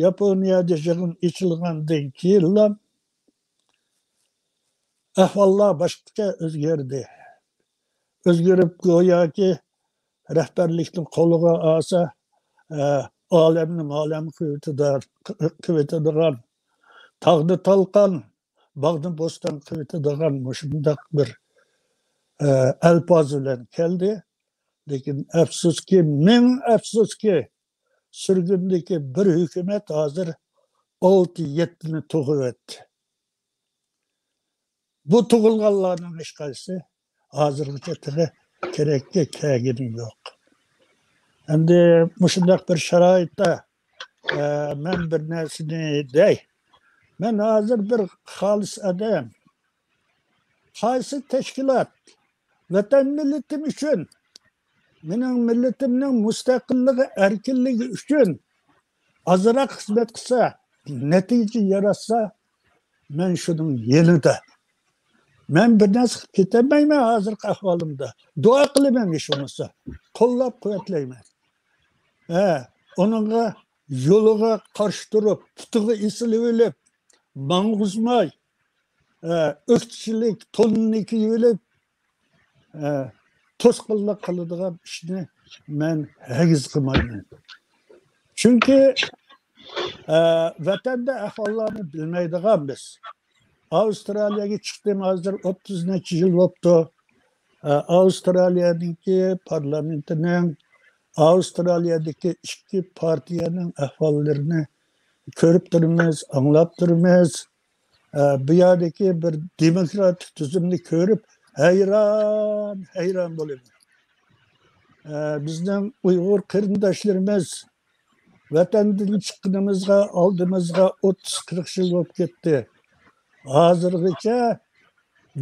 ياپونىيەدە يىغىن ئېچىلغاندىن كېيىنلا ئەھۋاللار باشقىچە ئۆزگەردى. ئۆزگىرىپ، گوياكى رەھبەرلىكنى قولىغا ئالسا، ئە، ئالەمنى مالەم قىلىۋېتىدىغان، تاغنى تالقان، باغنى بوستان قىلىۋېتىدىغان مۇشۇنداق بىر، ئە، ئەلپاز بىلەن كەلدى. لېكىن ئەپسۇسكى، مىڭ ئەپسۇسكى، سۈرگۈندىكى بىر ھۆكۈمەت ھازىر ئالتە يەتتىنى تۇغۇۋەتتى. بۇ تۇغۇلغانلارنىڭ ھېچقايسىسى ھازىرغىچە تېخى كېرەككە كەلگىنى يوق. ئەمدى مۇشۇنداق بىر شارائىتتا، ئە، مەن بىر نەرسىنى دەي. مەن ھازىر بىر خالىس ئادەم. قايسى تەشكىلات ۋەتەن مىللىتىم ئۈچۈن، مېنىڭ مىللىتىمنىڭ مۇستەقىللىقى، ئەركىنلىكى ئۈچۈن ئازراق خىزمەت قىلسا، نەتىجە ياراتسا، مەن شۇنىڭ يېنىدا. مەن بىر نەرسە قىلىپ كېتەلمەيمەن ھازىرقى ئەھۋالىمدا. دۇئا قىلىمەن ھېچ بولمىسا. قوللاپ قۇۋۋەتلەيمەن. ھە، ئۇنىڭغا يولىغا قارشى تۇرۇپ، پۇتىغا ئېسىلىۋېلىپ، ماڭغۇزماي، ھە، ئۆكتىچىلىك تونىنى كىيىۋېلىپ، ھە، توسقۇنلۇق قىلىدىغان ئىشنى مەن ھەرگىز قىلمايمەن. چۈنكى، ھە، ۋەتەندە ئەھۋاللارنى بىلمەيدىغان بىز. ئاۋسترالىيەگە چىقتىم، ھازىر ئوتتۇز نەچچە يىل بوپتۇ. ھە، ئاۋسترالىيەنىڭكى پارلامېنتىنىڭ، ئاۋسترالىيەدىكى ئىككى پارتىيەنىڭ ئەھۋاللىرىنى كۆرۈپ تۇرىمىز، ئاڭلاپ تۇرىمىز. ئە، بۇ يەردىكى بىر دېموكراتىك تۈزۈمنى كۆرۈپ ھەيران، ھەيران بولىمەن. ئە، بىزنىڭ ئۇيغۇر قېرىنداشلىرىمىز ۋەتەندىن چىققىنىمىزغا ئالدىمىزغا ئوتتۇز قىرىق يىل بولۇپ كەتتى. ھازىرغىچە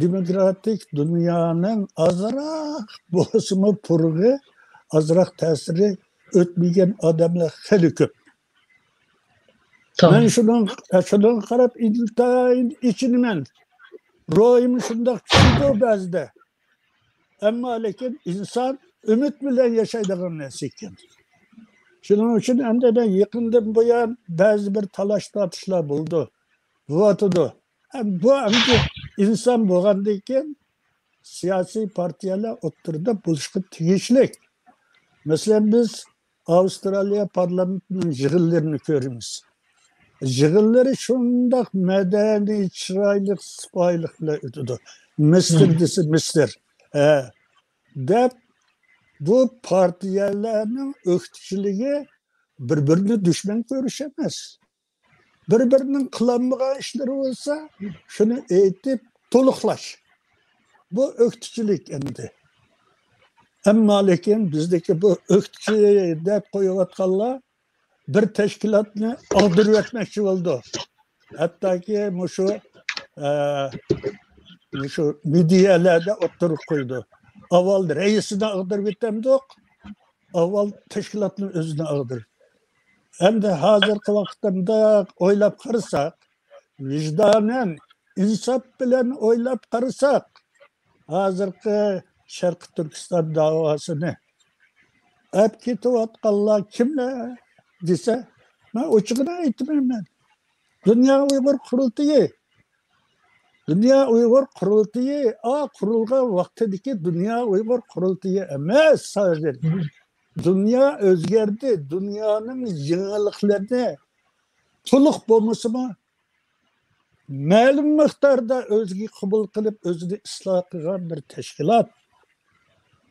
دېموكراتىك دۇنيانىڭ ئازراق بولسىمۇ پۇرىقى، ئازراق تەسىرى ئۆتمىگەن ئادەملەر خېلى كۆپ. مەن شۇنىڭ، شۇنىڭغا قاراپ ئىنتايىن ئېچىنىمەن. روھىم شۇنداق چۈشىدۇ بەزىدە. ئەمما لېكىن ئىنسان ئۈمىد بىلەن ياشايدىغان نەرسە ئىكەن. شۇنىڭ ئۈچۈن ئەمدى مەن يېقىندىن بۇيان بەزى بىر تالاش-تارتىشلار بولىدۇ، بولۇۋاتىدۇ. ئەم-، بۇ ئەمدى ئىنسان بولغاندىن كېيىن سىياسىي پارتىيەلەر ئوتتۇرىدا بولۇشقا تېگىشلىك. مەسىلەن، بىز ئاۋسترالىيە پارلامېنتىنىڭ يىغىنلىرىنى كۆرىمىز. يىغىنلىرى شۇنداق مەدەنىي، چىرايلىق، سىپايىلىق بىلەن ئۆتىدۇ. مىستېر دېسە مىستېر. ھە. دەپ، بۇ پارتىيەلەرنىڭ ئۆكتىچىلىكى بىر-بىرىنى دۈشمەن كۆرۈش ئەمەس. بىر-بىرىنىڭ قىلالمىغان ئىشلىرى بولسا، شۇنى ئېيتىپ تولۇقلاش. بۇ ئۆكتىچىلىك ئەمدى. ئەمما لېكىن بىزدىكى بۇ ئۆكتىچى دەپ قويۇۋاتقانلار بىر تەشكىلاتنى ئاغدۇرۇۋەتمەكچى بولىدۇ. ھەتتاكى مۇشۇ، ئە، مۇشۇ مېدىيەلەردە ئوتتۇرىغا قويىدۇ. ئاۋۋال رەئىسىنى ئاغدۇرۇۋېتەمدۇق، ئاۋۋال تەشكىلاتنىڭ ئۆزىنى ئاغدۇرۇپ. ئەمدى ھازىرقى ۋاقىتتا مۇنداق ئويلاپ قارىساق، ۋىجدانەن، ئىنساپ بىلەن ئويلاپ قارىساق، ھازىرقى شەرقىي تۈركىستان داۋاسىنى ئەپ كېتىۋاتقانلار كىملەر دېسە، مەن ئوچۇقىنى ئېيتىمەن مەن. دۇنيا ئۇيغۇر قۇرۇلتىيى. دۇنيا ئۇيغۇر قۇرۇلتىيى، ئا، قۇرۇلغان ۋاقتىدىكى دۇنيا ئۇيغۇر قۇرۇلتىيى ئەمەس ھازىر. دۇنيا ئۆزگەردى. دۇنيانىڭ يېڭىلىقلىرىنى تولۇق بولمىسىمۇ، مەلۇم مىقداردا ئۆزىگە قوبۇل قىلىپ، ئۆزىنى ئىسلاھ قىلغان بىر تەشكىلات.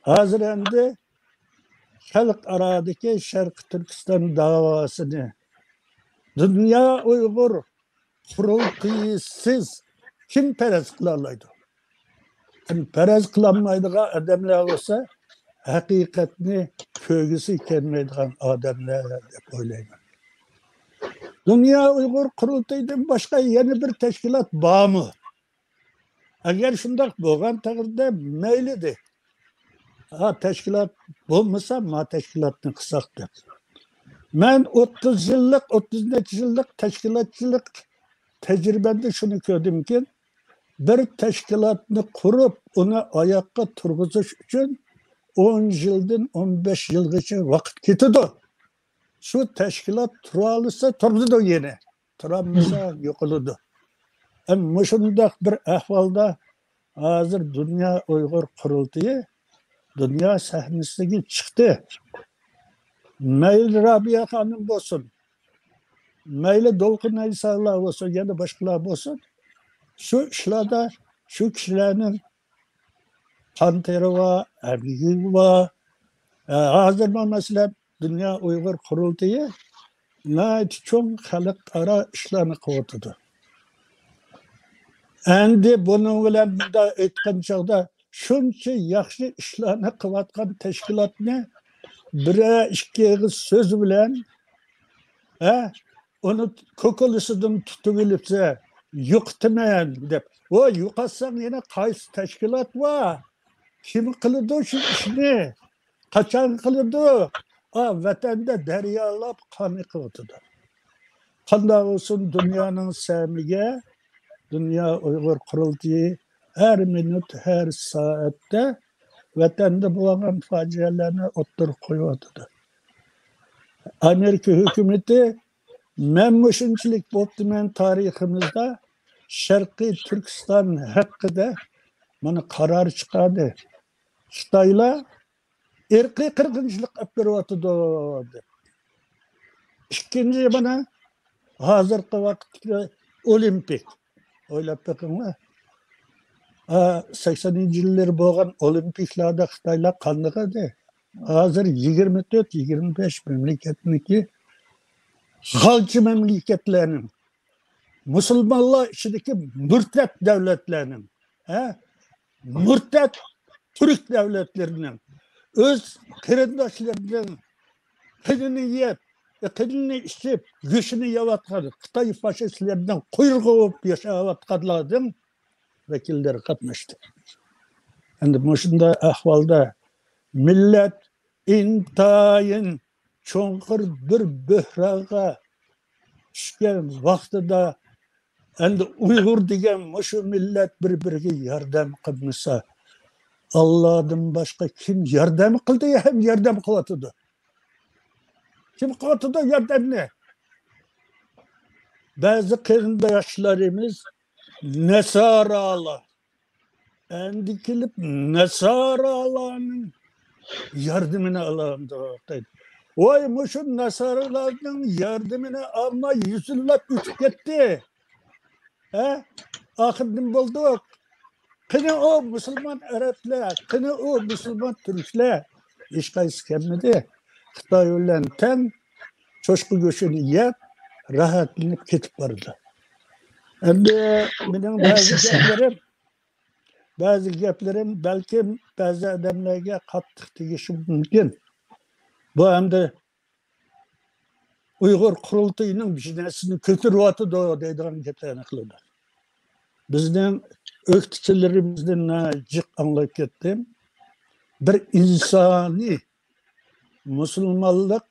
ھازىر ئەمدى خەلقئارادىكى شەرقىي تۈركىستان داۋاسىنى دۇنيا ئۇيغۇر قۇرۇلتىيىسىز كىم پەرەز قىلالايدۇ؟ پەرەز قىلالمايدىغان ئادەملەر بولسا، ھەقىقەتنى كۆرگۈسى كەلمەيدىغان ئادەملەر دەپ ئويلايمەن. دۇنيا ئۇيغۇر قۇرۇلتىيىدىن باشقا يەنە بىر تەشكىلات بارمۇ؟ ئەگەر شۇنداق بولغان تەقدىردە مەيلىدى. ھا، تەشكىلات بولمىسا، ما تەشكىلاتنى قىلساق دەپ. مەن ئوتتۇز يىللىق، ئوتتۇز نەچچە يىللىق تەشكىلاتچىلىق تەجرىبەمدە شۇنى كۆردۈمكى، بىر تەشكىلاتنى قۇرۇپ، ئۇنى ئاياققا تۇرغۇزۇش ئۈچۈن ئون يىلدىن ئون بەش يىلغىچە ۋاقىت كېتىدۇ. شۇ تەشكىلات تۇرالىسا تۇرىدۇ يەنە، تۇرالمىسا يوقىلىدۇ. ھەم مۇشۇنداق بىر ئەھۋالدا ھازىر دۇنيا ئۇيغۇر قۇرۇلتىيى دۇنيا سەھنىسىگە چىقتى. مەيلى رابىيە خانىم بولسۇن، مەيلى دولقۇن ئەيسالار بولسۇن، يەنە باشقىلار بولسۇن، شۇ ئىشلاردا شۇ كىشىلەرنىڭ قان تېرى بار، ئەمگىكى بار. ھازىرمۇ مەسىلەن، دۇنيا ئۇيغۇر قۇرۇلتىيى ناھايىتى چوڭ خەلقئارا ئىشلارنى قىلىۋاتىدۇ. ئەمدى بۇنىڭ بىلەن مۇنداق ئېيتقان چاغدا، شۇنچە ياخشى ئىشلارنى قىلىۋاتقان تەشكىلاتنى بىرەر ئىككى ئېغىز سۆز بىلەن، ھە، ئۇنى كوكۇلىسىدىن تۇتۇۋېلىپسە، يوقىتىمەن دەپ. ۋاي، يوقاتساڭ يەنە قايسى تەشكىلات بار؟ كىم قىلىدۇ شۇ ئىشنى؟ قاچان قىلىدۇ؟ ئا، ۋەتەندە دەريالاپ قان ئېقىۋاتىدۇ. قانداق بولسۇن، دۇنيانىڭ سەمىگە دۇنيا ئۇيغۇر قۇرۇلتىيى ھەر مىنۇت، ھەر سائەتتە ۋەتەندە بولغان پاجىئەلەرنى ئوتتۇرىغا قويۇۋاتىدۇ. ئامېرىكا ھۆكۈمىتى، مەن مۇشۇنچىلىك بوپتىمەن تارىخىمىزدا، شەرقىي تۈركىستان ھەققىدە مانا قارار چىقاردى. خىتايلار ئىرقىي قىرغىنچىلىق ئېلىپ بېرىۋاتىدۇ دەپ. ئىككىنچى، مانا ھازىرقى ۋاقىتتىكى ئولىمپىك. ئويلاپ بېقىڭلار. ھە، سەكسەنىنچى يىللىرى بولغان ئولىمپىكلاردا خىتايلار قانداق ئىدى؟ ھازىر يىگىرمە تۆت، يىگىرمە بەش مەملىكەتنىڭكى غالچى مەملىكەتلەرنىڭ، مۇسۇلمانلار ئىچىدىكى مۇرتەت دۆلەتلەرنىڭ، ھە؟ مۇرتەت تۈرك دۆلەتلىرىنىڭ ئۆز قېرىنداشلىرىنىڭ قېنىنى يەپ، قېنىنى ئىچىپ، گۆشىنى يەۋاتقان خىتاي فاشىستلىرىنىڭ قۇيرۇقى بولۇپ ياشاۋاتقانلاردىن ۋەكىللەر قاتناشتى. ئەمدى مۇشۇنداق ئەھۋالدا مىللەت ئىنتايىن چوڭقۇر بىر بۆھرانغا چۈشكەن ۋاقتىدا، ئەمدى ئۇيغۇر دېگەن مۇشۇ مىللەت بىر-بىرىگە ياردەم قىلمىسا، ئاللادىن باشقا كىم ياردەم قىلدى ھەم ياردەم قىلىۋاتىدۇ؟ كىم قىلىۋاتىدۇ ياردەمنى؟ بەزى قېرىنداشلىرىمىز نەسارالار، ئەمدى كېلىپ نەسارالارنىڭ ياردىمىنى ئالامدۇق دەيدۇ. ۋاي، مۇشۇ نەسارالارنىڭ ياردىمىنى ئالماي يۈز يىللاپ ئۆتۈپ كەتتى. ھە؟ ئاخىر نېمە بولدۇق؟ قېنى ئۇ مۇسۇلمان ئەرەبلەر، قېنى ئۇ مۇسۇلمان تۈركلەر؟ ھېچقايسىسى كەلمىدى. خىتاي بىلەن تەڭ چوشقا گۆشىنى يەپ، راھەتلىنىپ كېتىپ بارىدۇ. ئەمدى مېنىڭ بەزى گەپلىرىم، بەزى گەپلىرىم بەلكىم بەزى ئادەملەرگە قاتتىق تېگىشى مۇمكىن. بۇ ئەمدى ئۇيغۇر قۇرۇلتىيىنىڭ بىر نەرسىنى كۆتۈرۈۋاتىدۇ دەيدىغان گەپلەرنى قىلىدۇ. بىزنىڭ ئۆكتىچىلىرىمىزدىن جىق ئاڭلاپ كەتتىم. بىر ئىنسانىي مۇسۇلمانلىق،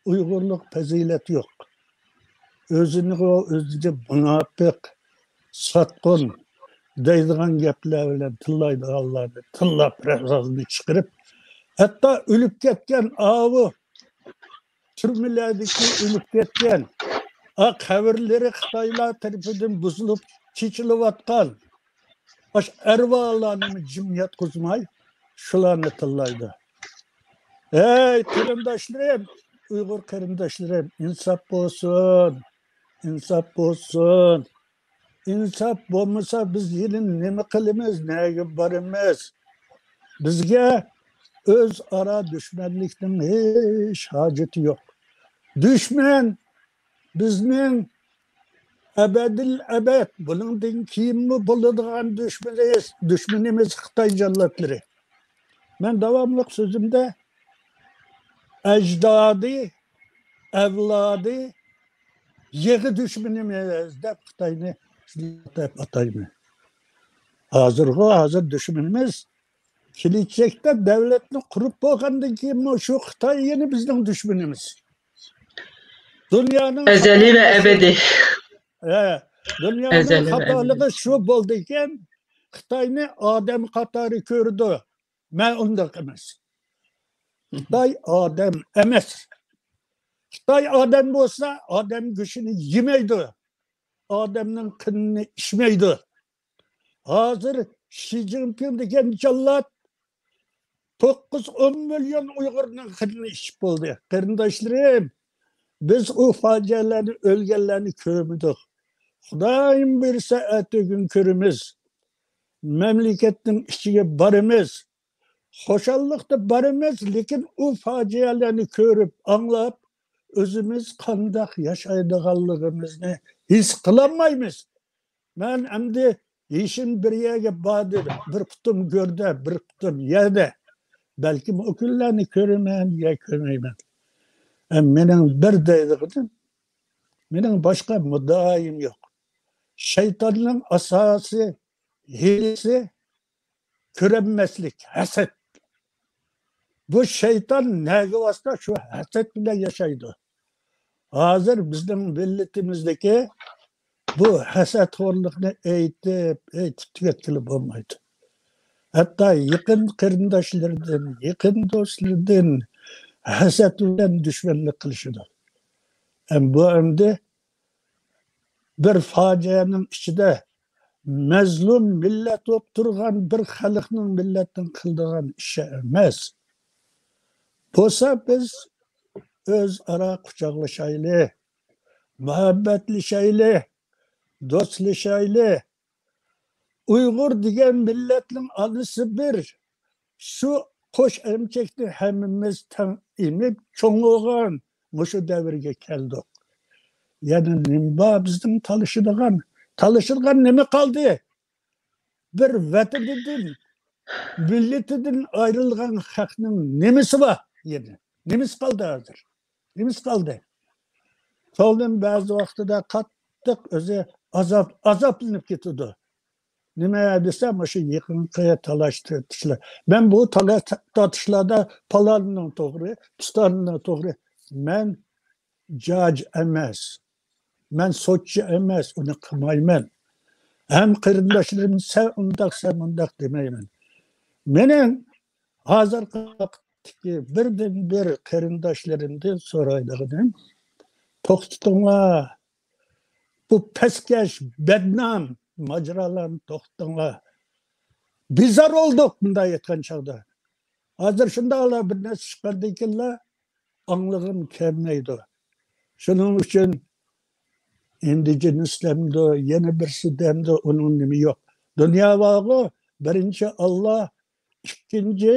ئۇيغۇرلۇق پەزىلەت يوق. ئۆزىنى ئۆزىگە مۇناپىق، ساتقۇن دەيدىغان گەپلەر بىلەن تىللايدىغانلارنى تىللاپ، رەزازىنى چىقىرىپ، ھەتتا ئۆلۈپ كەتكەن ئاۋۇ تۈرمىلەردىكى ئۆلۈپ كەتكەن، ئا، قەبرىلىرى خىتايلار تەرىپىدىن بۇزۇلۇپ چېچىلىۋاتقان ئاشۇ ئەرۋالارنىمۇ جىم ياتقۇزماي، شۇلارنى تىللايدۇ. ھەي، قېرىنداشلىرىم، ئۇيغۇر قېرىنداشلىرىم، ئىنساپ بولسۇن، ئىنساپ بولسۇن. ئىنساپ بولمىسا، بىز يەنە نېمە قىلىمىز، نەگە بارىمىز؟ بىزگە ئۆزئارا دۈشمەنلىكنىڭ ھېچ ھاجىتى يوق. دۈشمەن بىزنىڭ ئەبەدىل ئەبەد، بۇنىڭدىن كېيىنمۇ بولىدىغان دۈشمىنىمىز، دۈشمىنىمىز خىتاي جاللاتلىرى. مەن داۋاملىق سۆزۈمدە ئەجدادى، ئەۋلادى، يېغى دۈشمىنىمىز دەپ خىتاينى دەپ ئاتايمەن. ھازىرغۇ، ھازىر دۈشمىنىمىز، كېلىچەكتە دۆلەتنى قۇرۇپ بولغاندىن كېيىنمۇ شۇ خىتاي يەنە بىزنىڭ دۈشمىنىمىز. دۇنيانىڭ ئەزەلىي ۋە خاتالىقى شۇ. ئەبەدىي. ھە، دۇنيانىڭ ئەزەلىي ۋە خاتالىقى ئەبەدىي. شۇ بولدىكەن، خىتاينى ئادەم قاتارى كۆرىدۇ. مەن ئۇنداق ئەمەس. خىتاي ئادەم ئەمەس. خىتاي ئادەم بولسا، ئادەم گۆشىنى يېمەيدۇ. ئادەمنىڭ قېنىنى ئىچمەيدۇ. ھازىر شى جىنپىڭ دېگەن جاللات توققۇز، ئون مىليون ئۇيغۇرنىڭ قېنىنى ئىچىپ بولدى. قېرىنداشلىرىم، بىز ئۇ پاجىئەلەرنى، ئۆلگەنلەرنى كۆرمىدۇق. خۇدايىم بۇيرۇسا، ئەتىگۈن كۆرىمىز. مەملىكەتنىڭ ئىچىگە بارىمىز. خۇشاللىقتا بارىمىز، لېكىن ئۇ پاجىئەلەرنى كۆرۈپ، ئاڭلاپ، ئۆزىمىز قانداق ياشايدىغانلىقىمىزنى ھېس قىلالمايمىز. مەن ئەمدى يېشىم بىر يەرگە باردى، بىر پۇتۇم گۆردە، بىر پۇتۇم يەردە. بەلكىم ئۇ كۈنلەرنى كۆرىمەن يا كۆرمەيمەن. ئە، مېنىڭ بىر دەيدىغىنىم، مېنىڭ باشقا مۇددىئايىم يوق. شەيتاننىڭ ئاساسىي ھىيلىسى كۆرەلمەسلىك، ھەسەت. بۇ شەيتان نەگە بارسا شۇ ھەسەت بىلەن ياشايدۇ. ھازىر بىزنىڭ مىللىتىمىزدىكى بۇ ھەسەتخورلۇقنى ئېيتىپ، ئېيتىپ تۈگەتكىلى بولمايدۇ. ھەتتا يېقىن قېرىنداشلىرىدىن، يېقىن دوستلىرىدىن ھەسەت بىلەن دۈشمەنلىك قىلىشىدۇ. ئەم، بۇ ئەمدى بىر فاجىئەنىڭ ئىچىدە مەزلۇم مىللەت بولۇپ تۇرغان بىر خەلقنىڭ مىللەتنىڭ قىلىدىغان ئىشى ئەمەس. بولسا بىز ئۆزئارا قۇچاقلىشايلى، مۇھەببەتلىشەيلى، دوستلىشايلى. ئۇيغۇر دېگەن مىللەتنىڭ ئانىسى بىر. شۇ قوش ئەمچەكنى ھەممىمىز تەڭ ئېمىپ چوڭ بولغان مۇشۇ دەۋرگە كەلدۇق. يەنە نېمە بار بىزنىڭ تالىشىدىغان؟ تالىشىدىغان نېمە قالدى؟ بىر ۋەتىنىدىن، مىللىتىدىن ئايرىلغان خەقنىڭ نېمىسى بار يەنە؟ نېمىسى قالدى ھازىر؟ نېمىسى قالدى؟ سولدىن بەزى ۋاقتىدا قاتتىق ئۆزى ئازاب، ئازابلىنىپ كېتىدۇ. نېمە دېسە، مۇشۇ يېقىنقى تالاش تارتىشلار. مەن بۇ تالاش تارتىشلاردا پالاننىڭ توغرى، پىستاننىڭ توغرى. مەن جاج ئەمەس. مەن سوتچى ئەمەس، ئۇنى قىلمايمەن. ھەم قېرىنداشلىرىم سەن ئۇنداق، سەن مۇنداق دېمەيمەن. مېنىڭ ھازىرقى ۋاقىتتىكى بىردىنبىر قېرىنداشلىرىمدىن سورايدىغىنىم، توختىتىڭلار. بۇ پەسكەش، بەدنام ماجىرالارنى توختىتىڭلار. بىزار بولدۇق، مۇنداق ئېيتقان چاغدا. ھازىر شۇنداقلا بىر نەرسە چىقاردىكىنلا، ئاڭلىغۇم كەلمەيدۇ. شۇنىڭ ئۈچۈن ئىندىجېنىس دەمدۇ، يەنە بىرسى دەمدۇ، ئۇنىڭ نېمە يوق. دۇنيا بارغۇ، بىرىنچى ئاللا، ئىككىنچى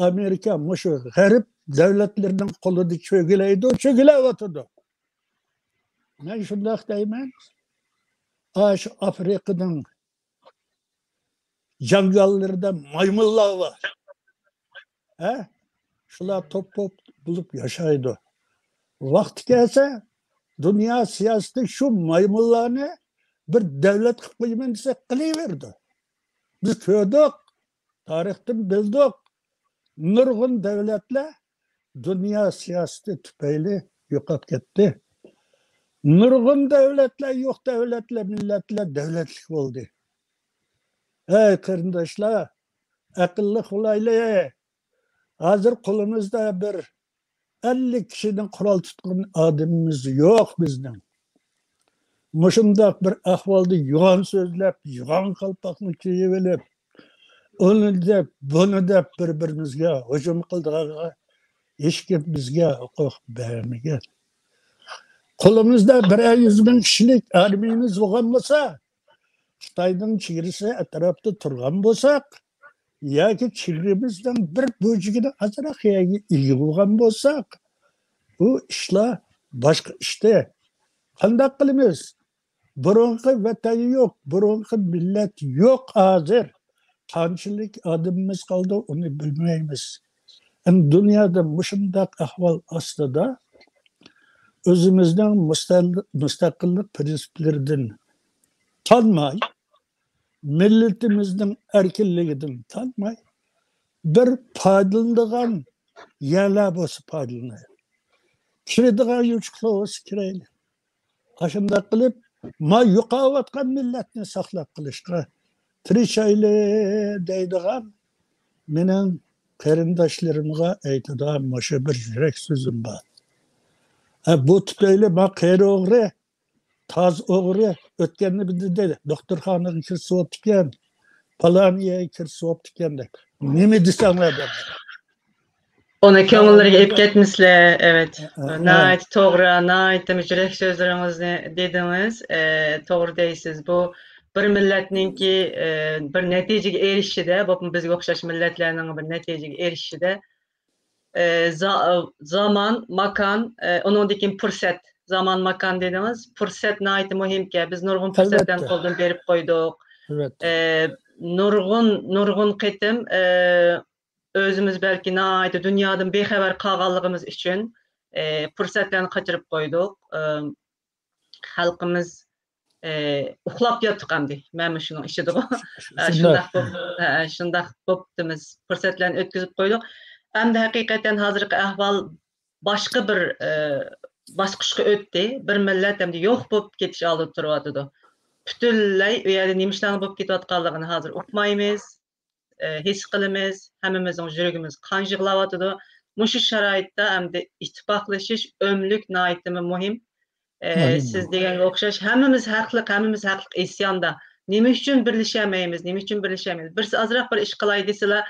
ئامېرىكا، مۇشۇ غەرب دۆلەتلىرىنىڭ قولىدا چۆگىلەيدۇ، چۆگىلەۋاتىدۇ. مەن شۇنداق دەيمەن. ئاشۇ ئافرىقىنىڭ جاڭگاللىرىدا مايمۇنلار بار. ھە؟ شۇلار توپ-توپ بولۇپ ياشايدۇ. ۋاقتى كەلسە، دۇنيا سىياسىتى شۇ مايمۇنلارنى بىر دۆلەت قىلىپ قويىمەن دېسە، قىلىۋېرىدۇ. بىز كۆردۇق، تارىختىن بىلدۇق. نۇرغۇن دۆلەتلەر دۇنيا سىياسىتى تۈپەيلى يوقاپ كەتتى. نۇرغۇن دۆلەتلەر، يوق دۆلەتلەر، مىللەتلەر دۆلەتلىك بولدى. ئەي قېرىنداشلار، ئەقىللىق بولايلى. ھازىر قولىمىزدا بىر ئەللىك كىشىدىن قورال تۇتقان ئادىمىمىز يوق بىزنىڭ. مۇشۇنداق بىر ئەھۋالدا يوغان سۆزلەپ، يوغان قالپاقنى كىيىۋېلىپ، ئۇنى دەپ، بۇنى دەپ بىر-بىرىمىزگە ھۇجۇم قىلىدىغانغا ھېچكىم بىزگە ھوقۇق بەرمىگەن. قولىمىزدا بىرەر يۈز مىڭ كىشىلىك ئارمىيىمىز بولغان بولسا، خىتاينىڭ چېگرىسى ئەتراپىدا تۇرغان بولساق، ياكى چېگرىمىزنىڭ بىر بۇرجىكىدا ئازراق يەرگە ئىگە بولغان بولساق، بۇ ئىشلار باشقا ئىشتى. قانداق قىلىمىز؟ بۇرۇنقى ۋەتەن يوق، بۇرۇنقى مىللەت يوق ھازىر. قانچىلىك ئادىمىمىز قالدى، ئۇنى بىلمەيمىز. ئەمدى دۇنيادا مۇشۇنداق ئەھۋال ئاستىدا ئۆزىمىزنىڭ مۇستەل-، مۇستەقىللىق پىرىنسىپلىرىدىن تانماي، مىللىتىمىزنىڭ ئەركىنلىكىدىن تانماي، بىر پايدىلىنىدىغان يەرلەر بولسا پايدىلىنايلى. كىرىدىغان يوچۇقلار بولسا كىرەيلى. ئاشۇنداق قىلىپ، ما يوقاۋاتقان مىللەتنى ساقلاپ قېلىشقا تىرىشايلى دەيدىغان مېنىڭ قېرىنداشلىرىمغا ئېيتىدىغان مۇشۇ بىر يۈرەك سۆزۈم بار. ھە، بۇ تۈپەيلى ما قېرى ئوغرى، تاز ئوغرى ئۆتكەندە بىر دېدى، دوختۇرخانىغا كىرسىۋاپتىكەن، پالان يەرگە كىرسىۋاپتىكەن دەپ. نېمە دېسەڭلار دەپ. ئۇنى كۆڭۈللىرىگە ئېلىپ كەتمىسىلەر. ئەۋەت. ئە، ئە، ئە. ناھايىتى توغرا، ناھايىتى يۈرەك سۆزلىرىڭىزنى دېدىڭىز. ئە، توغرا دەيسىز. بۇ بىر مىللەتنىڭكى، ئە، بىر نەتىجىگە ئېرىشىشىدە، بولۇپمۇ بىزگە ئوخشاش مىللەتلەرنىڭ بىر نەتىجىگە ئېرىشىشىدە، ئە، زا-، زامان، ماكان، ئە، ئۇنىڭدىن كېيىن پۇرسەت. زامان، ماكان دېدىڭىز. پۇرسەت ناھايىتى مۇھىمكەن. بىز نۇرغۇن پۇرسەتلەرنى ئەلۋەتتە. قولدىن بېرىپ قويدۇق. ئەلۋەتتە. ئە، نۇرغۇن، نۇرغۇن قېتىم، ئە، ئۆزىمىز بەلكى ناھايىتى دۇنيادىن بىخەۋەر قالغانلىقىمىز ئۈچۈن، ئى، پۇرسەتلەرنى قاچۇرۇپ قويدۇق. ئى، خەلقىمىز ئۇخلاپ ياتتۇق ئەمدى. مەنمۇ شۇنىڭ ئىچىدىغۇ. شۇنداق بولۇپ، شۇنداق بوپتىمىز. پۇرسەتلەرنى ئۆتكۈزۈپ قويدۇق. ئەمدى ھەقىقەتەن ھازىرقى ئەھۋال باشقا بىر، ئە، باسقۇچقا ئۆتتى. بىر مىللەت ئەمدى يوق بولۇپ كېتىش ئالدىدا تۇرۇۋاتىدۇ. پۈتۈنلەي ئۇ يەردە نېمە ئىشلارنىڭ بولۇپ كېتىۋاتقانلىقىنى ھازىر ئۇقمايمىز، ئە، ھېس قىلىمىز، ھەممىمىزنىڭ يۈرىكىمىز قان يىغلاۋاتىدۇ. مۇشۇ شارائىتتا ئەمدى ئىتتىپاقلىشىش ئۆملۈك ناھايىتىمۇ مۇھىم. ئە، مۇھىم. سىز دېگەنگە ئوخشاش، ھەممىمىز ھەقلىق، ھەممىمىز ھەقلىق ئىسياندا. نېمە ئۈچۈن بىرلىشەلمەيمىز، نېمە ئۈچۈن بىرلىشەلمەيمىز؟ بىرسى ئازراق بىر ئىش قىلاي دېسىلا،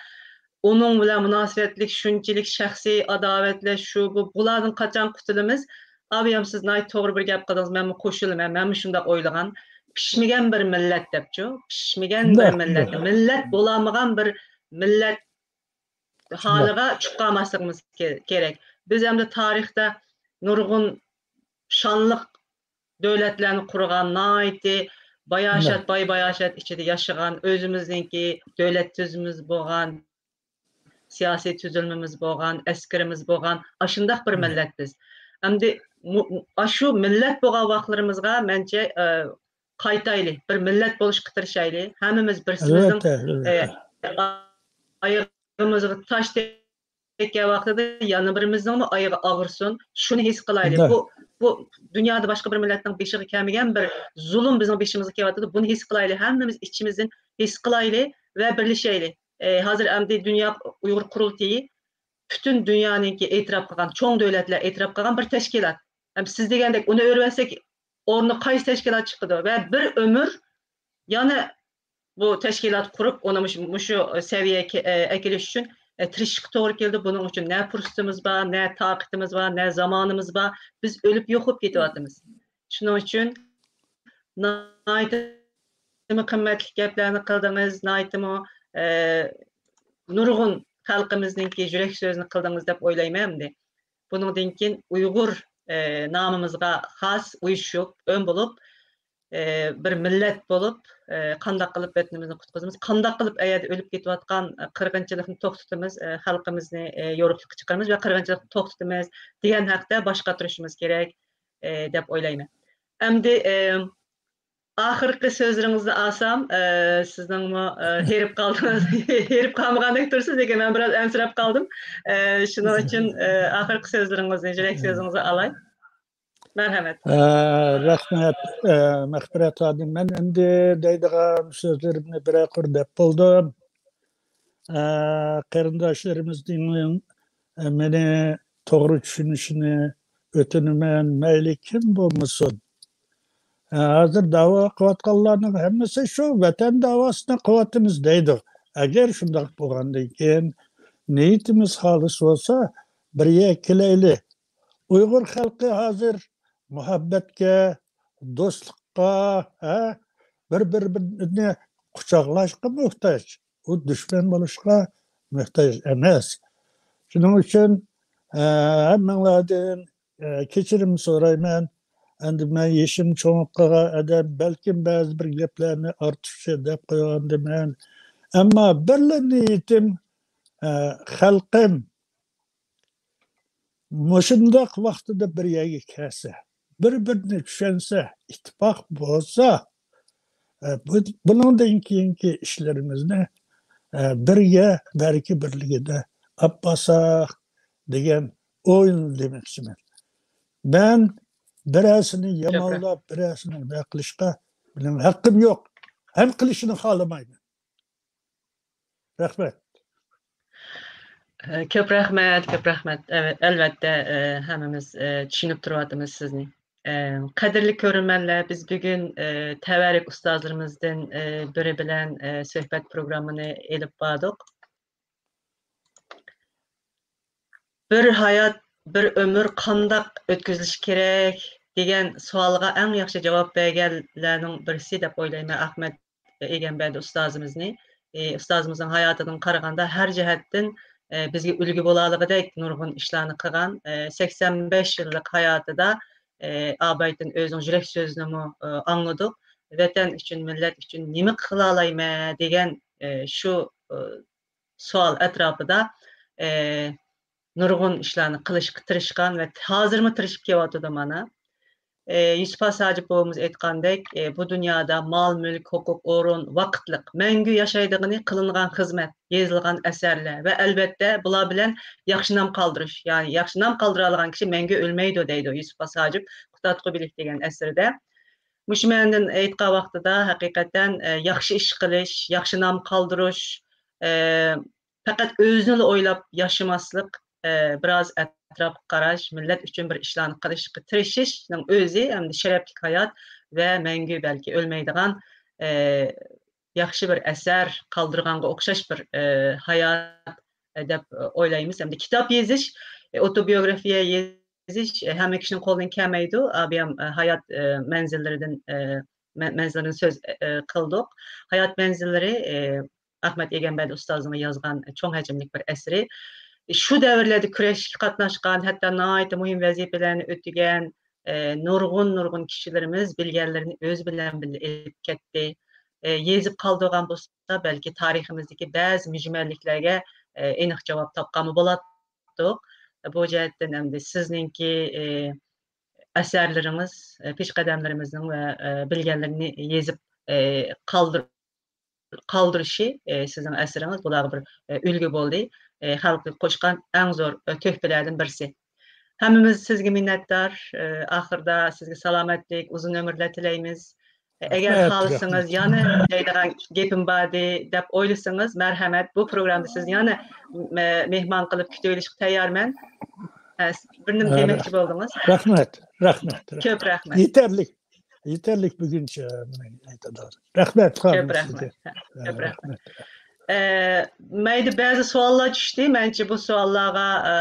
ئۇنىڭ بىلەن مۇناسىۋەتلىك شۇنچىلىك شەخسىي ئاداۋەتلەر، شۇ، بۇ، بۇلاردىن قاچان قۇتۇلىمىز؟ ئابىيام، سىز ناھايىتى توغرا بىر گەپ قىلدىڭىز، مەنمۇ قوشۇلىمەن، مەنمۇ شۇنداق ئويلىغان. پىشمىگەن بىر مىللەت دەپچۇ، پىشمىگەن بىر مىللەت، مىللەت بولالمىغان بىر مىللەت ھالىغا چۈشۈپ قالماسلىقىمىز كېرەك. بىز ئەمدى تارىختا نۇرغۇن شانلىق دۆلەتلەرنى قۇرغان، ناھايىتى باياشات، باي باياشات ئىچىدە ياشىغان، ئۆزىمىزنىڭكى دۆلەت تۈزۈمىمىز بولغان، سىياسىي تۈزۈلمىمىز بولغان، ئەسكىرىمىز بولغان، ئاشۇنداق بىر مىللەت بىز. ئەمدى مۇ-، مۇ-، ئاشۇ مىللەت بولغان ۋاقىتلىرىمىزغا مەنچە، ئە، قايتايلى، بىر مىللەت بولۇشقا تىرىشايلى. ھەممىمىز بىرسىمىزنىڭ، ئەلۋەتتە، ئەلۋەتتە. ئە، ئايىغىمىزغا تاش تەگكەن ۋاقتىدا يەنە بىرىمىزنىڭمۇ ئايىغى ئاغرىسۇن. شۇنى ھېس قىلايلى. بۇ، بۇ دۇنيادا باشقا بىر مىللەتنىڭ بېشىغا كەلمىگەن بىر زۇلۇم بىزنىڭ بېشىمىزغا كېلىۋاتىدۇ. بۇنى ھېس قىلايلى. ھەممىمىز ئىچىمىزدىن ھېس قىلايلى ۋە بىرلىشەيلى. ئە، ھازىر ئەمدى دۇنيا ئۇيغۇر قۇرۇلتىيى پۈتۈن دۇنيانىڭكى ئېتىراپ قىلغان، چوڭ دۆلەتلەر ئېتىراپ قىلغان بىر تەشكىلات. ھەم سىز دېگەندەك ئۇنى ئۆرۈۋەتسەك، ئورنىغا قايسى تەشكىلات چىقىدۇ؟ ۋە بىر ئۆمۈر يەنە بۇ تەشكىلات قۇرۇپ، ئۇنى مۇشۇ، مۇشۇ سەۋىيەگە، ئە، ئەكېلىش ئۈچۈن، ئە، تىرىشىشقا توغرا كېلىدۇ. بۇنىڭ ئۈچۈن نە پۇرسىتىمىز بار، نە تاقىتىمىز بار، نە زامانىمىز بار. بىز ئۆلۈپ يوق بولۇپ كېتىۋاتىمىز. شۇنىڭ ئۈچۈن ناھايىتىمۇ قىممەتلىك گەپلەرنى قىلدىڭىز، ناھايىتىمۇ، ئە، نۇرغۇن خەلقىمىزنىڭكى يۈرەك سۆزىنى قىلدىڭىز دەپ ئويلايمەن ئەمدى. بۇنىڭدىن كېيىن ئۇيغۇر، ئە، نامىمىزغا خاس ئۇيۇشۇپ، ئۆم بولۇپ، ئە، بىر مىللەت بولۇپ، ئە، قانداق قىلىپ ۋەتىنىمىزنى قۇتقۇزىمىز، قانداق قىلىپ ئەگەردە ئۆلۈپ كېتىۋاتقان، ئە، قىرغىنچىلىقنى توختىتىمىز، ئە، خەلقىمىزنى، ئە، يورۇقلۇققا چىقىرىمىز ۋە قىرغىنچىلىقنى توختىتىمىز دېگەن ھەقتە باش قاتۇرۇشىمىز كېرەك، ئە، دەپ ئويلايمەن. ئەمدى، ئە، ئاخىرقى سۆزلىرىڭىزنى ئالسام، ئە، سىزنىڭمۇ، ئە، ھېرىپ قالدىڭىز، ھېرىپ قالمىغاندەك تۇرىسىز، لېكىن مەن بىراز ئەنسىرەپ قالدىم. ئە، شۇنىڭ ئۈچۈن، ئە، ئاخىرقى سۆزلىرىڭىزنى، يۈرەك سۆزىڭىزنى ئالاي. مەرھەمەت. ئە، رەھمەت، ئە، مەغپىرەت خانىم. مەن ئەمدى دەيدىغان سۆزلىرىمنى بىرەر قۇر دەپ بولدۇم. ئە، قېرىنداشلىرىمىزنىڭ، ئە، مېنى توغرا چۈشىنىشىنى ئۆتۈنىمەن، مەيلى كىم بولمىسۇن. ئە، ھازىر داۋا قىلىۋاتقانلارنىڭ ھەممىسى شۇ ۋەتەن داۋاسىنى قىلىۋاتىمىز دەيدۇ. ئەگەر شۇنداق بولغاندىن كېيىن، نىيىتىمىز خالىس بولسا، بىر يەرگە كېلەيلى. ئۇيغۇر خەلقى ھازىر مۇھەببەتكە، دوستلۇققا، ھە، بىر-بىرىنى قۇچاقلاشقا موھتاج. ئۇ دۈشمەن بولۇشقا موھتاج ئەمەس. شۇنىڭ ئۈچۈن، ئە، ھەممىڭلاردىن، ئە، كەچۈرۈم سورايمەن. ئەمدى مەن يېشىم چوڭىپ قالغان ئادەم، بەلكىم بەزى بىر گەپلەرنى ئارتۇقچە دەپ قويغاندىمەن. ئەمما بىرلا نىيىتىم، ئە، خەلقىم مۇشۇنداق ۋاقتىدا بىر يەرگە كەلسە، بىر-بىرىنى چۈشەنسە، ئىتتىپاق بولسا، ئە، بۇ، بۇنىڭدىن كېيىنكى ئىشلىرىمىزنى، ئە، بىرگە، بەلكى بىرلىكىدە ئاپ بارساق دېگەن ئوينى دېمەكچىمەن. مەن بىرەرسىنى يامانلاپ، بىرەرسىنى نېمە قىلىشقا مېنىڭ ھەققىم يوق. ھەم قىلىشنى خالىمايمەن. رەھمەت. ئە، كۆپ رەھمەت، كۆپ رەھمەت. ئەۋە-، ئەلۋەتتە، ئە، ھەممىمىز، ئە، چۈشىنىپ تۇرۇۋاتىمىز سىزنى. ئە، قەدىرلىك كۆرۈرمەنلەر، بىز بۈگۈن، ئە، تەۋەررۈك ئۇستازلىرىمىزدىن، ئە، بىرى بىلەن، ئە، سۆھبەت پروگراممىنى ئېلىپ باردۇق. بىر ھايات، بىر ئۆمۈر قانداق ئۆتكۈزۈلۈشى كېرەك دېگەن سوئالغا ئەڭ ياخشى جاۋاب بەرگەنلەرنىڭ بىرسى دەپ ئويلايمەن ئەخمەت ئېگەمبەردى ئۇستازىمىزنى. ئى، ئۇستازىمىزنىڭ ھاياتىدىن قارىغاندا ھەر جەھەتتىن، ئى، بىزگە ئۈلگە بولالىغۇدەك نۇرغۇن ئىشلارنى قىلغان. ئى، سەكسەن بەش يىللىق ھاياتىدا، ئى، ئابايتىن ئۆزىنىڭ يۈرەك سۆزىنىمۇ، ئى، ئاڭلىدۇق. ۋەتەن ئۈچۈن، مىللەت ئۈچۈن نېمە قىلالايمەن دېگەن، ئى، شۇ، ئى، سوئال ئەتراپىدا، ئى، نۇرغۇن ئىشلارنى قىلىشقا تىرىشقان ۋە ھازىرمۇ تىرىشىپ كېلىۋاتىدۇ مانا. ئى، يۈسۈپ خاس ھاجىپ بوۋىمىز ئېيتقاندەك، ئى، بۇ دۇنيادا مال، مۈلۈك، ھوقۇق، ئورۇن ۋاقىتلىق، مەڭگۈ ياشايدىغىنى قىلىنغان خىزمەت، يېزىلغان ئەسەرلەر ۋە ئەلۋەتتە بۇلار بىلەن ياخشى نام قالدۇرۇش. يەنى ياخشى نام قالدۇرالىغان كىشى مەڭگۈ ئۆلمەيدۇ دەيدۇ يۈسۈپ خاس ھاجىپ قۇتادغۇ بىلىك دېگەن ئەسىرىدە. مۇشۇ مەنىدىن ئېيتقان ۋاقتىدا ھەقىقەتەن، ئى، ياخشى ئىش قىلىش، ياخشى نام قالدۇرۇش، ئى، پەقەت ئۆزىنىلا ئويلاپ ياشىماسلىق، ئى، بىراز ئەتراپقا قاراش، مىللەت ئۈچۈن بىر ئىشلارنى قىلىشقا تىرىشىشنىڭ ئۆزى ئەمدى شەرەپلىك ھايات ۋە مەڭگۈ بەلكى ئۆلمەيدىغان، ئى، ياخشى بىر ئەسەر قالدۇرغانغا ئوخشاش بىر، ئى، ھايات، ئى، دەپ، ئى، ئويلايمىز. ئەمدى كىتاب يېزىش، ئى، ئوتوبىيوگرافىيە يېزىش، ئى، ھەممە كىشىنىڭ قولىدىن كەلمەيدۇ. ئابىيام، ئى، ھايات، ئى، مەنزىللىرىدىن، ئى، مە-، مەنزىلىنى سۆز، ئى، قىلدۇق. ھايات مەنزىللىرى، ئى، ئەخمەت ئېگەمبەردى ئۇستازنىڭ يازغان چوڭ ھەجىملىك بىر ئەسىرى. شۇ دەۋرلەردە كۈرەشكە قاتناشقان، ھەتتا ناھايىتى مۇھىم ۋەزىپىلەرنى ئۆتىگەن، ئى، نۇرغۇن، نۇرغۇن كىشىلىرىمىز بىلگەنلىرىنى ئۆزى بىلەن بىللە ئېلىپ كەتتى. ئى، يېزىپ قالدۇرغان بولسا، بەلكى تارىخىمىزدىكى بەزى مۈجمەللىكلەرگە، ئى، ئېنىق جاۋاب تاپقانمۇ بولاتتۇق. بۇ جەھەتتىن ئەمدى سىزنىڭكى، ئى، ئەسەرلىرىڭىز، ئى، پېشقەدەملىرىمىزنىڭ ۋە، ئى، بىلگەنلىرىنى يېزىپ، ئى، قالدۇر-، قالدۇرۇشى، ئى، سىزنىڭ ئەسىرىڭىز بۇلارغا بىر، ئى، ئۈلگە بولدى. ئى، خەلققە قوشقان ئەڭ زور، ئى، تۆھپىلەردىن بىرسى. ھەممىمىز سىزگە مىننەتدار. ئى، ئاخىرىدا سىزگە سالامەتلىك، ئۇزۇن ئۆمۈرلەر تىلەيمىز. ئى، ئەگەر رەھمەت، خالىسىڭىز، رەھمەت. يەنە دەيدىغان گېپىم باردى دەپ ئويلىسىڭىز، مەرھەمەت، بۇ پروگراممىدا سىزنى يەنە، مە-، مېھمان قىلىپ كۈتۈۋېلىشقا تەييارمەن. ئە، بىر نېمە ھە، دېمەكچى بولدىڭىز؟ رەھمەت، رەھمەت، رەھمەت. كۆپ رەھمەت. يېتەرلىك. يېتەرلىك بۈگۈنچە، مانا، ئېيتىدۇ. رەھمەت، كۆپ خانىم، رەھمەت. سىزگە. ھە، ھە، كۆپ رەھمەت. رەھمەت. ئە، مەيدە بەزى سوئاللار چۈشتى. مەنچە بۇ سوئاللارغا، ئە،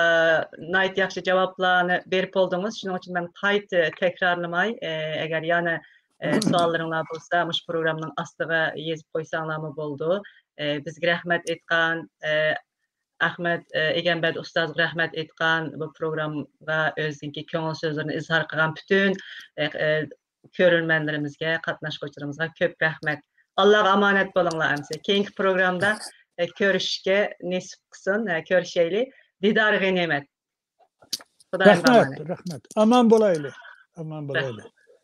ناھايىتى ياخشى جاۋابلارنى بېرىپ بولدىڭىز. شۇنىڭ ئۈچۈن مەن قايتا تەكرارلىماي، ئە، ئەگەر يەنە، ئە، سوئاللىرىڭلار بولسا، مۇشۇ پروگراممىنىڭ ئاستىغا يېزىپ قويساڭلارمۇ بولىدۇ. ئە، بىزگە رەھمەت ئېيتقان، ئە، ئەخمەت، ئە، ئېگەمبەردى ئۇستازغا رەھمەت ئېيتقان، بۇ پروگرامغا ئۆزىنىڭكى كۆڭۈل سۆزلىرىنى ئىزھار قىلغان پۈتۈن، ئە، ئە، كۆرۈرمەنلىرىمىزگە، قاتناشقۇچىلىرىمىزغا كۆپ رەھمەت. ئاللاغا ئامانەت بولۇڭلار ئەمسە. كېيىنكى پروگرامدا، ئە، كۆرۈشۈشكە نېسىپ قىلسۇن. ئە، كۆرۈشەيلى. دىدار غەنىيمەت. خۇدايىمغا رەھمەت، ئامانەت. رەھمەت. ئامان بولايلى. ئامان بولايلى. رەھمەت.